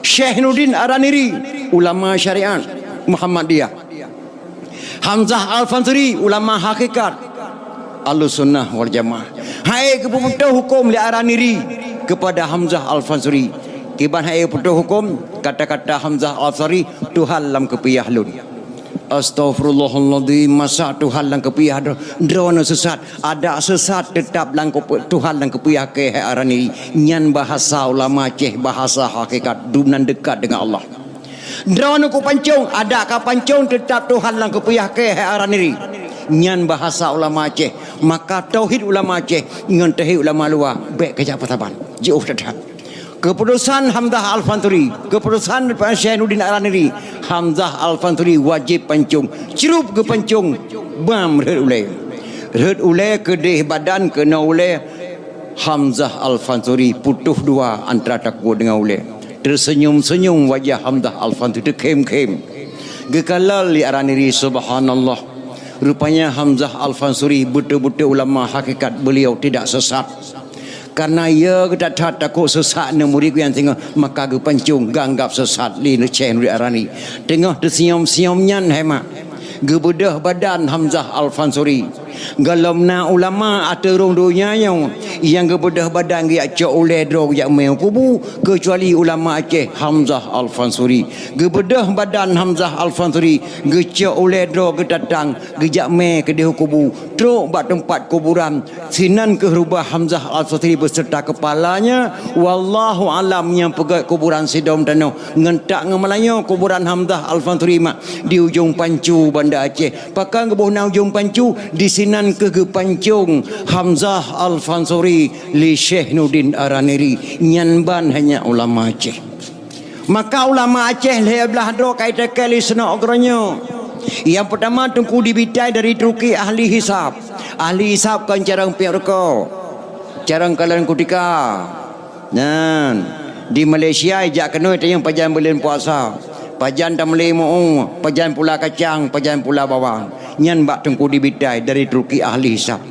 Syekh Nuruddin Araniri, ulama syariat Muhammadiyah. Hamzah Al-Fansuri, ulama hakikat Ahlussunnah wal Jamaah. Hai geupeutoh huköm lé Araniri kepada Hamzah Al-Fansuri. Kiban hai geupeutoh huköm, kata-kata Hamzah Al-Fansuri, Tuhan lam keupiah lôn. Astaghfirullahaladzim, masa Tuhan lam keupiah droe, droeneuh sesat. Adak sesat teutap lam keupe-, Tuhan lam keupiah keu hai Araniri. Nyan bahasa ulama Aceh, bahasa hakikat, dunan dekat dengan Allah. Droeneuh kupancong, adak kapancong teutap Tuhan lam keupiah keu hai Araniri. Nyan bahasa ulama Aceh. Maka tauhid ulama Aceh ngon tauhid ulama luwa bék kajak peusaban. Jiôh that-that. Keuputusan Hamzah Al-Fansuri, keuputusan Syekh Nuruddin Araniri, Hamzah Al-Fansuri wajéb pancong. Crup geupancong, bam rhot ulée. Rhot ulée keudeh badan keunoe ulée, Hamzah Al-Fansuri putôh dua antara takue deungon ulée. Teuseunyum-seunyum wajah Hamzah Al-Fansuri, teukhém-khém. Geukalon lé Araniri, subhanallah. Rupanya Hamzah Al-Fansuri beutôi-beutôi ulama hakikat, beliau tidak sesat. Karena ia geutat-that takot sesat ngon murit geuh nyang singoh, maka geupancong geuanggab sesat lé Syekh Nuruddin Araniri. Teungoh teusiom-siom nyan hai mak, geubeudôh badan Hamzah Al-Fansuri. Gohlom na ulama ateueh rhueng donya nyoe nyang geubeudôh badan geujak cok ulée droe geujak mé u kubu, keucuali ulama Aceh Hamzah Al-Fansuri. Geubeudôh badan Hamzah Al-Fansuri, geucok ulée droe geutatang, geujak mé keudeh u kubu, trok bak teumpat kuburan. Sinan kheueh rubah Hamzah Al-Fansuri beuseurta keupalanya. Wallahu alam nyang peugét kuburan sidom tanoh. Ngon that ngon meulanyoe kuburan Hamzah Al-Fansuri mak di ujong pancu Banda Aceh. Pakon geuboh na ujong pancu, disinan kheueh geupancong Hamzah Al-Fansuri lé Syekh Nuruddin Araniri. Nyan ban hanya ulama Aceh. Maka ulama Aceh lhée blaih droe ka itakée lé seunok uroe nyoe. Nyang peurtama Teungku Dibitai dari Turki, ahli hisab. Ahli hisab kon carông piep rukok, carông kalon kutika. Nyan, di Malaysia ijak keunoe tanyong pajan buleuen puasa, pajan tameulée meu-ueng, pajan pula kacang, pajan pula bawang. Nyan bak Teungku Dibitai dari Turki, ahli hisab.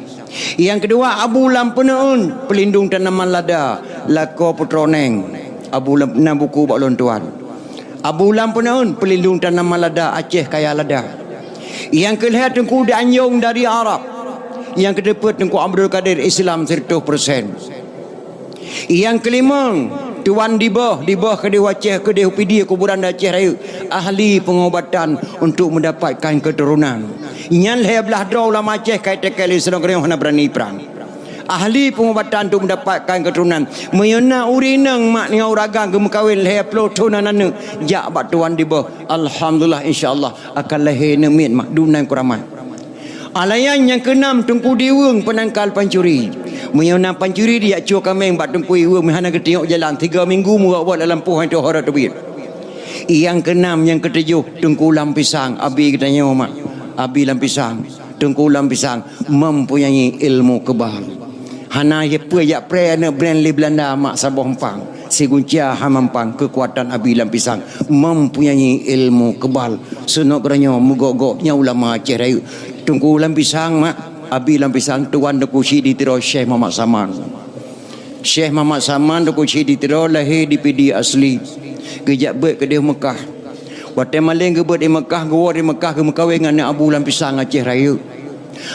Nyang keudua, Abu Lam Peuneuen, peulindong tanaman lada, lakoe putroe neng. Abu Lam, na buku bak ulôn tuan. Abu Lam Peuneuen, peulindong tanaman lada, Aceh kaya lada. Nyang keulhée Teungku Danjong dari Arab. Nyang keuteupeue Teungku Abdul Kadir Islam seratus persen. Nyang keulimong, Tuan Diboh, Diboh keudeh u Aceh, keudeh u Pidie, kuburan di Aceh Rayeuk, ahli pengobatan untuk mendapatkan keturunan. Nyan lhèe blaih droe ulama Aceh ka itékèe lé sidroe geutanyoe hana beurani prang. Ahli pengobatan untuk mendapatkan keturunan. Meunyoe na ureueng inong mak ngon ureueng agam geumeukawen lhèe ploh thôn hana aneuk, jak bak Tuan Diboh. Alhamdulillah, insya Allah akan lahé aneuk miet mak, dum nan keuramat. Alayan nyang keunam, Teungku Diweueng Peunangkal Pancuri. Meunyoe na pancuri, dijak cue kaméng bak Teungku Diweueng, meuhana geutiyok jalan, tiga minggu meuwot-wot lam lampôh, han teuhôi teubiet. Nyang keunam, nyang keutujoh, Teungku Lam Pisang, abi geutanyoe mak, abi Lam Pisang. Teungku Lam Pisang mempunyai ilmu kebal. Hana jipeue jak pré aneuk brand lé Belanda mak saboh empang. Sigunca hana empang keukuatan abi Lam Pisang mempunyai ilmu kebal. Sunok geutanyoe meugok-gok nyan ulama Aceh Rayeuk. Teungku Lam Pisang mak, abi Lam Pisang tuan Teungku Chik di Tiro Syekh Muhammad Saman. Syekh Muhammad Saman Teungku Chik di Tiro lahé di Pidie asli. Geujak beuet keudeh Meukah. Watèe malèe geubeuet di Meukah, geuwoe di Meukah geumeukawen ngon aneuk Abu Lam Pisang Aceh Rayeuk.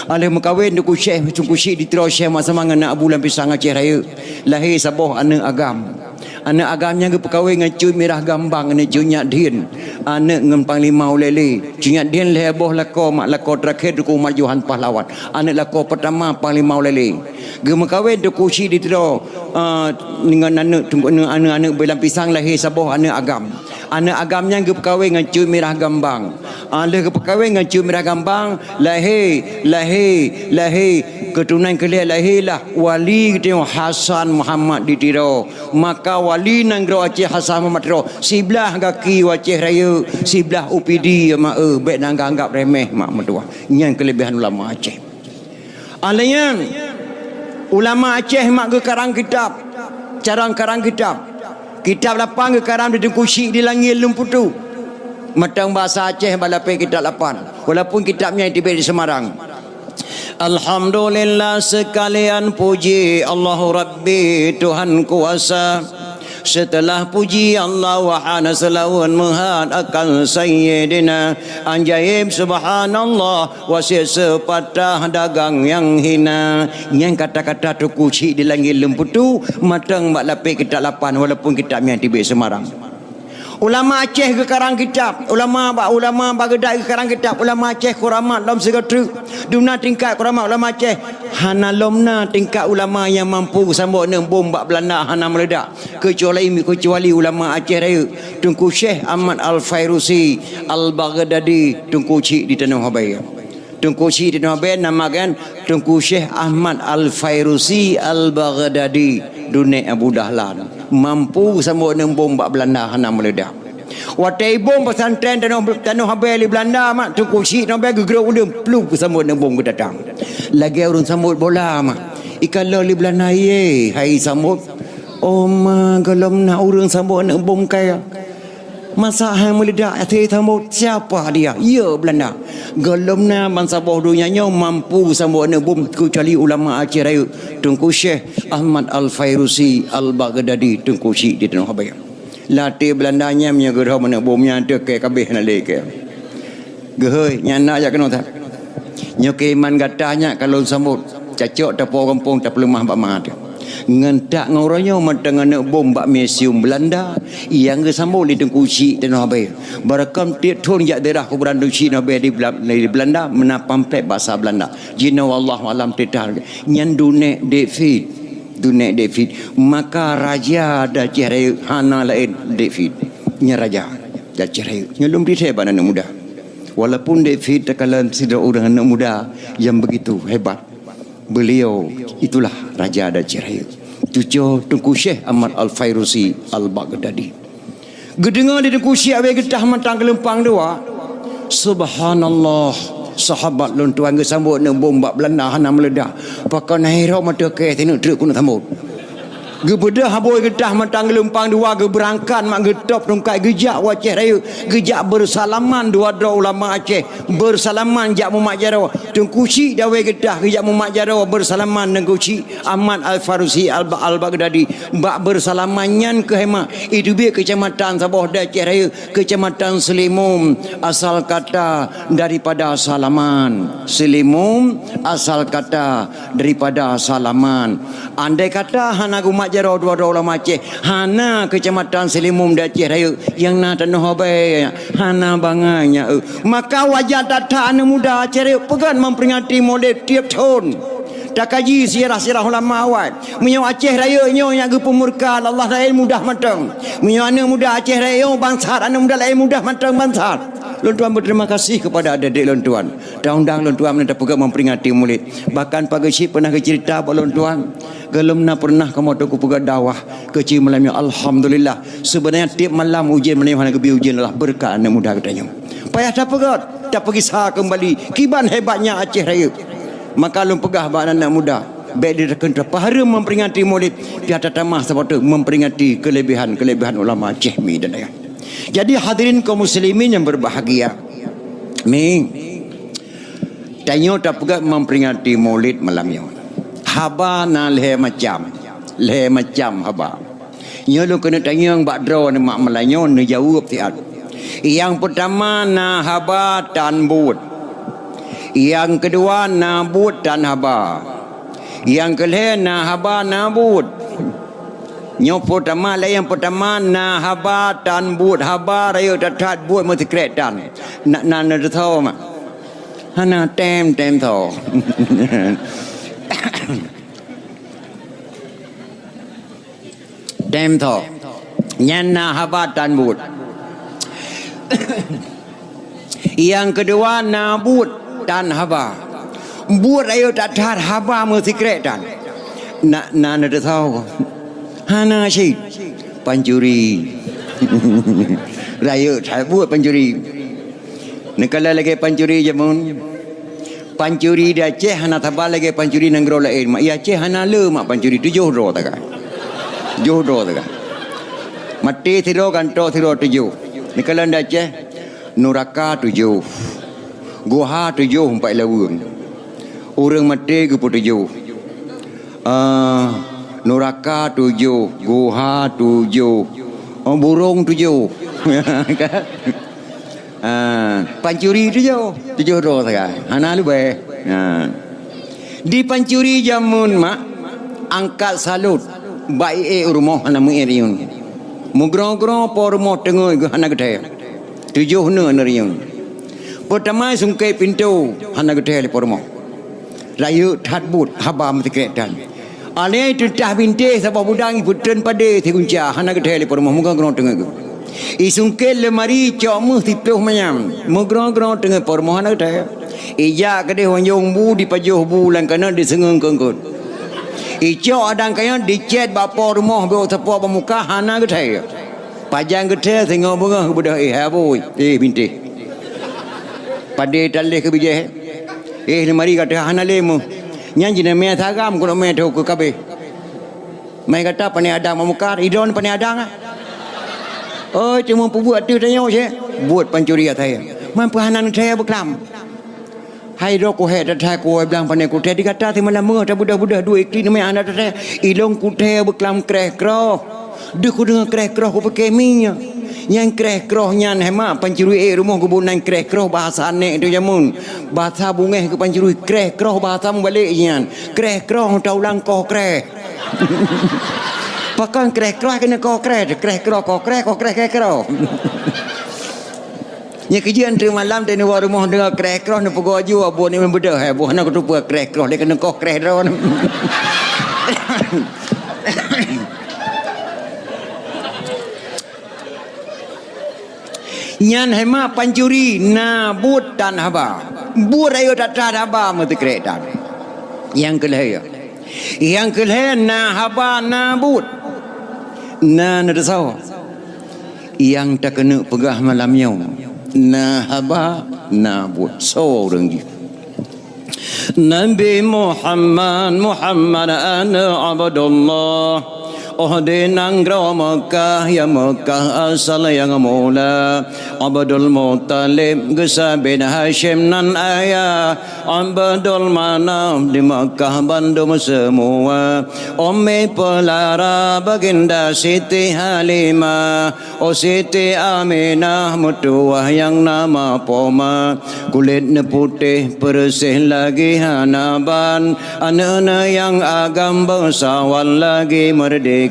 Alheuh meukawen Teungku Syekh, Teungku Chik di Tiro Syekh Muhammad Saman ngon aneuk Abu Lam Pisang Aceh Rayeuk, lahé saboh aneuk agam. Aneuk agam nyan geupeukawen ngon Cut Mirah Gambang, aneuk Cut Nyak Dhien, aneuk ngon Panglima Ulèe Lheue. Cut Nyak Dhien lhèe boh lakoe, mak lakoe teurakhe Teungku Mat Johan Pahlawan, aneuk lakoe peutama Panglima Ulèe Lheue. Geumeukawen Teungku Chik di Tiro, eh, ngon aneuk, ngon aneuk-aneuk Abu Lam Pisang, lahé saboh aneuk agam. Aneuk agam nyan geupeukawen ngon Cut Mirah Gambang. Ah, lheuh geupeukawen ngon Cut Mirah Gambang, lahé, lahé, lahé, keuturonan keu lhèe lahé lah wali geutanyoe Hasan Muhammad di Tiro. Maka wali nanggroe Aceh Hasan Muhammad Tiro, siblaih gaki u Aceh Rayeuk, siblaih u Pidie mak, eh, bèk na anggap remeh mak meutuah. Nyan keuleubehan ulama Aceh. Alayan ulama Aceh mak geukarang kitab, carông karang kitab. Kitab lapan geukarang di Teungku Chik di Langit Lôn Putu. Mantong bahasa Aceh bak lapék kitab lapan. Walaupun kitab nyan tibet di Semarang. Alhamdulillah, sekalian puji Allahu Rabbi Tuhan kuasa. Setelah puji Allah, wahana seulaweuet meuhat akan Sayyidina. Ajaib subhanallah, wasiet seupatah dagang nyang hina. Nyan kata-kata Teungku Chik di Langit Lôn Putu, mantong bak lapék kitab lapan, walaupun kitab nyan tibet Semarang. Ulama Aceh geukarang kitab, ulama bak, ulama bak geudat geukarang kitab, ulama Aceh kuramat lom sigoe treuk. Dumna tingkat kuramat ulama Aceh, hana lom na tingkat ulama nyang mampu geusambot aneuk bom bak Belanda hana meuleudak. Keucuali, keucuali ulama Aceh Rayeuk, Teungku Syekh Ahmad Al-Fairusi Al-Baghdadi, Teungku Chik di Tanoh Abee. Teungku Chik di Tanoh Abee nama kan Teungku Syekh Ahmad Al-Fairusi Al-Baghdadi, dunek Abu Dahlan. Mampu sambot aneuk bom bak Belanda hana meuleudak. Watèe ibom pesantren Tanoh, Tanoh Abee lé Belanda mak, Teungku Chik Tanoh Abee geugrôp uleueng, plup sambot aneuk bom geutatang. Lagèe ureueng sambot bola mak. Ikalon lé Belanda, ye, hai sambot. Oh ma, gohlom na ureueng sambot aneuk bom kaya. Masa hai meuleudak até sambot, siapa dia? Ya Belanda. Gohlom na bansaboh donya nyoe mampu sambot aneuk bom keucuali ulama Aceh Rayeuk, Teungku Syekh Ahmad Al-Fairusi Al-Baghdadi, Teungku Chik di Tanoh Abee. Latèe Belanda nyan meunyoe geudhom aneuk bom nyan teuh kèe kabeh hana lé kèe. Geuhôi, nyan na jak keunoe that. Nyoe keuiman gata nyak ka lôn sambot. Cacok tapo gampông tapeuleumah bak ma teuh. Ngon tak ngon uroe nyoe mantong aneuk bom bak museum Belanda nyang geusambot lé Teungku Chik Tanoh Abee. Barakam tiep thon jak daerah kuburan Teungku Chik Tanoh Abee di Bela-, di Belanda meunan pamflet bahasa Belanda. Jinoe wallahu alam teutar. Nyan dunek David. Dunek David. Maka raja di Aceh Rayeuk hana laén David. Nyan raja di Aceh Rayeuk. Nyan lom ditée bak aneuk muda. Walaupun David takalon sidroe ureuëng aneuk muda nyang begitu hebat, beliau itulah raja di Aceh Rayeuk. Cuco Teungku Syekh Ahmad Al-Fairusi Al-Baghdadi. Geudeungoe lé Teungku Syekh Abee geutah mantang geulumpang dua. Subhanallah, sahabat lôn tuan geusambot aneuk bom bak Belanda hana meuledak. Pakon hai roh mata kèe sineuk treuk keuneuk sambot. Geubeudôh abôi geutah mantong geulumpang dua, geubeurangkat mak geutôb tungkai geujak u Aceh Rayeuk, geujak beusalaman dua droe ulama Aceh, beusalaman jak mumat jaroe. Teungku Chik dawai geutah geujak mumat jaroe beusalaman Teungku Chik Ahmad Al-Farusi Al-, Al-Baghdadi. Bak beusalaman nyan keuh hema, iteubiet keucamatan saboh di Aceh Rayeuk, Keucamatan Seulimum, asal kata daripada salaman. Seulimum asal kata daripada salaman. Andai kata hana geumat jaroe dua droe ulama Aceh, hana Keucamatan Seulimum di Aceh Rayeuk nyang na tanoh abai, hana bangai nyan, eh. Maka wajar that-that aneuk muda Aceh Rayeuk peugah memperingati Maulid tiep thon. Takaji sirah-sirah ulama awai. Meunyoe Aceh Rayeuk nyoe nyang geupeumurka Allah laén mudah mantong. Meunyoe aneuk muda Aceh Rayeuk nyoe bangsat aneuk muda laén mudah mantong bangsat. Lôn tuan berterima kasih kepada adik-adik lôn tuan. Taundang lôn tuan meunan tapeugah memperingati Maulid. Bahkan Pak Geuchik pernah geucerita bak lôn tuan. Gohlom na pernah kamoe teungku peugah dakwah keuchik malam nyoe. Alhamdulillah. Sebenarnya tiep malam ujeuen malam nyoe hana geubri ujeuen adalah beureukat aneuk muda geutanyoe. Payah tapeugah, tapeugisa keumbali kiban hebatnya Aceh Rayeuk. Maka lôn peugah bak aneuk muda, bék diteukheun tapahareuem memperingati Maulid, piah tatamah saboh teuk memperingati keulebihan-keulebihan ulama Aceh mi dan ayah. Jadi hadirin kaum muslimin yang berbahagia, mi, tanyoe tapeugah memperingati Maulid malam nyoe. Haba na lhée macam, lhée macam haba. Nyoe lôn keuneuk tanyong bak droeneuh mak meulanyoe neujaweueb siat. Nyang peutama na haba tan buet. Nyang keudua na buet tan haba. Nyang keulhée na haba na buet. Nyoe peutama lé nyang peutama na haba tan buet, haba rayeuk that-that buet meusikrek tan. Na, na, na teusoe mak. Hana tem, tem soe. Tem tho. Nyan na haba tan buet. Nyang keudua na buet tan haba. Buet rayeuk that-that, haba meusikrek tan. Na, na, na teusoe. Hana cit. Pancuri. Rayeuk that buet pancuri. Neukalon lagée pancuri jameun. Pancuri di Aceh hana saba lagée pancuri nanggroe laén. Mak, i Aceh hana le mak pancuri, tujoh droe sagai. Tujoh droe sagai. Maté sidroe, gantoe sidroe, tujoh. Neukalon di Aceh, nuraka tujoh. Guha tujoh, empat laweueng. Ureuëng maté geupeutujoh. Ah, nuraka tujoh, guha tujoh, oh, burong tujoh. Ah, pancuri tujoh, tujoh droe sagai. Hana leubeh. Ah. Di pancuri jameun mak, angkat salut bak ié rumoh hana meuié riyeun. Meugroe-groe po rumoh teungeut geuh hana geuthée. Tujoh neuk neuriyeun. Peutama sungkét pintoe hana geuthée lé po rumoh. Rayeuk that buet haba meusikrek tan. Alée teutah bintéh saboh budang ipeuteun padé sigunca hana geuthée lé po rumoh meugroe-groe teungeut geuh. Isungkét leumari cok meuh siploh manyam meugroe-groe teungeut po rumoh hana geuthée. Ijak keudeh wanjong bu dipajoh bu lam kaneut diseungeung keungkot. Icok adang kayot dicet bak po rumoh beu teupok bak muka hana geuthée. Pajan geuthée singoh beungoh geubeudôh, "Eh, hai abui, eh, bintéh. Padé taléh keu bijéh. Eh, leumari ka teuhah hana lé meuh." Nyan jinoe mé saram keuneuk mé teuh keu kabéh. Mai gata pané adang meumukar, idon pané adang ah. Oh, cuma peubuet ateueh tanyoe cit. Buet pancuri atai. Man peuhanan saya beuklam. Hai droe kuhée that-that kuwoe blang pané kuthée di gata simalam meungoh tabeudôh-beudôh dua ikli neumé hana tathée, ilong kuthée beuklam kreh kroh. Deuh kudeungoe kreh kroh kupike mie. Nyang kreh kroh nyan hema pancuri ék rumoh geuboh nan kreh kroh bahasa aneuk tu jameun. Bahasa bungéh keu pancuri kreh kroh bahasa mubalek nyan. Kreh kroh taulang koh kreh. Pakon kreh kroh keuneuk koh kreh, kreh kroh koh kreh, koh kreh kreh kroh. Nyan keujeuet teuk malam teuh neuwoe rumoh deungoe kreh kroh neupeugoe ju, abu ni beudôh, hai, boh na kuteupeu kreh kroh lé keuneuk koh kreh droe. Nyan hema pancuri na buet tan haba. Buet rayeuk that-that haba meusikrek tan. Nyang keulhée. Nyang keulhée na haba na buet. Na neuteusoe. Nyang takeuneuk peugah malam nyoe, na haba, na buet. Soe ureuëng jih? Nabi Muhammad, Muhammad aneuk Abdullah. Oh di nanggroe Meukah, ya Meukah asal nyang mula. Abdul Muthalib geusa bin Hasyim nan ayah. Abdul Manaf di Meukah bandum seumua. Ummi Peulara, Baginda Siti Halimah. Oh Siti Aminah meutuwah nyang nama poma. Kulét neuputéh peureuseh lagée hana ban. Aneuëk-aneuëk nyang agam beusawan lagée meurdehka.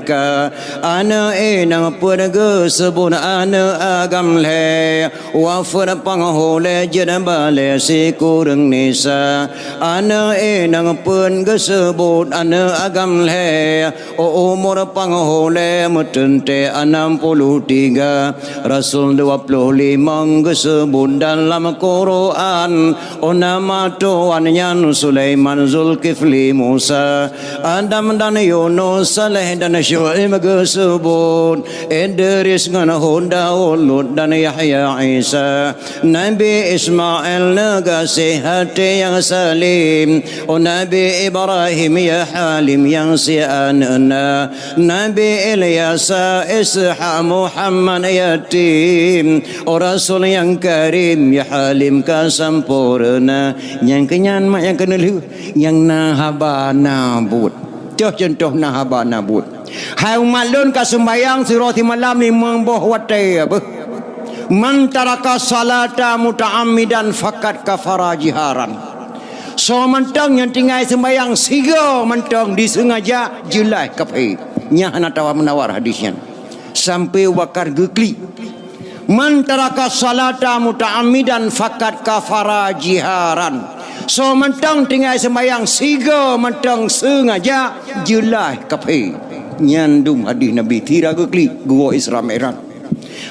Aneuëk inong peuet geuseubut aneuëk agam lhée. Wafeuet panghulée jeuet balée sikureueng nisa. Aneuëk inong peuet geuseubut aneuëk agam lhée. Oh umur panghulée meuteuntée anam puluh tiga. Rasul dua puluh limong geuseubut dalam Quran. Oh nama tuan nyan Sulaiman, Zulkifli, Musa, Adam dan Yunus, Saleh dan Syuaib geuseubut, Idris ngon Hud, Daud, Lut dan Yahya, Isa, Nabi Ismail neugaséh até nyang salim, oh Nabi Ibrahim ya Halim nyang sianeuna, Nabi Ilyasa, Ishak, Muhammad yatim, oh Rasul nyang karim ya Halim ka sampoereuna. Nyang keunyan mak nyang keuneulheueh, nyang na haba na buet. Toh contoh na haba na buet. Hai umat lôn ka seumbahyang sidroe simalam limong boh watée beuh. Man taraka salata muta'ammidan faqad kafara jiharan. Soe mantong nyang tinggai seumbahyang sigoe mantong diseungaja jeulaih kafé. Nyan hana tawar-menawar hadis nyan. Sampai wakar geuklik. Man taraka salata muta'ammidan faqad kafara jiharan. Soe mantong tinggai seumbahyang sigoe mantong seungaja jeulaih kafé. Nyan dum hadis Nabi sira geuklik geuwoe Isra Mi'raj.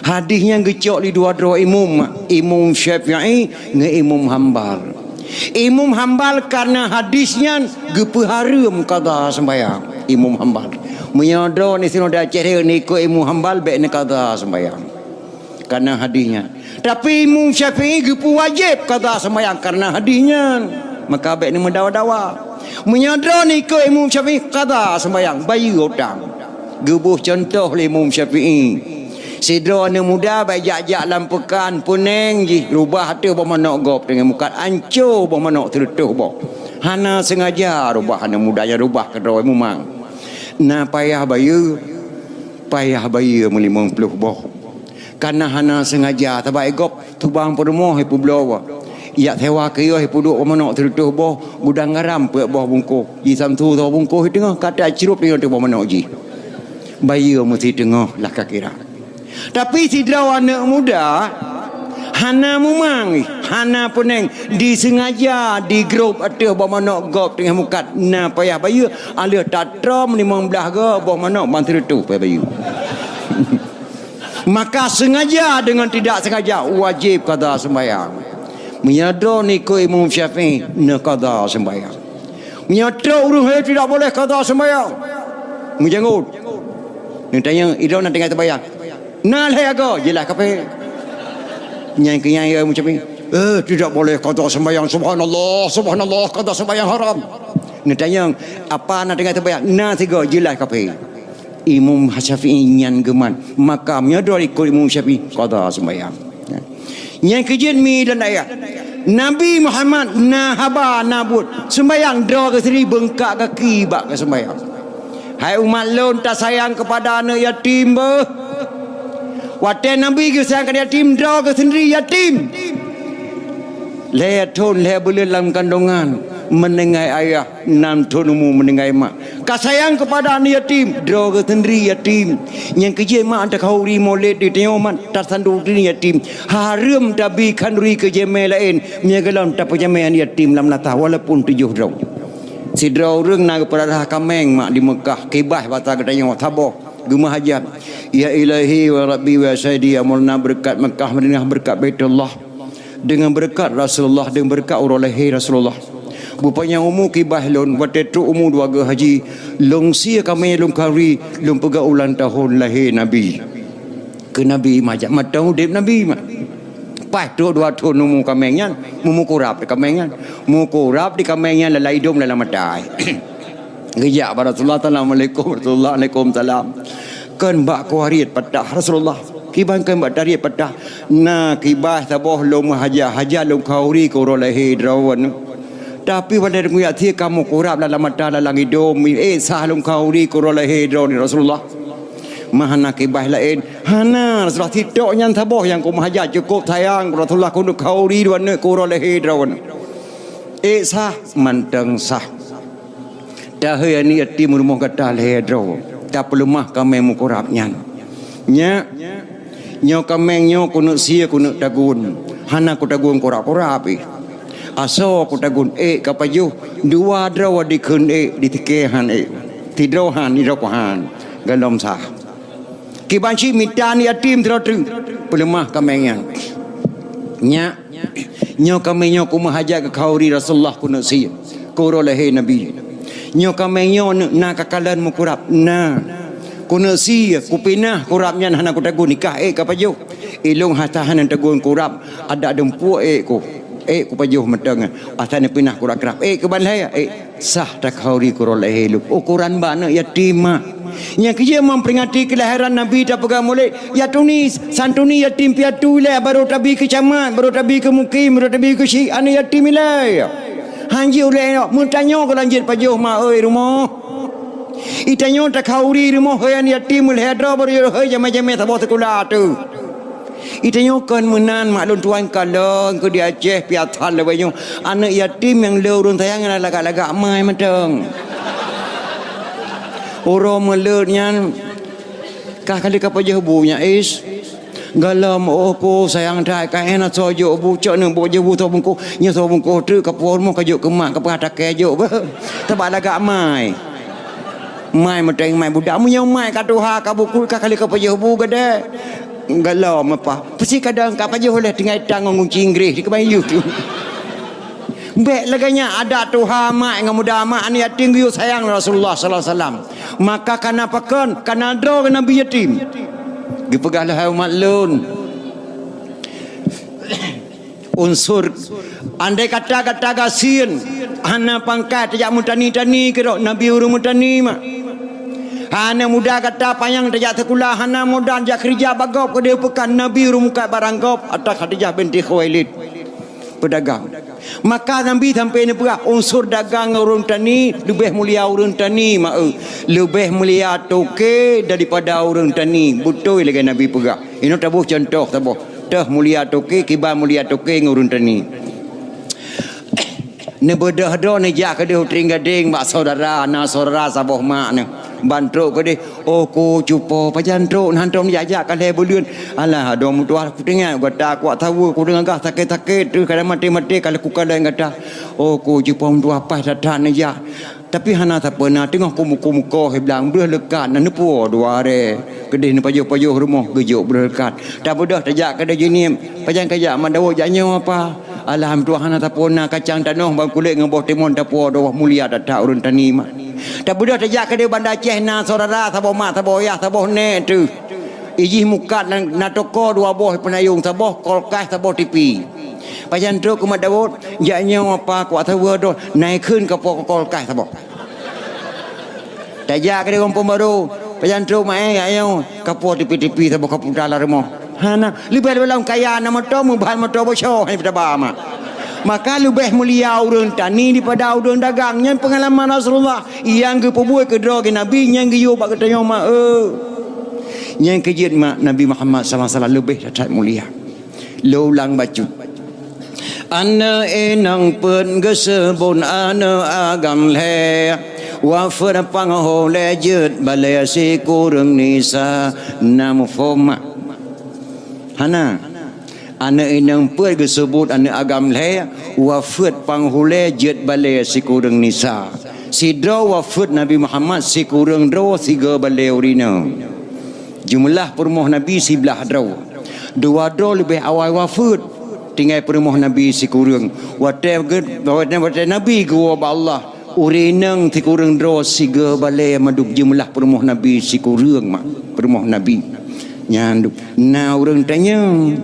Hadis nyan geucok lé dua droe imum, Imum Syafi'i ngon Imum Hambal. Imum Hambal karena hadis nyan geupeuhareuem qadha seumbahyang. Imum Hambal. Meunyoe droeneuh sinoe di Aceh Raya ikot Imum Hambal bék neuqadha seumbahyang. Karena hadis nyan. Tapi Imum Syafi'i geupeuwajéb qadha seumbahyang karena hadis nyan. Maka bék neumeudawa-dawa. Meunyoe droeneuh ikot Imum Syafi'i qadha seumbahyang, bayeue utang. Geuboh cuntoh lé Imum Syafi'i. Sidroe aneuëk muda bak jak-jak lam peukan, peuneng jih, rubah ateueh boh manok gob teungoh mukat, anco boh manok sireutôh boh. Hana seungaja rubah aneuëk muda nyan rubah keudroe mumang. Na payah bayeue, payah bayeue meulimong ploh boh. Kana hana seungaja, sabab gob tubang peurumoh ipeubloe. Ijak sewa kios ipeudok boh manok sireutôh boh, gudang garam peuet boh bungkôh. Jisamsu soe bungkôh di teungoh, ka tacrôb di teungoh boh manok jih. Bayeue meusi teungoh lah ka kira. Tapi sidroe aneuëk muda hana mumang, hana peuneng, diseungaja digrob ateueh boh manok gob teungoh mukat, na payah bayeue, aleueh tatrom limong blaih go boh manok ban sireutôh payah bayeue. Maka sengaja dengan tidak sengaja wajéb qadha seumbahyang. Meunyoe droeneuh ikot Imam Syafi'i, neuqadha seumbahyang. Meunyoe trok ureuëng hai tidak boleh qadha seumbahyang, meujanggot. Neutanyong, "Idroe na tinggai seumbahyang?" "Na lhée agoe." "Jeulaih kafé." Nyang keu nyang ya Imam Syafi'i, "Eh, tidak boleh qadha seumbahyang. Subhanallah, subhanallah, qadha seumbahyang haram." Neutanyong, "Apa na tinggai seumbahyang?" "Na sigoe." "Jeulaih kafé." Imam Syafi'i nyan geumat. Maka meunyoe droe ikot Imam Syafi'i, qadha seumbahyang. Nyang keujeuet mi dan ayah, Nabi Muhammad na haba na buet. Seumbahyang droe geuh sendiri beungkak gaki bak geuseumbahyang. Hai umat lôn, tasayang keupada aneuëk yatim beuh. Watée Nabi geusayang keu yatim, droe geuh sendiri yatim. Lhée thon lhée buleuen lam kandongan, meuninggai ayah, nam thon umu meuninggai mak. Ka sayang keupada aneuëk yatim, droe geuh sendiri yatim. Nyang keujeuet mak teukauri molét di tanyoe mak tasandong diri yatim. Hareuem tabi khanduri keu jeumaé laén, meunyoe gohlom tapeujamé aneuëk yatim lam latah walaupun tujoh droe. Sidroe ureuëng na geupeurarah kaméng mak di Meukah, kibaih basa geutanyoe saboh. Geumeuhajat, "Ya Ilahi wa Rabbi wa Sayyidi, ya Maulana, beureukat Meukah Madinah, beureukat Baitullah, deungon beureukat Rasulullah, deungon beureukat uroe lahé Rasulullah, beupanyang umu kibaih lôn, watée trok umu dua geuh haji, lôn sie kaméng lôn khanduri, lôn peugah ulang tahun lahé Nabi." Keu Nabi meuhajat, mantong udeb Nabi mak. Paih trok dua thon umu kaméng nyan, meumukurab di kaméng nyan. Mukurab di kaméng nyan lalai idong lalai mata. Geujak bak Rasulullah, "Assalamualaikum Rasulullah." "Waalaikumsalam." "Kon bak kuah riet patah Rasulullah?" "Kiban kon bak tariet patah?" "Na kiban saboh lôn meuhajat, hajat lôn khauri keu uroe lahé droeneuh. Tapi watée lôn jak sie ka meukurab lam mata lam idong, ék sah lôn khauri keu uroe lahé droeneuh Rasulullah." "Meuhana kiban laén?" "Hana Rasulullah, sitok nyan saboh nyang kumeuhajat, cukôp sayang Rasulullah keuneuk khauri droeneuh keu uroe lahé droeneuh." "Ék sah?" "Mantong sah." "Tahôi aneuk yatim rumoh gata lhée droe, tapeuleumah kaméng meukurab nyan. Nyak, nyoe kaméng nyoe keuneuk sie keuneuk tagun, hana kutagun kurab-kurab pih. Asoe kutagun ék ka pajoh, dua droe dikheun ék, ditike han ék, sidroe han, sidroe han, gohlom sah." "Kiban cit mita aneuk yatim sidroe teuk, peuleumah kaméng nyan. Nyak, nyoe kaméng nyoe kumeuhajat keu khauri Rasulullah keuneuk sie keu uroe lahé Nabi. Nyoe kaméng nyoe na kakalon meukurab, na. Keuneuk sie, kupinah kurab nyan hana kutagun, nikah ék ka pajoh. Ilôn hata hana tagun kurab, adak dumpeue ék ku, ék kupajoh mantong nyan. Asai neupinah kurab-kurab, ék kiban lhée, ék." "Sah takhauri keu uroe lahé lôn." Ukoran bak aneuk yatim, mak. Nyang keujeuet meuperingati keulahiran Nabi tapeugah mulod, ya tuni, santuni yatim piatu ilée, barô tabi keu camat, barô tabi keu mukim, barô tabi keu syik, aneuk yatim ilée. Hanjeuet ulée nyoe, meutanyoe keu lanjut pajoh ma oi rumoh. Itanyoe takhauri rumoh hoi aneuk yatim, lhée droe barô jeuet hoi jamé-jamé saboh sikula teuh. Itanyoe kon meunan, mak lôn tuan kalon keu di Aceh, piatan lawét nyoe. Aneuk yatim nyang le ureuëng sayang nyang lagak-lagak mai mantong. Uroe meuleuet nyan, kah kali ka pajoh bu nyan is. Gohlom, oh ko sayang that, ka éh na soe jok bu, cok nyoe bu jok bu soe bungkôh. Nyoe soe bungkôh treuk ka puwoe rumoh ka jok keu mak, ka peugah takée jok beuh. Teuma lagak mai. Mai meuteng mai budak, meunyoe mai ka tuha ka bukui ka kali ka pajoh bu gade. Gohlom apa? Peusi kadang ka pajoh leh tinggai tang ngon gunci Inggréh di keubai yue. Bék lagée nyan adat tuha mak ngon muda mak aneuk yatim geuyue sayang Rasulullah sallallahu alaihi wasallam. Maka kana pakon, kana droe keu Nabi yatim. Geupeugah lé hai umat lôn. Unsur, andai kata gata gasien hana pangkat tajak meutani-tani keudroe, Nabi ureuëng meutani mak. Hana muda gata panyang tajak sikula, hana muda jak keurija bak gob keudeh peukan, Nabi ureuëng mukat barang gob, ata Khadijah binti Khuwailid peudagang. Maka Nabi sampai neupeugah unsur dagang ngon ureuëng tani leubeh mulia ureuëng tani mak eu, leubeh mulia toke daripada ureuëng tani. Beutôi lagée Nabi peugah. Inoe taboh contoh saboh. Teuh mulia toke, kiban mulia toke ngon ureuëng tani. Neubeudoh droe neujak keudeh u trieng gadeng bak syedara, na syedara saboh mak nyoe. Ban trok keudeh, "Oh ko cupo, pajan trok, na hantom jak-jak ka lhée buleuen." "Alah, adoe meutuah, kuteungoh gata kuat saweue, kudeungoe gah sakét-sakét, teuh kadang maté-maté ka lheueh kukalon gata." "Oh ko cupo meutuah, paih that-that neujak." Tapi hana sapeue na, teungoh kumukoh-mukoh i blang, breuh leukat na neupuwoe dua arée. Keudeh neupajoh-pajoh rumoh geujok breuh leukat. Tabeudôh tajak keudeh jinieb, pajan kajak mak Daud jak nyoe apa? Alhamdulillah hana tapuwoe na kacang tanoh ban kulét ngon boh timon tapuwoe dua mulia that-that ureuëng tani mak. Tabeudôh tajak keudeh Banda Aceh na syedara saboh mak saboh yah saboh nék teuh. Ijih mukat na, na toko dua boh peunayong saboh kulkas saboh tipi. Pajan trok keu mak Daud, jak nyoe apa kuat saweue droe, na ikheun kapoe kulkas saboh. Tajak keudeh gampông barô, pajan trok mak eh jak nyoe, kapoe tipi-tipi saboh kaputa lam rumoh. Hana, leubeh lom kaya na moto, meuban moto boh soe hana peutaba mak. Maka leubeh mulia ureuëng tani daripada ureuëng dagang. Nyan peungalaman Rasulullah nyang geupeubuet keudroe geuh Nabi nyang geuyue bak geutanyoe mak eu. Nyang keujeuet mak Nabi Muhammad sallallahu alaihi wasallam leubeh that-that mulia. Lôn ulang bacut. Aneuk inong peuet geuseubut aneuk agam lhée, wafeuet panghulée jeuet balée sikureueng nisa. Na muphom mak? Hana. Aneuk inong peuet geuseubut aneuk agam lhée, wafeuet panghulée jeuet balée sikureueng nisa. Sidroe wafeuet Nabi Muhammad, sikureueng droe sigoe balée ureuëng inong. Jumlah peurumoh Nabi siblaih droe. Dua droe leubeh awai wafeuet, tinggai peurumoh Nabi sikureueng. Watée ge-, watée, watée Nabi geuwoe bak Allah, ureuëng inong sikureueng droe sigoe balée mandum jumlah peurumoh Nabi sikureueng mak, peurumoh Nabi. Nyan du-, na ureuëng tanyong,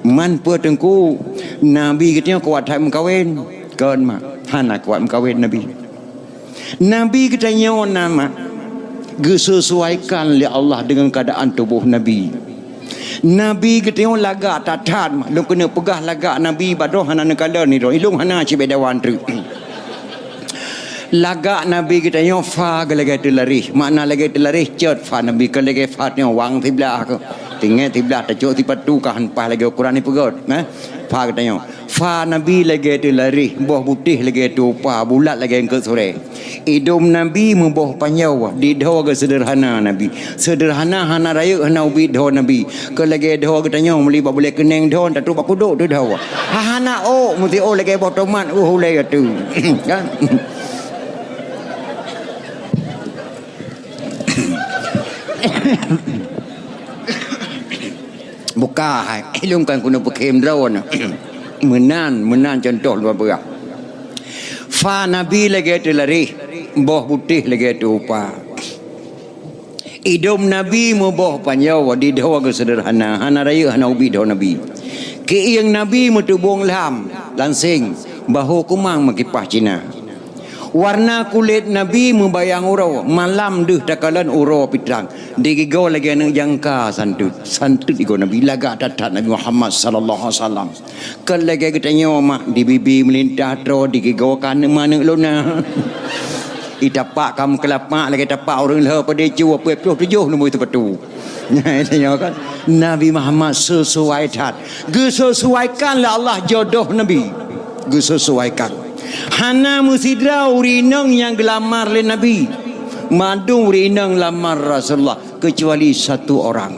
"Man peue Teungku, Nabi geutanyoe kuat that meukawen?" Kon mak, hana kuat meukawen Nabi. Nabi geutanyoe na mak, geusesuaikan lé Allah deungon keuadaan tuboh Nabi. Nabi geutanyoe lagak that-that mak. Lôn keuneuk peugah lagak Nabi bak droe hana neukalon nibak droe. Ilôn hana cit bék dawa treuk. Lagak Nabi geutanyoe fa geuh lagée teularéh. Makna lagée teularéh cot fa Nabi, kon lagée fa tanyoe wang siblah keuh. Tinggai siblah tacok sipatu ka han paih lagée ukuran ipeugét, eh? Fa geutanyoe. Fa Nabi lagée teularéh, boh butéh lagée tupa, bulat lagée eungkôt surée. Idum Nabi meuboh panjoe, di dhoe geuh seudeurhana Nabi. Seudeurhana hana rayeuk hana ubit dhoe Nabi. Kon lagée dhoe geutanyoe meuli bak bulée keuneng dhoe, tatrok bak kudok teuh dhoe. Ha, hana ôk, meusti ôk lagée boh tomat, uh, ulée ateueh. Kan? Buka hai, ilôn kan keuneuk peukhém droe na. Meunan, meunan cuntoh lôn peugah. Fa Nabi lagée teularéh, boh butéh lagée tupa. Idum Nabi meuboh panjoe, di dhoe geuh seudeurhana, hana rayeuk hana ubit dhoe Nabi. Keuieng Nabi meutubong lam, lanseng, bahô kumang meukipah Cina. Warna kulét Nabi meubayang uroe, malam deuh takalon uroe pitrang. Digigoe lagée aneuk jangka santot. Santot igoe Nabi, lagak that-that Nabi Muhammad sallallahu alaihi wasallam. Kon lagée geutanyoe mak, di bibi meulintah troe, digigoe ka aneuk manök lôn na. Itapak ka meukeulapak lagée tapak ureuëng lheueh padé cu, peuet ploh tujoh numboi teupatu. Nyan tanyoe kan. Nabi Muhammad sesuai that. Geusesuaikan lé Allah jodoh Nabi. Geusesuaikan. Hana meusidroe ureuëng inong nyang geulamar lé Nabi. Mandum ureuëng inong lamar Rasulullah, kecuali satu orang.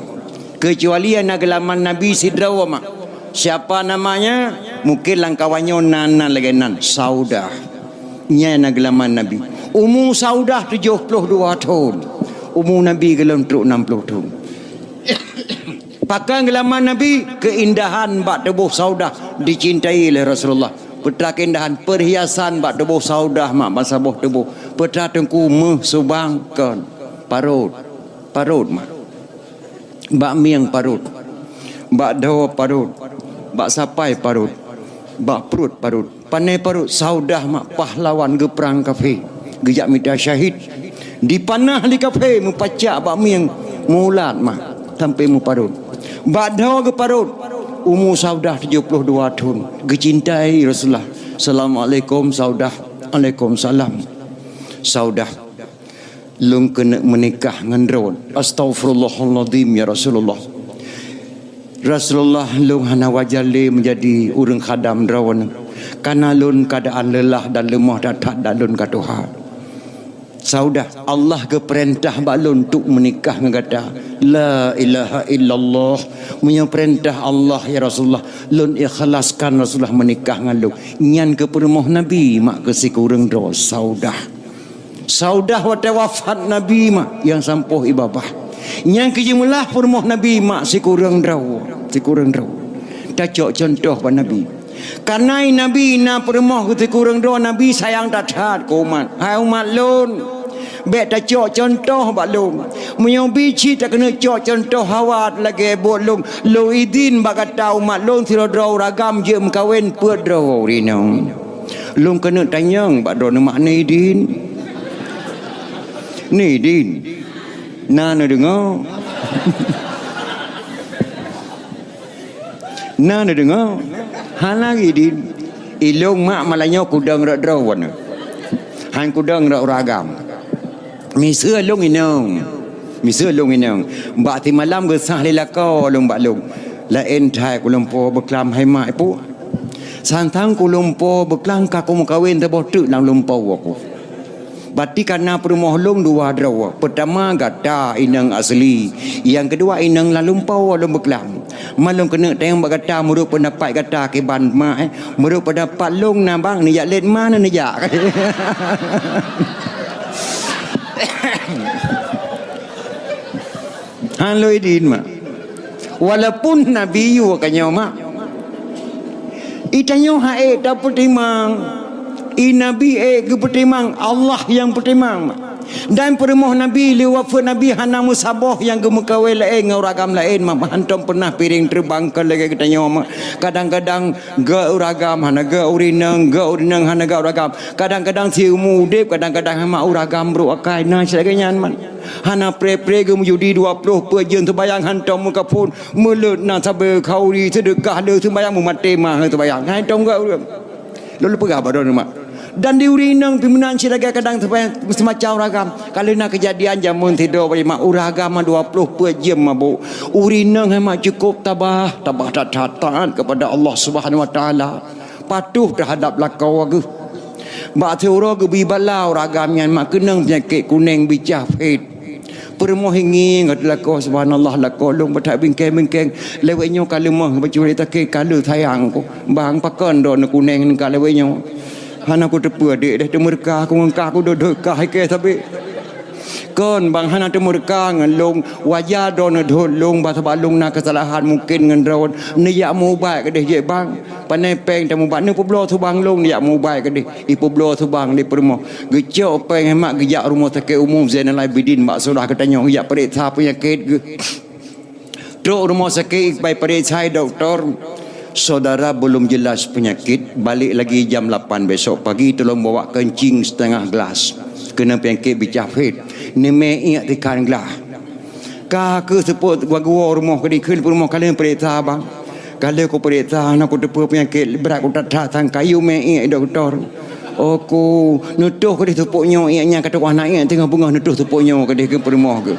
Kecuali nyang na geulamar Nabi sidroe mak. Siapa namanya? Mungkin lam kawan nyoe na nan lagée nan, Saudah. Nyan na geulamar Nabi. Umu Saudah tujoh ploh dua thon. Umu Nabi gohlom trok nam ploh thon. Pakon geulamar Nabi, keuindahan bak tuboh Saudah dicintai lé Rasulullah. Peue teuma keuindahan, perhiasan bak tuboh Saudah mak, bak saboh tuboh. Peue teuma teungku, meuh, subang, kon, parot. Parot mak. Bak mieng parot. Bak dhoe parot. Bak sapai parot. Bak pruet parot. Pane parot, Saudah mak pahlawan geuprang kafé. Geujak mita syahid. Dipanah lé kafé meupacak bak mieng meuulat mak sampai meuparot. Bak dhoe geuparot. Umu Saudah tujoh ploh dua thon. Geucintai Rasulullah. Assalamualaikum Saudah. Waalaikumsalam. Saudah. Lôn keuneuk meunikah ngon droe. Astaghfirullahalazim, ya Rasulullah. Rasulullah, lôn hana wajar lé meujadi ureuëng khadam droe. Kareuna lôn keuadaan leulah dan leumoh that-that dan lôn ka tuha. Saudah, Allah geupeurintah bak lôn untuk meunikah ngon gata. La ilaha illallah. Meunyoe peurintah Allah, ya Rasulullah, lôn ikhlaskan Rasulullah meunikah ngon lôn. Nyan keuh peurumoh Nabi mak keu sikureueng droe, Saudah. Saudah watée wafat Nabi mak nyang sampoe i babah. Nyang keu jeumeulaih peurumoh Nabi mak sikureueng droe, sikureueng droe. Tacok cuntoh bak Nabi. Kareuna Nabi na peurumoh keu sikureueng droe, Nabi sayang that-that keu umat. Hai umat lôn, bék tacok cuntoh bak lôn. Meunyoe bi cit takeuneuk cok cuntoh hawa lagée buet lôn, lôn idin bak gata umat lôn sidroe-droe ureuëng agam jeuet meukawen peuet droe ureuëng inong. Lôn keuneuk tanyong bak droeneuh mak, neuidin? Neuidin? Na neudeungoe? Na neudeungoe? Hana idin. Ilôn mak malam nyoe kudong rot droe. Han kudong rot ureuëng agam. Miseue lôn inong. Miseue lôn inong. Bak simalam geusah lé lakoe lôn bak lôn. Laén that kulumpo beuklam hai mak pu. Sang-sang kulumpo beuklam ka kumeukawen saboh teuk lam lumpo ku. Berarti ka na peurumoh lôn dua droe. Peutama gata inong asli, nyang keudua inong lam lumpo lôn beuklam. Ma lôn keuneuk tanyong bak gata, meunurot peundapat gata kiban mak, eh? Meunurot peundapat lôn na bang neujak lét ma na neujak. Han lôn idin mak. Walaupun Nabi yue ka nyoe mak. I tanyoe han ék tapeutimang. I Nabi ék geupeutimang, Allah nyang peutimang mak. Dan peurumoh Nabi, lé wafeuet Nabi hana meusaboh nyang geumeukawen laén ngon ureueng agam laén, ma-, hantom peunah piréng teubang kon lagée geutanyoe, ma-, kadang-kadang geu ureueng agam hana geu ureueng inong, geu ureueng inong hana geu ureueng agam. Kadang-kadang siumu udeb, kadang-kadang hana ureueng agam brok akai. Na cit lagée nyan, man. Hana pré-pré geumeujudi dua ploh peuet jeuem, seumayang hantom meukaphon, meuleut na sabe khauri, seudeukah le seumayang, meumaté ma seumayang. Hantom geu ureueng. Lôn peugah bak droeneuh, mak. Dan di ureueng inong pih meunan cit lagée kadang seumacam ureueng agam. Ka lheueh na keujadian jameun sidroe bak mak, ureueng agam dua ploh peuet jeuem mabök. Ureueng inong hai mak cukôp tabah, tabah that-that taat kepada Allah Subhanahu Wa Taala. Patuh teuhadap lakoe geuh. Bak siuroe geubri bala ureueng agam nyan mak keunong peunyakét kuneng bicah phét. Peurumoh ingieng gata lakoe, subhanallah, lakoe lôn beutak bingkeng-bingkeng. Lewat nyoe ka leumoh bacut sakét, ka lheueh sayang ku. Bang, pakon droeneuh kuneng ka lewat nyoe? Hana kuteupeue dek deh, teumeureuka ku ngon kah, kudodot kah ikée sabé. Kon bang hana teumeureuka ngon lôn, wajar droeneuh dot lôn, bah sabab lôn na keusalahan mungken ngon droeneuh. Neujak meuubat keudeh jeuet bang. Panai péng tameuubat, neupeubloe subang lôn, neujak meuubat keudeh. Ipeubloe subang lé peurumoh. Geucok péng hemat geujak rumoh sakét umum Zainal Abidin bak syedara geutanyoe, geujak peuriksa peunyakét geuh. Trok rumoh sakét, ipai peuriksa dokto, syedara belum jelas penyakit, balik lagi jam lapan besok pagi tolong bawa kencing setengah gelas. Keunong peunyakét bicah phét, neumè iék tikhan glah. Ka keuh seupôt geuwoe rumoh keudeh, kheun peurumoh, ka lheueh peuriksa bang. Ka lheueh kupeuriksa, hana kuteupeue peunyakét, brat kuthat-that, sang kayu mè iék dokto. Oh ku, neutoh keudeh seupôt nyoe iék nyan, ka teukoh na iék teungoh beungoh neutoh seupôt nyoe keudeh keu peurumoh geuh.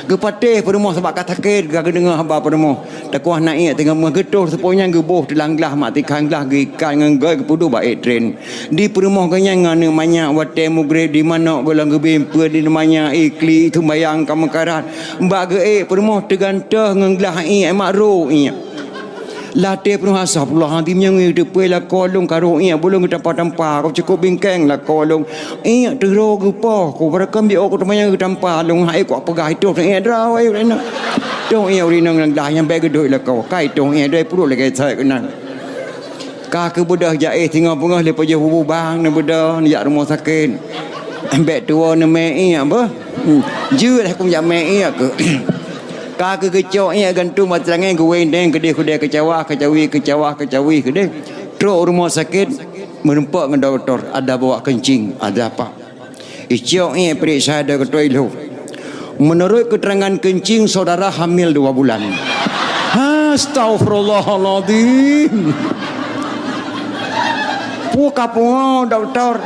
Geupatéh peurumoh sabab ka sakét, ka geudeungoe haba peurumoh. Teukoh na iék teungoh beungoh, geutoh seupôt nyan geuboh teulang glah, mak tikhan glah geuikat ngon goi geupeuduek bak ék tren. Di peurumoh geuh nyan ngon aneuk manyak watée mugreb di manok goh lom geubri peue di manyak iklik sumbayang ka meukarat. Bak geuék peurumoh teugantoh ngon glah iék mak rôk iék. Latée peurumoh, "Astagfirullahalazim, nyang ngieng teupeu lakoe lôn ka rôk iék, bulong geutampa-tampa, ka cukôp bingkeng lakoe lôn. Iék teuro geupoh, ku beureukan biôh ku teumanyang geutampa lôn, hai ku peugah itoh iék droe, hai ureueng inong. Toh iék ureueng inong nyang glah nyan bèk geudôk lakoe, ka itoh iék droe peuruet lagée sot keunan." Ka keuh beudôh jak éh singoh beungoh lé pajoh bubu bang neubeudôh neujak rumoh sakét. Bèk tuwoe neumè iék beuh. Hmm. Jeuet hai kujak mè iék keuh. Ka keuh geucok iék gantung bak teulangèe geuwéndeng keudeh keudeh keucawah keucawi keucawah keucawi keudeh. Trok rumoh sakét meurumpok ngon dokto, ada bawa kencing, ada apa. Icok iék peuriksa dokto ilheueh. Menurut keterangan kencing, saudara hamil dua bulan. Astagfirullahaladzim. Peue ka pungo dokto.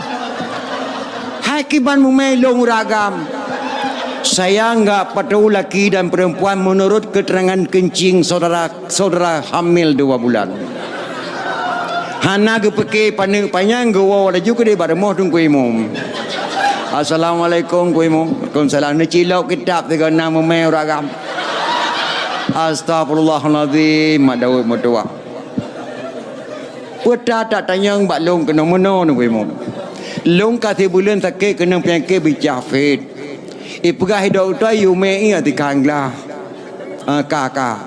Hai kiban mumè lôn ureueng agam. Saya enggak peduli laki dan perempuan menurut keterangan kencing saudara saudara hamil dua bulan. Hana geupike paneuk panyang geuwoe laju keudeh bak rumoh Teungku Imum. Assalamualaikum Teungku Imum. Waalaikumsalam. Neucilok kitab sigoe na mumè ureueng agam. Astagfirullahalazim, mak Daud meutuwah. Peue that tanyong bak lôn keunoe meunoe Teungku Imum. Lôn ka sibuleuen sakét keunong peunyakét bicah phét. Ipeugah dokto yue mè iék tikhan glah. Ah, ka, ka.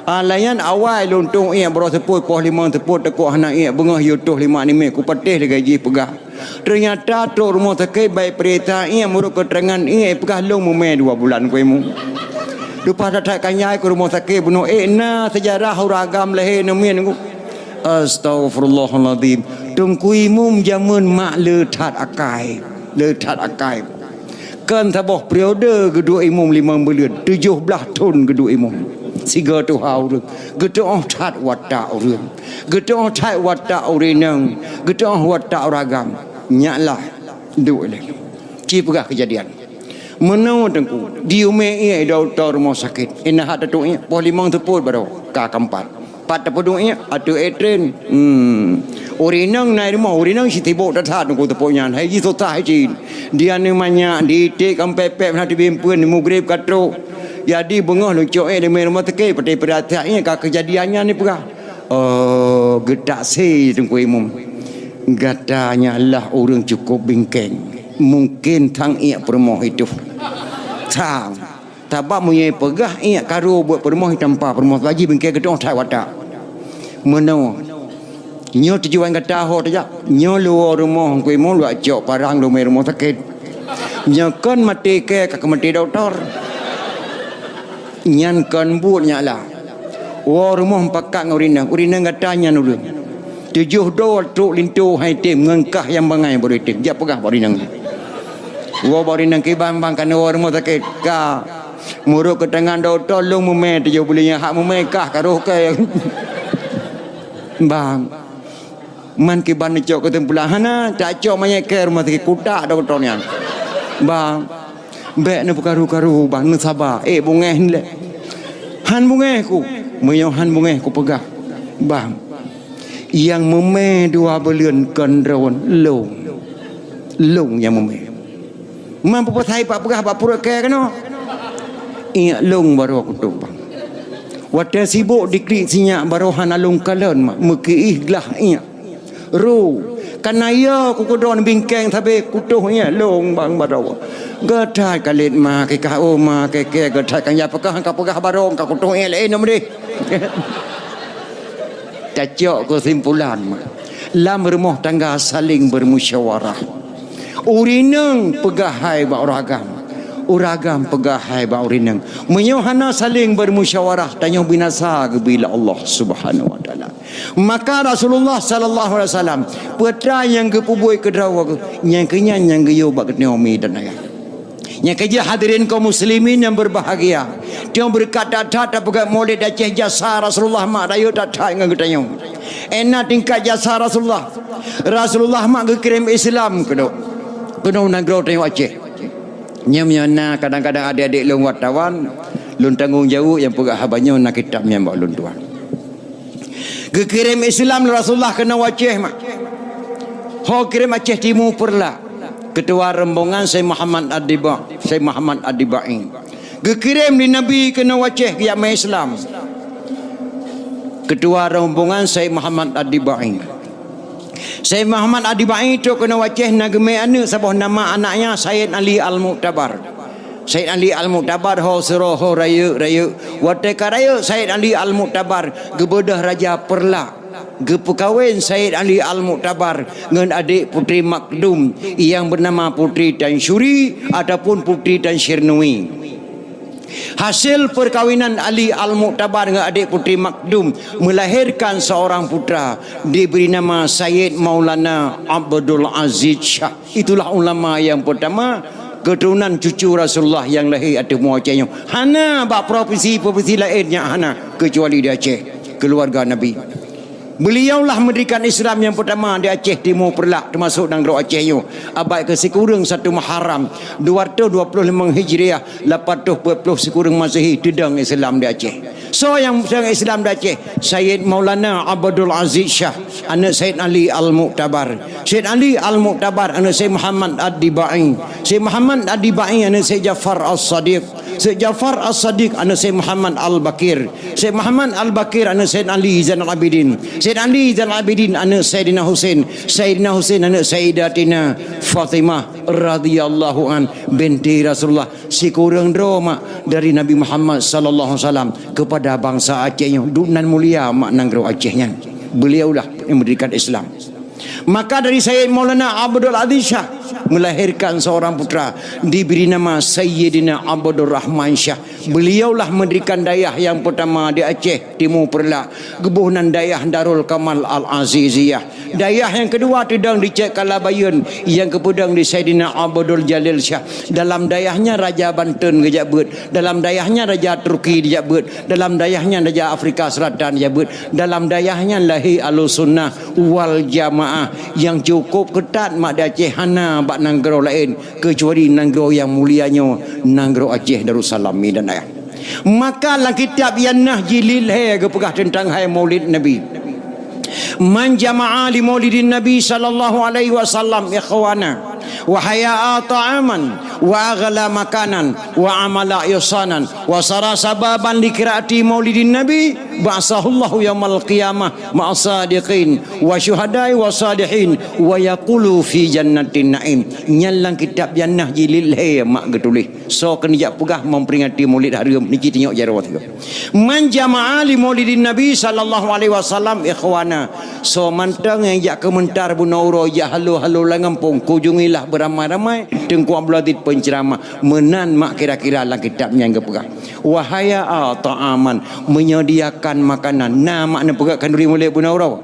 Ah, lagèe nyan awai lôn toh iék baroe seupôt, poh limong seupôt, teukoh hana iék, beungoh yue toh limong nimit, kupatéh lagèe jih peugah. Teunyata trok rumoh sakét bèk peuriksa iék, meunurot keuteurangan iék, ipeugah lôn mumè dua bulan Teungku Imum. Leupah that-that kanyai keu rumoh sakét bunoe, ék na seujarah ureueng agam lahé namiet Teungku. Astagfirullahalazim. Teungku Imum jameun mak le that akai. Le that akai. Kan saboh periode geuduek imum limong buleuen, tujoh blaih thon geuduek imum. Sigoe tuha ureueng, geutuoh that watak ureueng. Geutuoh that watak ureueng inong, geutuoh watak ureueng agam. Nyak lah, duek lé. Ci peugah keujadian. Meunoe Teungku, di umé ié dokto rumoh sakét. Ina hat tatuek ié, poh limong teupot baroe, ka keumpat. Pat tapeuduek ié, ateueh ék tren. Hmm. Ureueng inong na i rumoh, ureueng inong sitibok that-that Teungku teupot nyan. Hai jih susah hai cit. Di aneuk manyak, di iték ka pép-pép hana teubieng peuet, mugreb ka trok. Jadi beungoh lôn cok ié di rumoh sakét, patéh peuratian ié ka keujadian nyan ipeugah. Oh, geutaksi Teungku Imum. Gata nyan lah ureueng cukop bingkeng. Mungken thang ié peurumoh itu. Thang. Sabab meunyoe peugah ié karu buet peurumoh, tampa peurumoh laju bingkeng geutuoh that watak. Meunoe. Nyoe tujuan gata ho tajak. Nyoe luwoe rumoh Teungku Imum, luwah cok parang lumé rumoh sakét. Nyoe kon maté kèe ka keumaté dokto. Nyan kon buet nyak la. Woe rumoh pakat ngon ureueng inong. Ureueng inong gata nyan ureueng. Tujoh droe trok linto hai tem ngon kah nyang bangai baru tem. Jak peugah bak ureueng inong. Woe bak ureueng inong kiban bang kana woe rumoh sakét. Ka. Meurok keu tangan dokto lôn meumè tujoh buleuen nyan hak meumè kah ka roh kèe. Bang. Man kiban neucok keusimpulan hana, tacok manyét kèe rumoh sakét kutak dokto nyan. Bang, bèk neupeukaru-karu bang, neusaba. Eh, bungéh lé. Han bungéh ku. Meunyoe han bungéh kupeugah. Bang, nyang meumè dua buleuen kon droen lôn. Lôn nyang meumè. Man peue pasai pak peugah bak pruet kèe keunoe? Ingat lôn baroe kutoh bang. Watèe sibok diklik sinyak baroe hana lôn kalon mak meukiih glah inyak. Ru, kana yo kukeudroe bingkeng sabe kutoh inyak lôn bang baroe. Geuthai kalét ma kikah oma kèe-kèe geuthai kan ya peugah ka peugah baroe ka kutoh inyak lé nom deh. Tacok keusimpulan mak. Lam rumoh tangga saling bermusyawarah. Ureueng inong peugah hai bak ureueng agam. Ureueng agam peugah hai bak ureueng inong. Meunyoe hana saling bermusyawarah, tanyoe binasa geubri lé Allah Subhanahu wa Taala. Maka Rasulullah sallallahu alaihi wasallam, peue nyang geupeubuet keu droe geuh, nyang keu nyan nyang geuyue bak geutanyoe mi dan ayah. Nyang keujeuet hadirin kaum muslimin nyang berbahagia, tiong beureukat that-that tapeugah Maulid Aceh jasa Rasulullah mak rayeuk that-that ngon geutanyoe. Ena tingkat jasa Rasulullah. Rasulullah mak geukirém Islam keunoe, keunoe nanggroe tanyoe Aceh. Nyan meunyoe na kadang-kadang adék-adék lôn wartawan, lôn tanggong jaweueb nyang peugah haba nyoe na kitab nyan bak lôn tuan. Geukirém Islam lé Rasulullah keunoe Aceh mak. Ho kirém Aceh Timu Peureulak. Keutua rombongan Syekh Muhammad Ad-Diba, Syekh Muhammad Ad-Dibai. Geukirém lé Nabi keunoe Aceh geujak mé Islam. Keutua rombongan Syekh Muhammad Ad-Dibai. Syekh Muhammad Ad-Dibai trok keunoe Aceh na geumé aneuk saboh nama anaknya Said Ali Al-Mu'tabar. Said Ali Al-Mu'tabar ho sidroe ho rayeuk-rayeuk. Watèe ka rayeuk Said Ali Al-Mu'tabar geubeudôh Raja Peureulak. Geupeukawen Said Ali Al-Mu'tabar ngon adék Putri Makdum nyang beunama Putri Tansyuri ataupun Putri Tansyirnui. Hasil perkawinan Ali Al-Mu'tabar ngon adék Putri Makdum melahirkan seorang putra diberi nama Sayyid Maulana Abdul Aziz Syah. Itulah ulama yang pertama, keturunan cucu Rasulullah yang lahir ateueh mua Aceh nyoe. Hana bak provinsi-provinsi laén nyang hana, kecuali di Aceh, keluarga Nabi. Beliaulah mendirikan Islam yang pertama di Aceh Timur Peureulak, termasuk nanggroe Aceh nyoe. Abad keusikureueng satu Muharram, dua ratus dua puluh lima Hijriah, lapan ratus empat puluh sikureueng Masehi, teudong Islam di Aceh. Soe nyang teudong Islam di Aceh? Sayyid Maulana Abdul Aziz Syah, aneuk Sayyid Ali Al-Mu'tabar. Sayyid Ali Al-Mu'tabar, aneuk Sayyid Muhammad Ad-Dibai. Sayyid Muhammad Ad-Dibai, aneuk Sayyid Ja'far As-Sadiq. Sayyid Ja'far As-Sadiq, aneuk Sayyid Muhammad Al-Baqir. Sayyid Muhammad Al-Baqir, aneuk Sayyid Ali Zainal Abidin. Sayyid Ali Zainal Abidin, aneuk Sayyidina Husain. Sayyidina Husain, aneuk Sayyidatina Fatimah radhiyallahu an, binti Rasulullah. Sikureueng droe mak dari Nabi Muhammad sallallahu alaihi wasallam kepada bangsa Aceh nyoe. Duek nan mulia mak nanggroe Aceh nyan. Beliaulah yang mendirikan Islam. Maka dari Sayyid Maulana Abdul Aziz Syah melahirkan seorang putra diberi nama Sayyidina Abdul Rahman Syah. Beliaulah mendirikan dayah yang pertama di Aceh Timur Peureulak, geuboh nan dayah Darul Kamal Al-Aziziyah. Dayah nyang keudua teudong di Cek Kalabayeuen, nyang geupeudong di Saidina Abdul Jalil Syah. Dalam dayah nyan Raja Banten geujak beuet, dalam dayah nyan Raja Turki geujak beuet, dalam dayah nyan Raja Afrika Selatan geujak beuet, dalam dayah nyan lahé Ahlussunnah wal Jamaah nyang cukup keutat mak di Aceh, hana bak nanggroe laén keucuali nanggroe nyang mulia nyoe, nanggroe Aceh Darussalam, mi dan ayah. Maka lam kitab Yan-Nahl jilid lhèe geupeugah teuntang hai Maulid Nabi. Man jama'a li Maulidin Nabi sallallahu alaihi wasallam ikhwana wa haya'a ta'aman wa aghla makanan wa amala ihsanan wa sara sababan li qiraati Maulidin Nabi ba'atsahullahu yaumal qiyamah ma'as sadiqin wa syuhada'i wa salihin wa yaqulu fi jannatin na'im. Nyan lam kitab Yan-Nahl jilid lhèe mak geutuléh. Soe keuneuk jak peugah memperingati Maulid hareuem niki tinyok jaroe tiga. Man jama'a li Maulidin Nabi sallallahu alaihi wasallam ikhwana. Soe mantong nyang jak keumeuntar bunoe uroe jak halo-halo lam gampông, kunjungilah beramai-ramai Teungku Abdul Aziz peunceuramah, meunan mak kira-kira lam kitab nyan geupeugah. Wa hayya'a ta'aman, menyediakan makanan. Na mak neupeugah khanduri mulod bunoe uroe.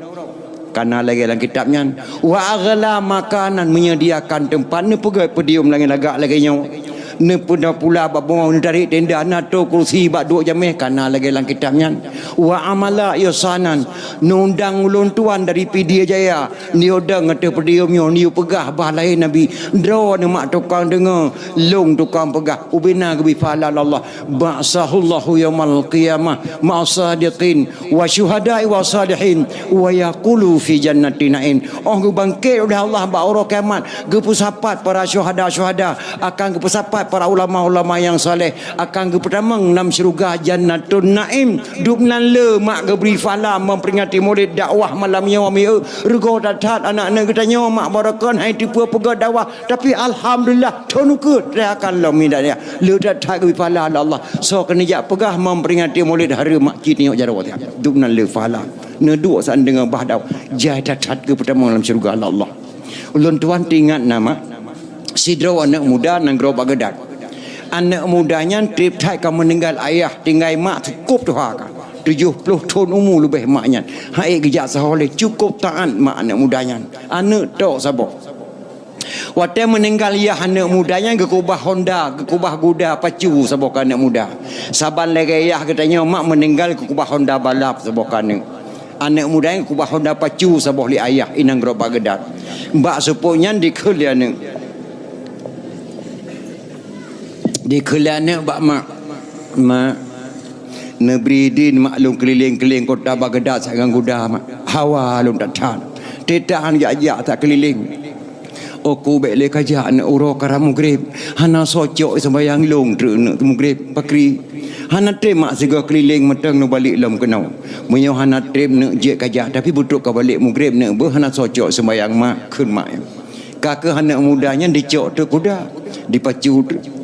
Kana lagée lam kitab nyan. Wa aghla makanan, menyediakan teumpat, neupeugah podium lagée lagak lagée nyoe. Neupeuda pula bak bumoe, neutarek tenda, na toe kursi bak duek jameh, kana lagée lam kitab nyan. Wa amala ihsanan, neundang ulôn tuan dari Pidie Jaya, neuyue dong ateueh podium nyoe, neuyue peugah bah lahé Nabi, droeneuh mak tukang deungoe, lôn tukang peugah, ubena geubri pahala lé Allah. Ba'atsahullahu yaumal qiyamah ma'a shadiqin wa syuhada'i wa shalihin wa yaqulu fi jannati na'im. Oh geubangket uleh Allah bak uroe kiamat, geupeusapat para syuhada-syuhada, akan geupeusapat para ulama-ulama nyang saleh, akan geupeutamong lam syeuruga Jannatun Naim. Dum nan le mak geubri pahala memperingati Maulid dakwah malam nyoe, mieu reugoe that-that aneuk-aneuk geutanyoe mak baroekon hai teupeu peugah dakwah. Tapi alhamdulillah, thon ukeue teuakan lom nida ya. Le that-that geubri pahala lé Allah. Soe keuneuk jak peugah memperingati Maulid hareuem mak cit nyoe jaroe tiep. Dum nan le pahala. Neuduek saat deungoe bah dakwah. Jai that-that geupeutamong lam syeuruga lé Allah. Ulôn tuan teuingat na mak, sidroe aneuk muda nanggroe Baghdad. Aneuk muda nyan treb that ka meuninggai ayah, tinggai mak cukôp tuha ka. Tujoh ploh thon umu leubeh mak nyan. Hai geujak sahoe lé, cukôp taat mak aneuk muda nyan. Aneuk tok saboh. Watée meuninggai yah aneuk muda nyan geukeubah honda, geukeubah guda pacu saboh keu aneuk muda. Saban lagée yah geutanyoe mak meuninggai geukeubah honda balap saboh keu aneuk. Aneuk muda nyan geukeubah honda pacu saboh lé ayah i nanggroe Baghdad. Bak seupôt nyan dikheun lé aneuk. Dikheun lé aneuk bak mak, "Mak, neubri idin mak lôn keulileng-keulileng kota Baghdad sagai guda mak. Hawa lôn that-that. Teutak han jak-jak that keulileng." "Oku bék lé kajak aneuk, uroe karab mugreb. Hana soe cok seumbahyang lôn treuk neuk mugreb pakri. Hana treb mak sigoe keulileng mantong neubalek lom keunoe. Meunyoe hana treb neuk jeuet kajak, tapi beutôi ka balek mugreb neuk beuh hana soe cok seumbahyang mak," kheun mak nyan. Ka keuh aneuk muda nyan dicok teuk kuda, dipacu teuk.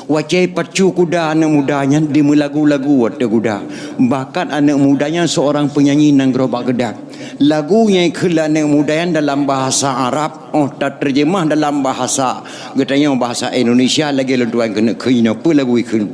Watée pacu kuda aneuk muda nyan dimeulagu-lagu ateueh kuda. Bahkan aneuk muda nyan seorang penyanyi nanggroe Baghdad. Lagu nyang ikheun lé aneuk muda nyan dalam bahasa Arab, oh, tateurjeumah dalam bahasa geutanyoe bahasa Indonesia lagée lôn tuan keuneuk kheun inoe peue lagu ikheun.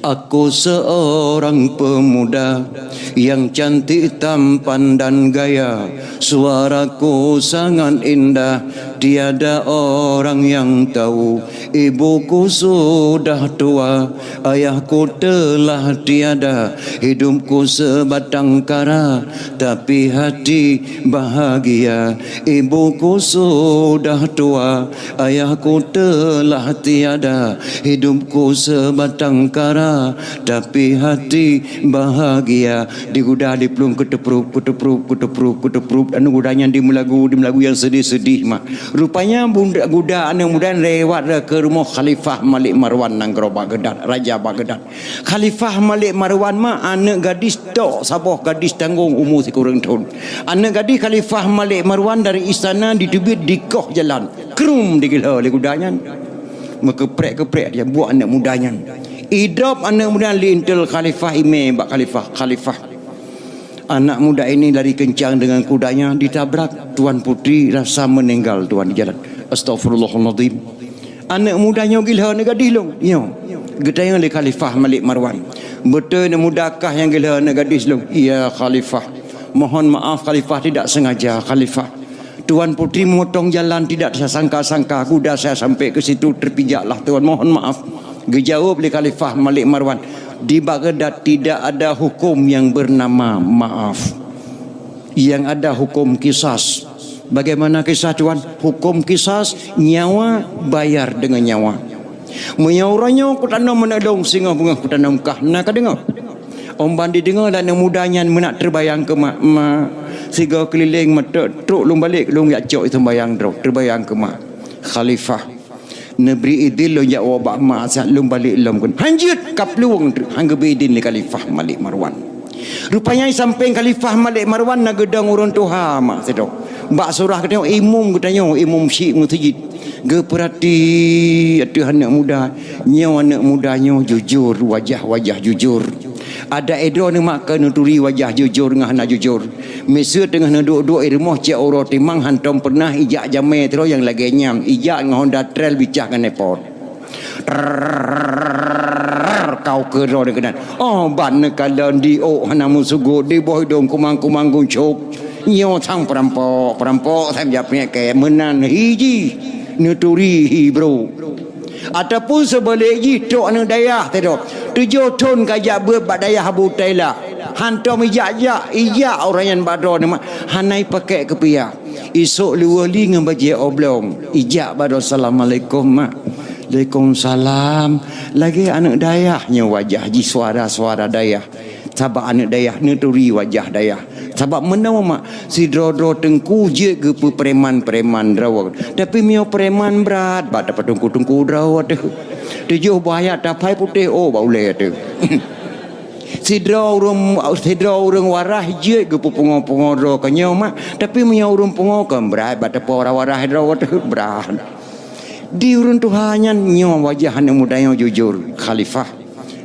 Aku seorang pemuda yang cantik tampan dan gaya. Suaraku sangat indah, tiada orang yang tahu. Ibuku sudah tua, ayahku telah tiada. Hidupku sebatang kara, tapi hati bahagia. Ibuku sudah tua, ayahku telah tiada. Hidupku sebatang kara, tapi hati bahagia. Diguda diplueng keuteuprop, keuteuprop, keuteuprop, keuteuprop. Aneuk muda nyan dimeulagu, dimeulagu nyang seudeh-seudeh mak. Rupanya bunda, guda aneuk muda nyan lewat keu rumoh Khalifah Malik Marwan nanggroe Baghdad, Raja Baghdad. Khalifah Malik Marwan mak aneuk gadis tok saboh gadis tanggong umu sikureueng thon. Aneuk gadis Khalifah Malik Marwan dari istana diteubiet dikoh jalan. Krum digeulho lé guda nyan. Meukeuprek-keuprek dia buet aneuk muda nyan. Idrop aneuk muda nyan lintel Khalifah imé bak Khalifah, "Khalifah, anak muda ini lari kencang dengan kudanya, ditabrak Tuan Putri rasa meninggal Tuan di jalan." Astagfirullahalazim. Aneuk muda nyoe gila aneuk gadis lôn. Nyoe. Geutanyong lé Khalifah Malik Marwan. "Beutôi aneuk muda kah nyang gila aneuk gadis lôn?" "Iya Khalifah." "Mohon maaf Khalifah, tidak sengaja Khalifah. Tuan Putri memotong jalan tidak saya sangka-sangka, kuda saya sampai ke situ terpijaklah Tuan, mohon maaf." Geujaweueb lé Khalifah Malik Marwan, "Di Baghdad tidak ada hukum yang bernama maaf. Yang ada hukum kisas." "Bagaimana kisas Tuan?" "Hukum kisas, nyawa bayar dengan nyawa. Meunyoe uroe nyoe kutanom aneuk lôn singoh beungoh kutanom kah, na ka deungoe?" Óh ban dideungoe lé aneuk muda nyan meunan teubayang keu mak, "Mak, sigoe keulileng meuteuk trok lôn balek lôn jak cok seumbahyang droe, teubayang keu mak." "Khalifah, neubri idin lôn jak woe bak mak siat lôn balek lom keunoe." "Han jeuet, ka plueng treuk," han geubri idin lé Khalifah Malik Marwan. Rupanya sampéng Khalifah Malik Marwan na geudong ureuëng tuha mak sidroe. Bak surah geutanyoe imum geutanyoe, imum syik meuseujid. Geupeurati ateueh aneuk muda. Nyoe aneuk muda nyoe jujur, wajah-wajah jujur. Adak droeneuh mak keu neuturi wajah jujur ngon hana jujur. Miseue teungoh neuduek-duek i rumoh cit uroe timang hantom peureunah ijak jamé sidroe nyang lagée nyan, ijak ngon Honda Trail bicah ngon knalpot. Trrrr, kau keudroe keunan. Oh, ban neukalon di ôk hana meusugot, di boh idong kumang-kumang guncok. Nyoe sang peurampok, peurampok sang jak peunyakét meunan hi jih neuturi hi brok. Ataupun seubalek jih trok aneuëk dayah teudoh. Tujoh thon ka jak beuet bak dayah Abu Tailah. Hantom ijak-jak, ijak ureuëng nyan bak droeneuh mak. Hana ipakék keupiah. Isok luwah li ngon bajée oblong. Ijak bak droe, "Assalamualaikum, Mak." "Waalaikumsalam." Lagée aneuëk dayah nyoe wajah jih, suara-suara dayah. Sabab aneuëk dayah neuturi wajah dayah. Sabab meunoe mak, sidroe-droe teungku jeuet geupeu preman-preman droe. Tapi meunyoe preman brat, bak tapeuteungku-teungku droe teuh. Tujoh boh ayat taphai putéh, oh, bak ulée teuh. Sidroe ureuëng, sidroe ureuëng waras jeuet geupeu pungo-pungo droe keu nyoe mak. Tapi meunyoe ureuëng pungo kon brat, bak tapeu warah-warah droe teuh brat. Di ureuëng tuha nyan nyoe wajah aneuëk muda nyoe jujur, khalifah.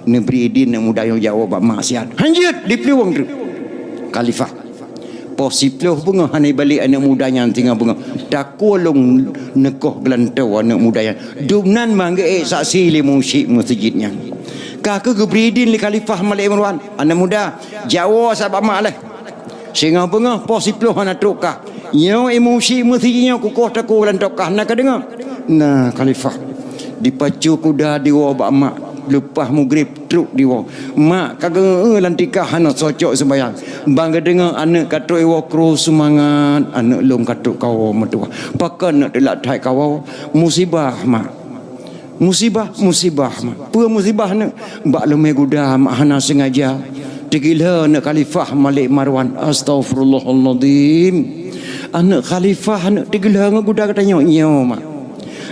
Neubri idin aneuëk muda nyoe jak woe bak mak siat. "Hanjeuet, diplueng treuk." Khalifah. Poh siploh beungoh hana ibalek aneuëk muda nyan singoh beungoh. Takue lôn neukoh geulantoe aneuëk muda nyan. Dumnan manggeuék saksi lé musyik meuseujid nyan. Ka kheueh geubri idin lé Khalifah Malik Marwan, "Aneuëk muda, jak woe sa bak mak lé." Singoh beungoh poh siploh hana trok kah. Nyoe imeum syik meuseujid nyoe kukoh takue lam tokah na ka deungoe. Na khalifah. Dipacu kuda diwoe bak mak. Leupah mugrib trok diwoe. Mak ka geu-eu lam tikah hana socok seumayang. Ban geudeungoe aneuëk ka trok iwoe kru seumangat. Aneuëk lôn ka trok kawoe meutuwah. Pakon aneuëk teulat that kawoe? Musibah mak. Musibah, musibah, mak. Peue musibah aneuëk? Bak leumé guda mak hana seungaja. Teugihleu aneuëk khalifah Malik Marwan. Astaghfirullahaladzim. Aneuëk khalifah aneuëk teugihleu ngon guda geutanyoe nyoe mak.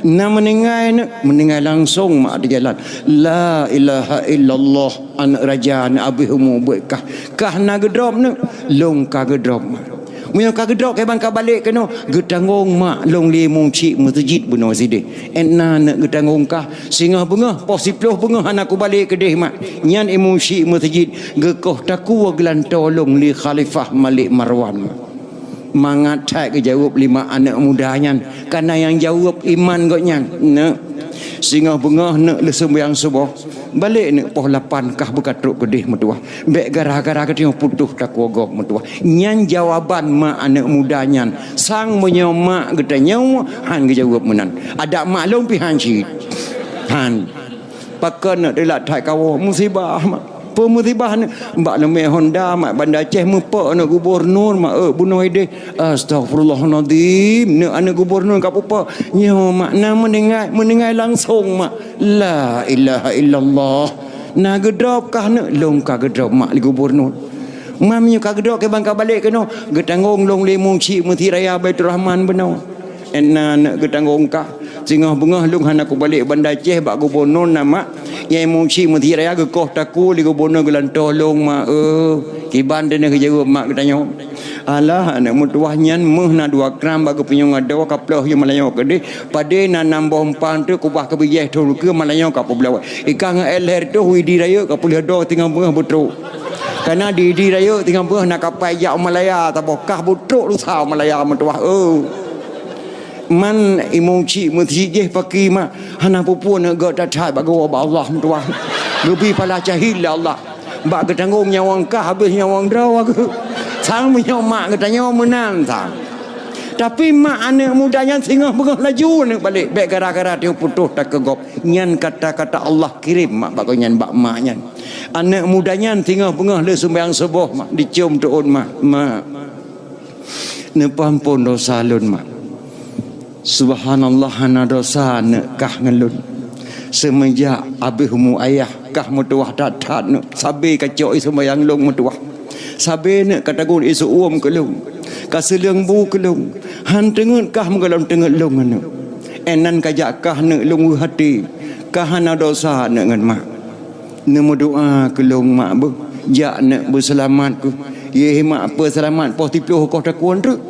Na meuninggai aneuëk, meuninggai langsong mak di jalan. La ilaha illallah, aneuëk raja aneuëk abéh umu buet kah. Kah na geudrob aneuëk, lôn ka geudrob mak. Meunyoe ka geudrob keu ban ka balek keunoe, geutanggong mak lôn lé imeum syik meuseujid bunoe sideh. Enna aneuëk geutanggong kah, singoh beungoh poh siploh beungoh hana kubalek keudeh mak. Nyan imeum syik meuseujid geukoh takue geulantoe lôn lé khalifah Malik Marwan mak. Mangat that geujaweueb lé mak aneuëk muda nyan, kana nyang jaweueb iman gobnyan. Neuk, singoh beungoh neuk lheueh seumayang suboh. Balek neuk poh lapan kah beukatrok keudeh meutuwah. Bék gara-gara geutanyoe putôh takue gob meutuwah. Nyan jawaban mak aneuëk muda nyan. Sang meunyoe mak geutanyoe han geujaweueb meunan. Adak mak lôn pih han cit. Han. Pakon aneuëk teulat that kawoe? Musibah mak. Peue musibah aneuëk? Bak leumé Honda mak Banda Aceh meupok aneuëk gubunur mak, eh, bunoe ideh. Astaghfirullahaladzim. Neuk aneuëk gubunur ka peupo. Nyoe mak na meuninggai, meuninggai langsong mak. La ilaha illallah. Na geudrob kah neuk? Lôn ka geudrob mak lé gubunur. Mak meunyoe ka geudrob keu ban ka balek keunoe, geutanggong lôn lé imeum syik meuseujid raya Baiturrahman bunoe. Enna neuk geutanggong kah. Singoh beungoh lôn hana kubalek Banda Aceh bak gubunur na mak. Nyang imeum syik meuseujid raya geukoh takue lé gubunur geulantoe lôn mak, eh. Kiban teuneuk geujaweueb mak geutanyoe. Alah, aneuëk meutuwah nyan méuh na dua kram bak geupeunyong adoe ka ploh yue meulayeue keudeh. Padé na nam boh umpang teuk kubah keu bijéh thon keue meulayeue ka peubloe. Ikan ngon éh lhèe reutôh idi rayeuk ka peulheueh doe singoh beungoh beutrok. Kana di idi rayeuk singoh beungoh na kapai jak u Malaya saboh kah beutrok lusa u Malaya meutuwah, eh. Man imeum syik meuseujid jih paki mak hana peue-peue neuk gét that-that bak geuwoe bak Allah meutuwah. Geubri pahala syahid lé Allah. Bak geutanggong nyawöng kah habéh nyawöng droe keuh. Sang meunyoe mak geutanyoe meunan sang. Tapi mak aneuëk muda nyan singoh beungoh laju aneuëk balek. Bék gara-gara teuk putôh takue gob. Nyan kata-kata Allah kirém mak bak gobnyan bak mak nyan. Aneuëk muda nyan singoh beungoh lheueh seumayang suboh mak dicôm teuôt mak. Mak. Neupeuampon dosa lôn mak. Subhanallah hana dosa neuk kah ngon lôn. Seumeujak abéh umu ayah kah meutuwah that-that neuk sabe kacok i seumayang lôn meutuwah. Sabe neuk ka tagun i seu-uem keu lôn. Ka seuleueng bu keu lôn. Han teungeut kah meugohlom teungeut lôn ngon neuk. Ennan ka jak kah neuk lôn weueh até. Kah hana dosa neuk ngon mak. Neumeudoa keu lôn mak beuh, jak neuk beuseulamat keuh. Yeh mak peuseulamat poh siploh koh takue treuk.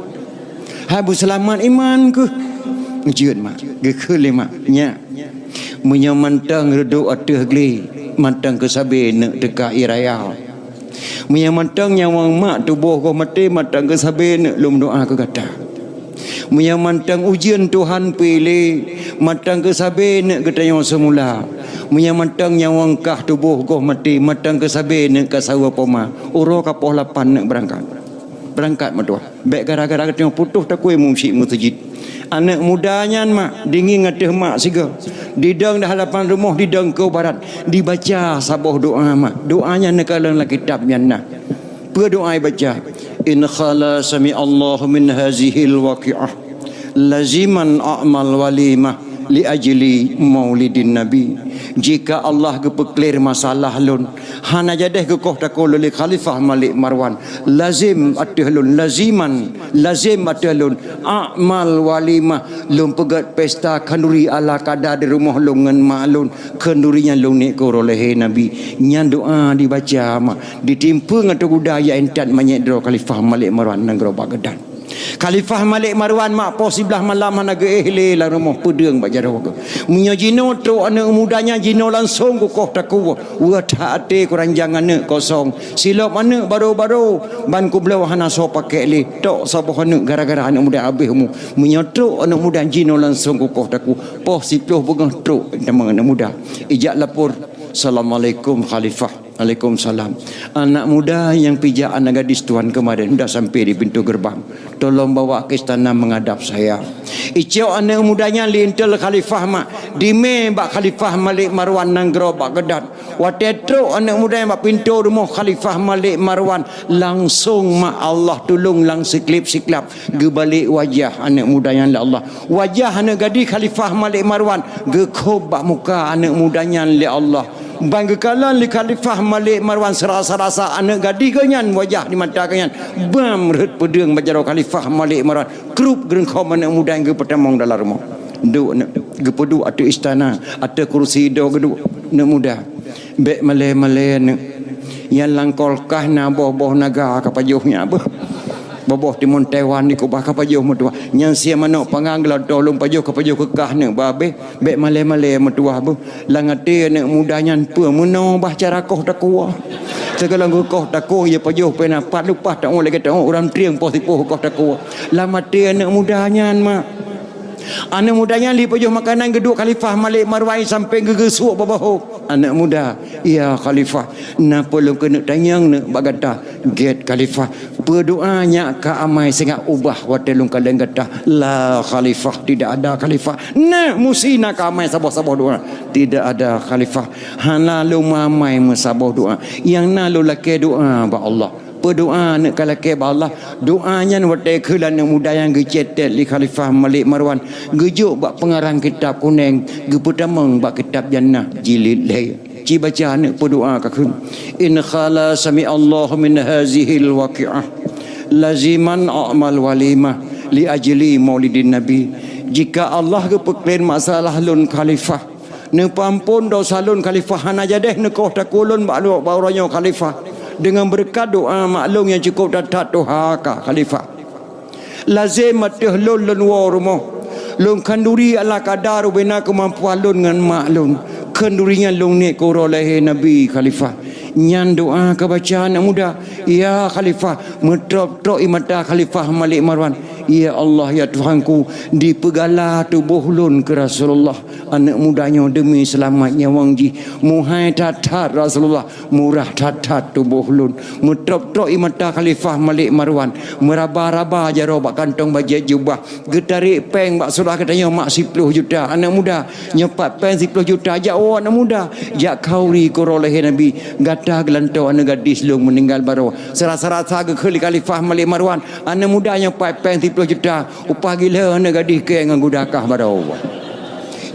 Hai beuseulamat iman keuh. Jeuet mak, geukheun lé mak, nyak. Meunyoe mantong reudok ateueh glé, mantong keusabe neuk teuka ie raya. Meunyo mantong nyawöng mak tuboh goh maté, mantong keu sabe neuk lôn doa keu gata. Meunyo mantong ujeuen Tuhan piléh, mantong keu sabe neuk geutanyoe seumula. Meunyo mantong nyawöng kah tuboh goh maté, mantong keu sabe neuk ka saweue poma. Uroe ka poh lapan neuk beurangkat. Beurangkat meutuah. Bék gara-gara geutanyoe putôh takue musyik meuseujid. Aneuk muda nyan mak, dingieng ateueh mak sigoe. Didong di hadapan rumoh, didong keu barat. Dibaca saboh doa mak. Doa nyan neukalon lam kitab nyan na. Peue doa ibaca? In khala sami'allahu min hazihil waqi'ah, laziman a'mal walimah li ajli maulidin nabi. Jika Allah geupeuklir masalah lôn, hana jadeh geukoh takue lôn lé Khalifah Malik Marwan, lazim ateueh lôn, laziman, lazim ateueh lôn, a'mal walimah, lôn peugét pesta khanduri ala kada di rumoh lôn ngon mak lôn, khanduri nyan lôn niet keu uroe lahé Nabi. Nyan doa dibaca mak, ditimpeue ngon teuguda jak intat manyét droe Khalifah Malik Marwan nanggroe Baghdad. Khalifah Malik Marwan mak poh siblaih malam hana geuéh lé lam rumoh, peudeueng bak jaroe geuh. Meunyoe jinoe trok aneuk muda nyan, jinoe langsong kukoh takue, weueh that até kuranjang aneuk kosong. Silop aneuk baro-baro, ban kubloe hana soe pakék lé. Tok saboh aneuk gara-gara aneuk muda habéh umu. Meunyoe trok aneuk muda, jinoe langsong kukoh takue. Poh siplôh beungoh trok teuma aneuk muda. Ijak lapor, "Assalamualaikum Khalifah." "Waalaikumsalam." "Anak muda nyang pijak anak gadis tuan kemarin udah sampai di pintu gerbang. Tolong bawa ke istana menghadap saya." Icok aneuk muda nyan lé intel Khalifah mak, dimé bak Khalifah Malik Marwan nanggroe Baghdad. Watée trok aneuk muda nyan bak pintoe rumoh Khalifah Malik Marwan, langsong mak Allah tulông lam siklab-siklab geubalek wajah aneuk muda nyan lé Allah. Wajah aneuk gadis Khalifah Malik Marwan geukhôb bak muka aneuk muda nyan lé Allah. Ban geukalon lé Khalifah Malik Marwan seurasa-rasa aneuk gadis geuh nyan, wajah di mata geuh nyan, bam rhot peudeueng bak jaroe Khalifah Malik Marwan. Krup, geureukhom aneuk muda nyang geupeutamong dalam rumoh. Duek aneuk, geupeuduek ateueh istana, ateueh kursi do geuduek aneuk muda. Bék malée-malée aneuk. Nyang lam kulkas na boh-boh naga ka pajoh nyan beuh. Boh-boh timun Taiwan dikeubah ka pajoh meutuah. Nyang sie manok panggang geulatoe lôn pajoh ka pajoh keu kah aneuk babeh. Bék malée-malée meutuah beuh. Lam até aneuk muda nyan peue meunoe bah cara koh takue. Teuka lôn geukoh takue, ya pajoh pena pat lupah taun lagée taun ureuëng trieng poh sipoh koh takue. Lam até aneuk muda nyan mak. Aneuk muda nyan lé pajoh makanan geuduek Khalifah Malik Marwan sampoe geugeusuek bak bahô. Aneuk muda, "Ya Khalifah, na peue lôn keuneuk tanyong neuk bak gata?" "Gét Khalifah, peue doa nyak ka amai singoh ubah watée lôn kalon gata?" "La Khalifah, tidak ada Khalifah." "Nah, musti na ka amai saboh-saboh doa." "Tidak ada Khalifah, hana lôn amai meusaboh doa. Nyang na lôn lakée doa bak Allah." "Peue doa neuk ka lakée bak Allah?" Doa nyan watée kheun aneuk muda nyang geucetet lé Khalifah Malik Marwan, geujok bak peungarang kitab kunéng, geupeutamong bak kitab Jannah jilid lhée. Ci baca aneuk peue doa ka kheun. "In khala sami'allahu min hazihil waqi'ah, laziman a'mal walimah li ajli maulidin nabi." Jika Allah geupeukleuen masalah lôn Khalifah, neupeuamphon dosa lôn Khalifah, hana jadeh neukoh takue lôn bak, bak uroe nyoe Khalifah. Deungon beureukat doa mak lôn nyang cukôp that-that tuha ka Khalifah. Lazem ateueh lôn, lôn woe rumoh. Lôn khanduri ala kadar ubena keumampuan lôn ngon mak lôn. Khanduri nyan lôn niet keu uroe lahé Nabi Khalifah. Nyan doa ka baca aneuk muda. Ya Khalifah, meutrok-trok ie mata Khalifah Malik Marwan. Ya Allah, ya Tuhanku, dipeugala tuboh lôn keu Rasulullah. Aneuk muda nyoe deumi seulamat nyawöng jih. Muhai that-that Rasulullah, murah that-that tuboh lôn. Meutrok-trok ie mata Khalifah Malik Marwan, meuraba-raba jaroe bak kantong bajée jubah, geutarek péng bak seurah geutanyoe mak siploh juta. Aneuk muda, nyoe pat péng siploh juta, jak woe aneuk muda, jak khanduri keu uroe lahé Nabi. Gata geulantoe aneuk gadis lôn meuninggai baroe. Seurasa-rasa geukheun lé Khalifah Malik Marwan, aneuk muda nyoe pat péng siploh juta, upah gila aneuk gadis keu ngon guda kah baroe.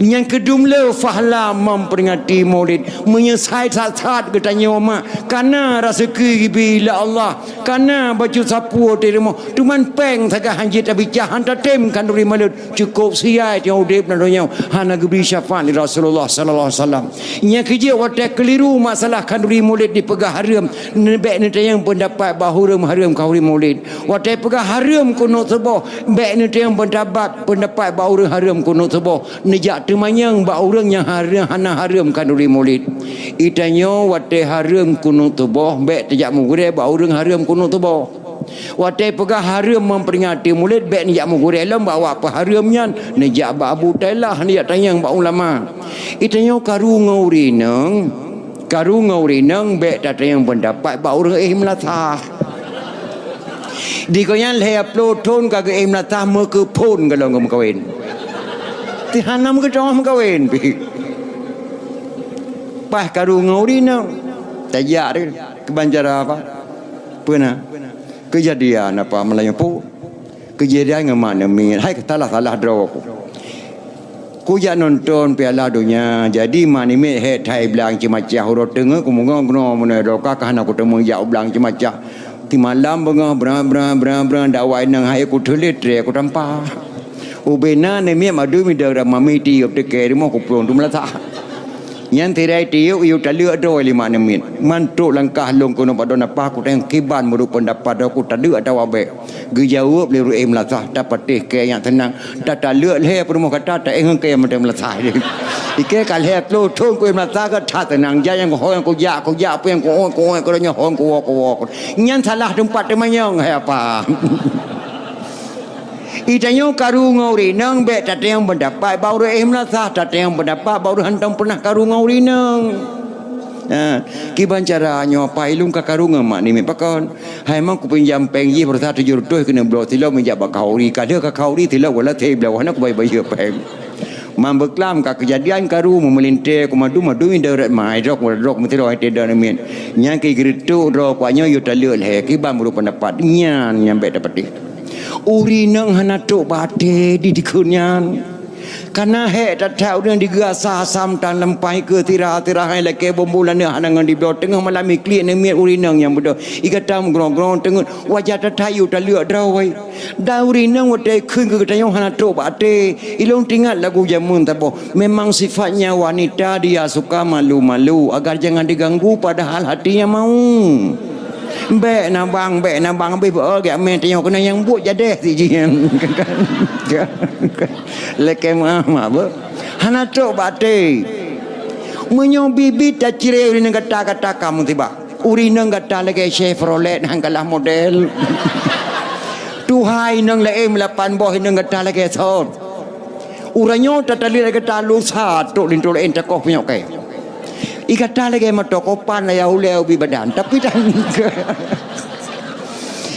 Nyang keudum le fahla memperingati Maulid, meunyeusai that-that geutanyoe mak, kana raseuki geubri lé Allah, kana bacut sapeue teurimong, teuma péng sagai hanjeuet tabicah, han tatem khanduri Maulid, cukôp siai teungoh udeb lam donya, hana geubri syafaat lé Rasulullah sallallahu alaihi wasallam. Nyang keujeuet watée keuliru masalah khanduri Maulid dipeugah hareuem, neubék neutanyong peundapat bak ureuëng hareuem khanduri Maulid. Watée peugah hareuem keuneuk seuboh, bék neutanyong peundapat, peundapat bak ureuëng hareuem keuneuk seuboh. Neujak Teumanyong bak ureuëng nyang hareuem, hana hareuem khanduri mulod. Geutanyoe watée hareuem kunut suboh, bék tajak meugurée bak ureuëng hareuem kunut suboh. Watée peugah hareuem memperingati mulod, bék neujak meugurée lom bak awak peuhareuem nyan, neujak bak Abu Tailah, neujak tanyong bak ulama. Geutanyoe karu ngon ureuëng inong, karu ngon ureuëng inong bék tatanyong peundapat bak ureuëng éh meulasah. Di gobnyan lhée ploh thon ka geuéh meulasah meukeuphon gohlom geumeukawen. Ti hana meukeudroe meukawen pih. Paih karu ngon ureuëng inong. Tajak deh, keuban cara apa? Peue na? Keujadian apa meulayeue po? Keujadian ngon mak namiet. Hai salah-salah droe ku. Kujak nonton Piala Donya, jadi mak namiet hék that blang ceumacah uroe teungeut kumeungoe-ngoe meunyoe droe ka hana kuteumé jak u blang ceumacah. Ti malam beungoh bra-bra bra-bra dak awai nang hai kuteulet tré kutampa. Ubena namiet madu midang ram mami tiup teuke rumoh kuplueng tu meulasah. Nyan tirai tiup yue taleuek droe lé mak namiet. Mantok langkah lôn keunoe padon apa kuteng kiban meureup peundapat droe kutaleuek atawa bék. Geujaweueb lé ureuëng éh meulasah, tapatéh kée nyang teunang, tataleuek lhée peurumoh gata, taéh ngon kée mantong meulasah. Ikée ka lhée ploh thon kuéh meulasah ka that teunang, jak nyang kuhôi nyang kujak, kujak peue nyang kuhôi, kuhôi keudroe nyoe hôi kuwoe, kuwoe. Nyan salah teumpat teumanyong hai apa. Geutanyoe karu ngon ureuëng inong bék tatanyong peundapat bak ureuëng éh meulasah, tatanyong peundapat bak ureuëng hantom peunah karu ngon ureuëng inong. Ha, kiban cara nyoe apa ilung ka karu ngon mak namiet pakon? Hai mang kupinjam péng jih baroesa tujoh reutôh keuneuk bloe silop meujak bak khauri. Ka lheueh ka khauri silop wala thé bloe hana kubai-bai péng. Mang beuklam ka keujadian karu meumeulintée kumadu-madu inda rot mai drok wala drok meusidroe hai teuda namiet. Nyan keu geureutok droe kuat nyoe yue taleuek lhée kiban meureup peundapat. Nyan nyang bék tapatéh. Ureuëng inong hana trok bak até di dikeue nyan. Kana hék that-that ureuëng digeurasa asam tan lampai keu tira-tira hai lakée bumbula neuh hana ngon dibloe teungoh malam iklik namiet ureuëng inong nyang beudôh. Igata meugrong-grong teungeut wajah that-that yue taleuek droe. Dan ureuëng inong watée kheun keu geutanyoe hana trok bak até. Ilôn teuingat lagu jameun saboh. Memang sifatnya wanita dia suka malu-malu agar jangan diganggu padahal hatinya mau. Bék nabang, bék nabang, abéh beu gét mé tanyoe keunan nyang buet jadéh si jih. Lakée meuah mak beu. Hana trok bak até. Meunyoe bit-bit tacirée ureuëng gata-gata ka musibah. Ureuëng gata lagée Chevrolet han kalah model. Tuhai inong laén meulapan boh inong gata lagée sot. Uroe nyoe tataleuek gata lusa trok linto laén takoh punyok kée. Igata lagée moto kopan aya ulée ubit badan, tapi tan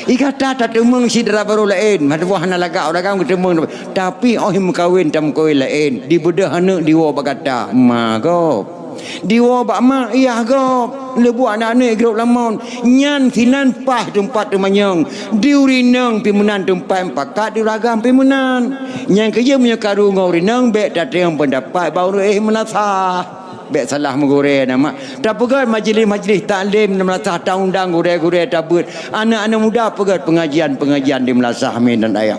igata tateumeung syedara barô laén, meutuwah hana lagak ureuëng agam geuteumeung, tapi óh meukawen tameukawen laén, dibeudôh aneuëk diwoe bak gata, ma gob. Diwoe bak mak yah gob, leubuak aneuëk-aneuëk grob lamon, nyan sinan paih teumpat teumanyong, di ureuëng inong pih meunan teumpat pakat di ureuëng agam pih meunan. Nyang keujeuet meunyoe karu ngon ureuëng inong bék tateueng peundapat bak ureuëng éh meulasah. Bék salah meugurée nama. Tapeugét majeulih-majeulih taklim di meulasah, taundang gurée-gurée tabeuet. Aneuëk-aneuëk muda peugét peungajian-peungajian di meulasah minan ayah.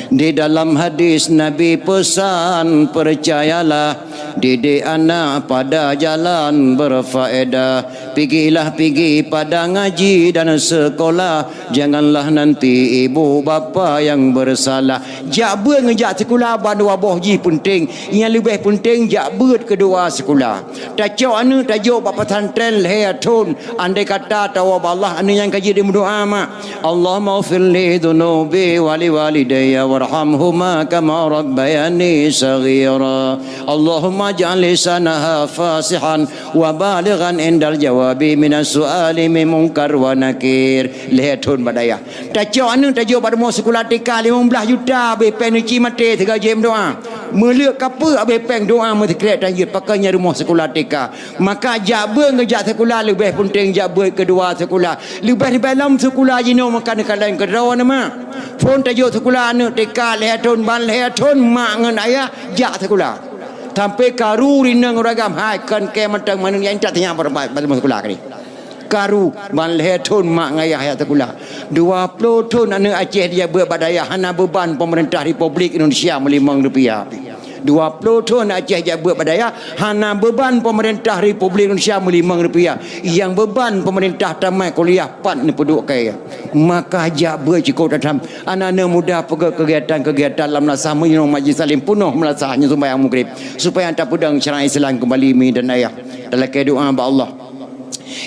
Di dalam hadis Nabi pesan, percayalah, didik anak pada jalan berfaedah. Pigilah pigi pada ngaji dan sekolah. Janganlah nanti ibu bapa yang bersalah. Jak beuet ngon jak sikula ban dua boh jih peunteng. Nyang leubeh peunteng jak beuet keudua sikula. Tacok aneuëk tajok bak pesantren lhée thon. Andai kata tawoe bak Allah aneuëk nyan ka jeuet dimeudoá mak. Allahumma ghfir li dzunubi wa li walidayya warhamhuma kama rabbayani shaghira. Allahumma ij'al lisanaha fasihan wa balighan indal jawabi minas su'ali min munkar wa nakir. Lhée thon bak dayah. Tacok aneuëk tajok bak rumoh sikula T K limong blaih juta abéh péng neuci maté sigoe jeuet meudoá. Meuleuek kapeue abéh péng doá meusikrek tan jeuet pakon nyang rumoh sikula T K. Maka jak beuet ngon jak sikula leubeh peunteng jak beuet keudua sikula. Leubeh-leubeh lom sikula jinoe maka neukalon keudroe nama. Phon tajok sikula aneuëk T K lhée thon ban lhée thon mak ngon ayah jak sikula. Sampai karu rinong uragam hai kon kée mantong maneueng nyang intat nyang bak sikula kali. Karu ban lhée thon mak ngon ayah jak sikula. Dua ploh thon aneuëk Aceh dijak beuet bak dayah hana beuban peumeurintah Republik Indonesia meulimong rupiah. Dua ploh thon Aceh jak beuet bak dayah, hana beuban pemerintah Republik Indonesia meulimong rupiah. Nyang beuban pemerintah tamat kuliah pat neupeuduek kaya. Maka jak beuet cukôp that-that. Hana mudah peugöt kegiatan-kegiatan lam meunasah meunyoe majlis taklim peunoh meunasah nyoe sumbayang Maghrib, supaya tapeudong syariat Islam keumbali mi dan ayah. Talakée doa bak Allah.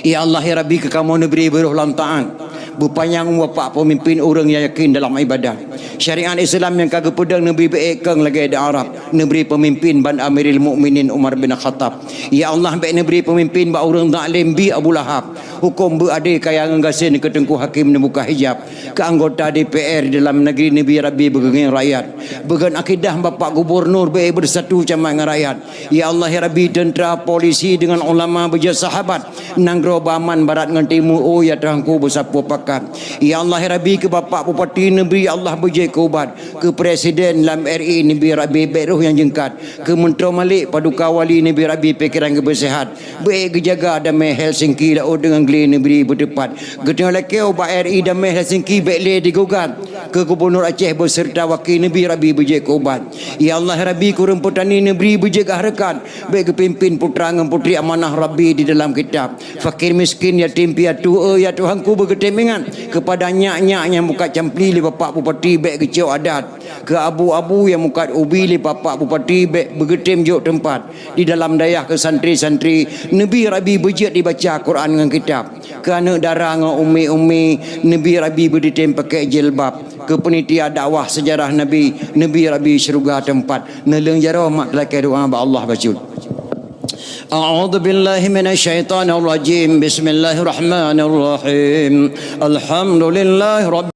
Ya Allah, ya Rabbi, keu kamoe neubri beuroh lam taat. Beupanyang umur bapak peumimpin ureuëng nyang yakin dalam ibadah. Syariat Islam nyang ka geupeudong neubri beuék kong lagée di Arab. Neubri peumimpin ban Amirul Mukminin Umar bin Khattab. Ya Allah, bék neubri peumimpin bak ureuëng zalim bi Abu Lahab. Huköm beuadé kaya ngon gasien keu Teungku Hakim neubuka hijab. Keu anggota D P R di dalam negeri neubri Rabbi beugeungieng rakyat. Beugon akidah Bapak Gubernur bék beusatu camat ngon rakyat. Ya Allah, ya Rabbi, teuntara, polisi deungon ulama beujeuet sahabat. Nanggroe beuaman barat ngon timu, oh ya Tuhanku beusapeue pakat. Ya Allah, ya Rabbi, keu Bapak Bupati neubri Allah beujeuet keu ubat. Keu Presiden lam R I neubri Rabbi bék roh nyang jeungkat. Keu Meuntroe Malik, Paduka Wali neubri Rabbi pikeran geubeuseuhat. Bék geujaga damé Helsinki laôt deungon glé neubri beuteupat. Geutanyoe lakée ubak R I damé Helsinki bék lé digugat. Keu Gubernur Aceh beuseureuta waki neubri Rabbi beujeuet keu ubat. Ya Allah, ya Rabbi, keu ureuëng peutani neubri beujeuet keu hareukat. Bék geupimpin putra ngon putri amanah Rabbi di dalam kitab. Fakir miskin, yatim piatu, eh, ya Tuhanku, beugeutém ingat. Keupada nyak-nyak nyang mukat campli lé Bapak Bupati bék geucok adat. Keu abu-abu nyang mukat ubi lé Bapak Bupati bék beugeutém jok teumpat. Di dalam dayah keu santri-santri, neubri Rabbi beujeuet dibaca Quran ngon kitab. Keu aneuëk dara ngon umi-umi, neubri Rabbi beuditém pakai jilbab. Keu peunitia dakwah sejarah Nabi, neubri Rabbi syeuruga teumpat. Neuleueng jaroe mak talakée doa bak Allah bacut. A'udzu billahi minasyaitonirrajim. Bismillahirrahmanirrahim. Alhamdulillahirabbil